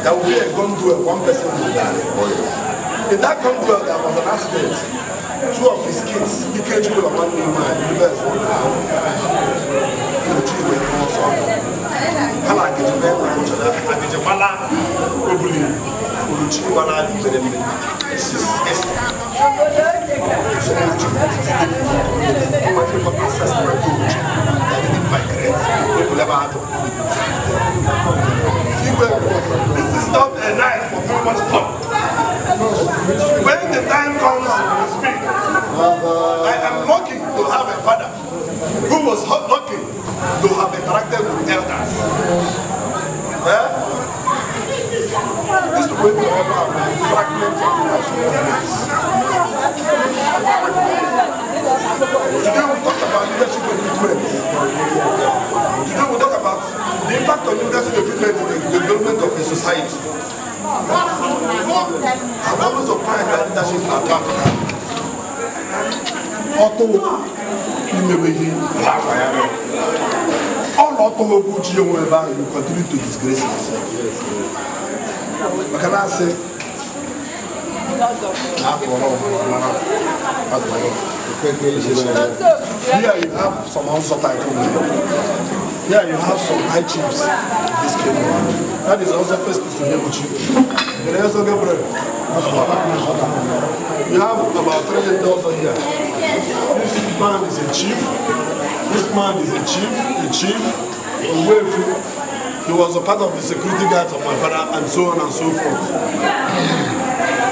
There will be a gun duel, one person will die. In that gun duel, there was an accident. Two of his kids, Ikechukwu and one new man, the best one. This is Esther. So this is not a night for too much talk. When the time comes to speak, I am lucky to have a father who was lucky to have interacted with elders. Eh? This is going to have fragments of life. Today we talk about leadership recruitment. Today we talk about the impact of leadership recruitment in the development of a society. I've always opined that leadership na ọtụ imebeghị ọlụ ọtụ okwu chi onwe ebe ahụ, you continue to disgrace yourself. Maka na asị here you have some Hausa title. Here you have some high chiefs in this kingdom. That is also first to Nebuchi. You have about 3 elders here. This man is a chief. This man is a chief, a chief. He was a part of the security guards of my father, and so on and so forth.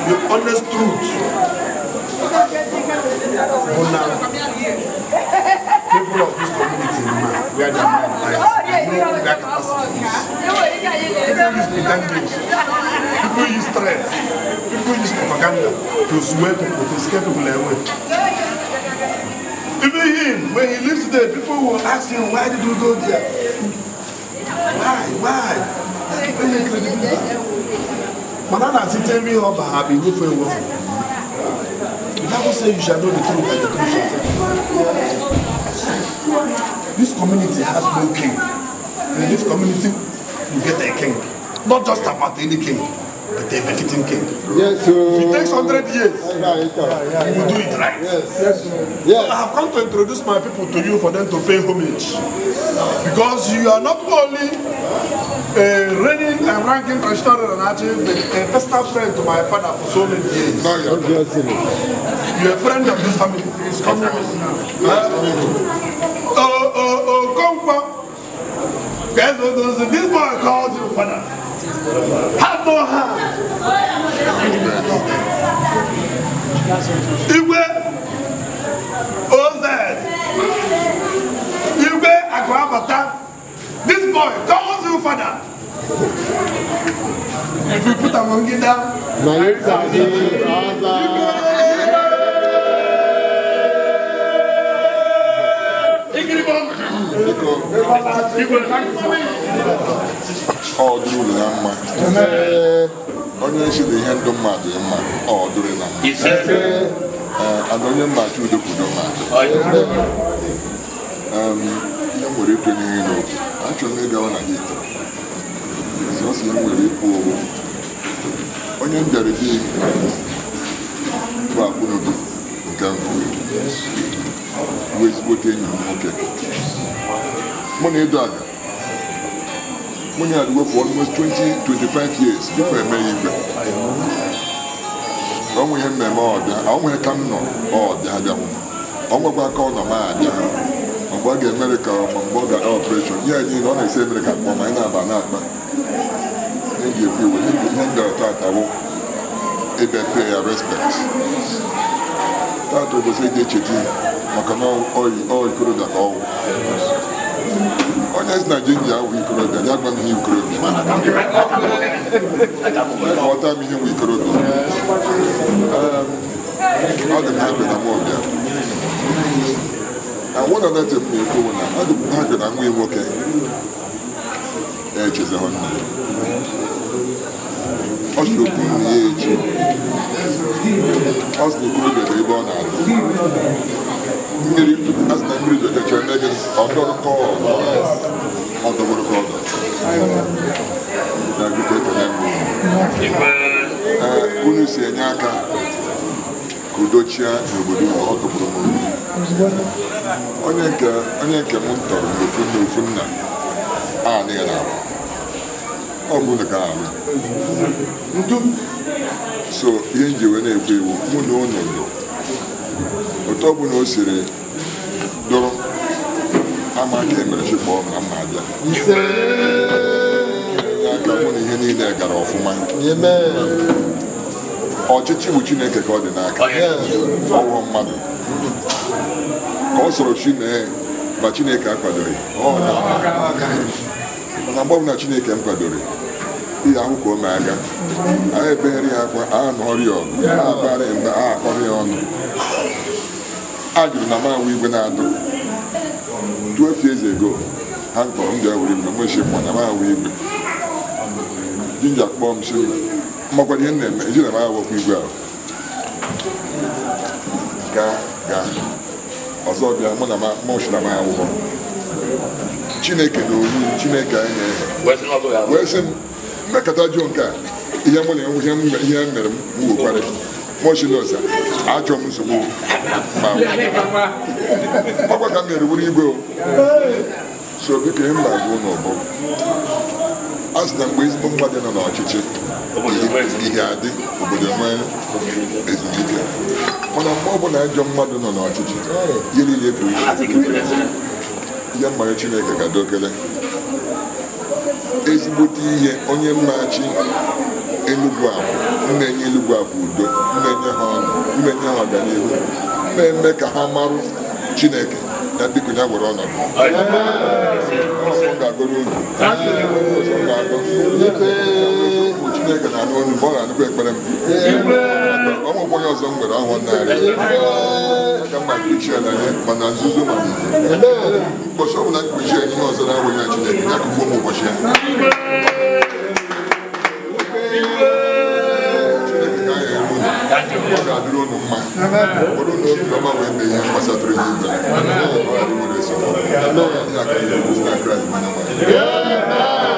The honest truth. People of this community, where their mind lies, know their capacity is. People use language, people use threats, people use propaganda to sway people, to scare people away. Even him, when he lives today, people will ask him, why did you go there? Why? Why? The Bible says you shall know the truth and the truth shall set you free. This community has no king. In this community, you get a king. Not just about any king, but a befitting king. Yes, sir. If it takes 100 years, you will do it right. Yes. Yes, sir. So I have come to introduce my people to you for them to pay homage. Because you are not only a reigning and ranking traditional but a personal friend to my father for so many years. Obviously. You're a friend of this family. It's coming. This boy calls you father. Have no hand. Igwe OZ. Igwe Akwabata. This boy calls you father. If you put a monkey down, Ọ dịrị unu na mma. Ọ Onye si na ihe ndụ mmadụ dị mma, ọ dụrị na mma. Ee, and onye mmachi udo kwudo mmadụ. Ihe m nwere ikwu n'ihe n'okwu, achọrọ m ịgawa na hit. Sọsọ ihe m nwere ikwu owu. Onye m bịara bi bụ Akpụnobi nke mbụ. Bụ ezigbote enyi m nwoke. Mụ na Edo Aga. Mụ na ya adịgo for almost 20, 25 years before eme ya igwe. Ọ nwe ihe mmemme ọbịa, ọ nwere ka m nọ ọbịa abịanwụ. Ọ nwekwa aka ọ nọ ma abịa. Mgbe ọ ga-emere ka ma mgbe ọ ga operation, ihe niile ọ na-esi emere ka mkpọ ma anyị na-aba na-akpa. Ihe ji ekwu iwe, ihe m bịara tata bụ ịbịa pay ya respect. Tata ụbọchị eji echeta ihe maka na ọ ikorobịa ka ọ wụ. Onye si na jinja awụ ikorobịa, ya gwa m ihe ikorobịa. Ghọta m ihe nwe ikorobịa. Ọ dị m happy na mụ bịa. And one other thing m na-ekwu bụ na ọ dị m happy na nwa ya nwoke echezehụ nna ya. Ọ sị okwu nna ya echi. Ọ sị na ikorobịa dị ebe ọ na-adụ. Mmiri a sị na mmiri dochacha eme gị ọ dọrọ ka ọ ọ dọgburu ka ọ dọ. Na biko ekele m unu. Ee, unu si enye aka ka udo chia n'obodo unu, ọ tọgburu m obi. Onye nke m tọrọ n'ofu nna ofu nna a anaghị na-arụ. Ọ bụ unu ka arụ. Ntu so ihe m ji wee na-ekwu iwu mụ na unu dụ. Otu ọ bụla o siri dụrụ ama ka e mere chịkpọọ m na mma abịa. Enye aka mụ na ihe niile gara ọfụma. Ọchịchị bụ Chineke ka ọ dị n'aka. Ọwụwa mmadụ. Ka ọ sọrọ chi mee ma Chineke akwadoghị. Ọ mana mgbe ọbụla Chineke m kwadoro ihe ahụ ka o mee aga. Anyị ebegharị ya akwa, a nụọrọ ya ọgụ, a akparị mba, a akọrọ ya ọnụ. A jụrụ na m awụ igwe na-adụ. 12 years ago, ha kpọrọ m bịa were igwe, m echi mma na m awụ igwe. Jinja kpọọ m sị m, mmakwado ihe m na-eme, eji na m awụkwa igwe ahụ. Gaa gaa. Ọzọ bịa mụ na mụ si na m awụghọ. Chineke na onwe Chineke anyị na-efe. Wee sị m, mmekọta jụụ nke a, ihe mụ na ihe mere m wekwara. Mụ si n'ọsa, achọ m nsogbu ma ọkwa ka m mere wuru igwe o. So biko ihe m na-agwa unu bụ a sị na mgbe ezigbo mmadụ nọ n'ọchịchị ihe adị obodo nwee ezumike, mana mgbe ọbụla ajọ mmadụ nọ n'ọchịchị ihe niile bụ isi ihe mmanya Chineke ga-adokele ezigbote ihe onye mmachi Enugu Akwụ na-enye Enugu Akwụ udo, na-enye ha ọṅụ, na-enye ha ọganihu, na-eme ka ha marụ Chineke na biko ya were ọnọdụ. Ọzọ ga-agọrọ unu. Ọzọ ga-agọ. Chineke na-anụ olu mgbe ọ na-anụkwa ekpere m. Ọ nwekwa onye ọzọ m nwere ahụ narị. Ka mma kpuchie na ya mana nzuzo ma n'ihe. Ụbọchị ọ bụla mkpuchi ya ihe ọzọ na-awụghị na Chineke ya kụgbuo m ụbọchị ya. Chineke ka anyị eru unu. Ọ ga-adịrị unu mma. Bụrụ na obi ọma wee mee ihe gbasatụrụ ihe igwe. Ọ ga-adị nwere esemokwu. Ya ka ihe bụ na Kraịst bụ onye nwe anyị.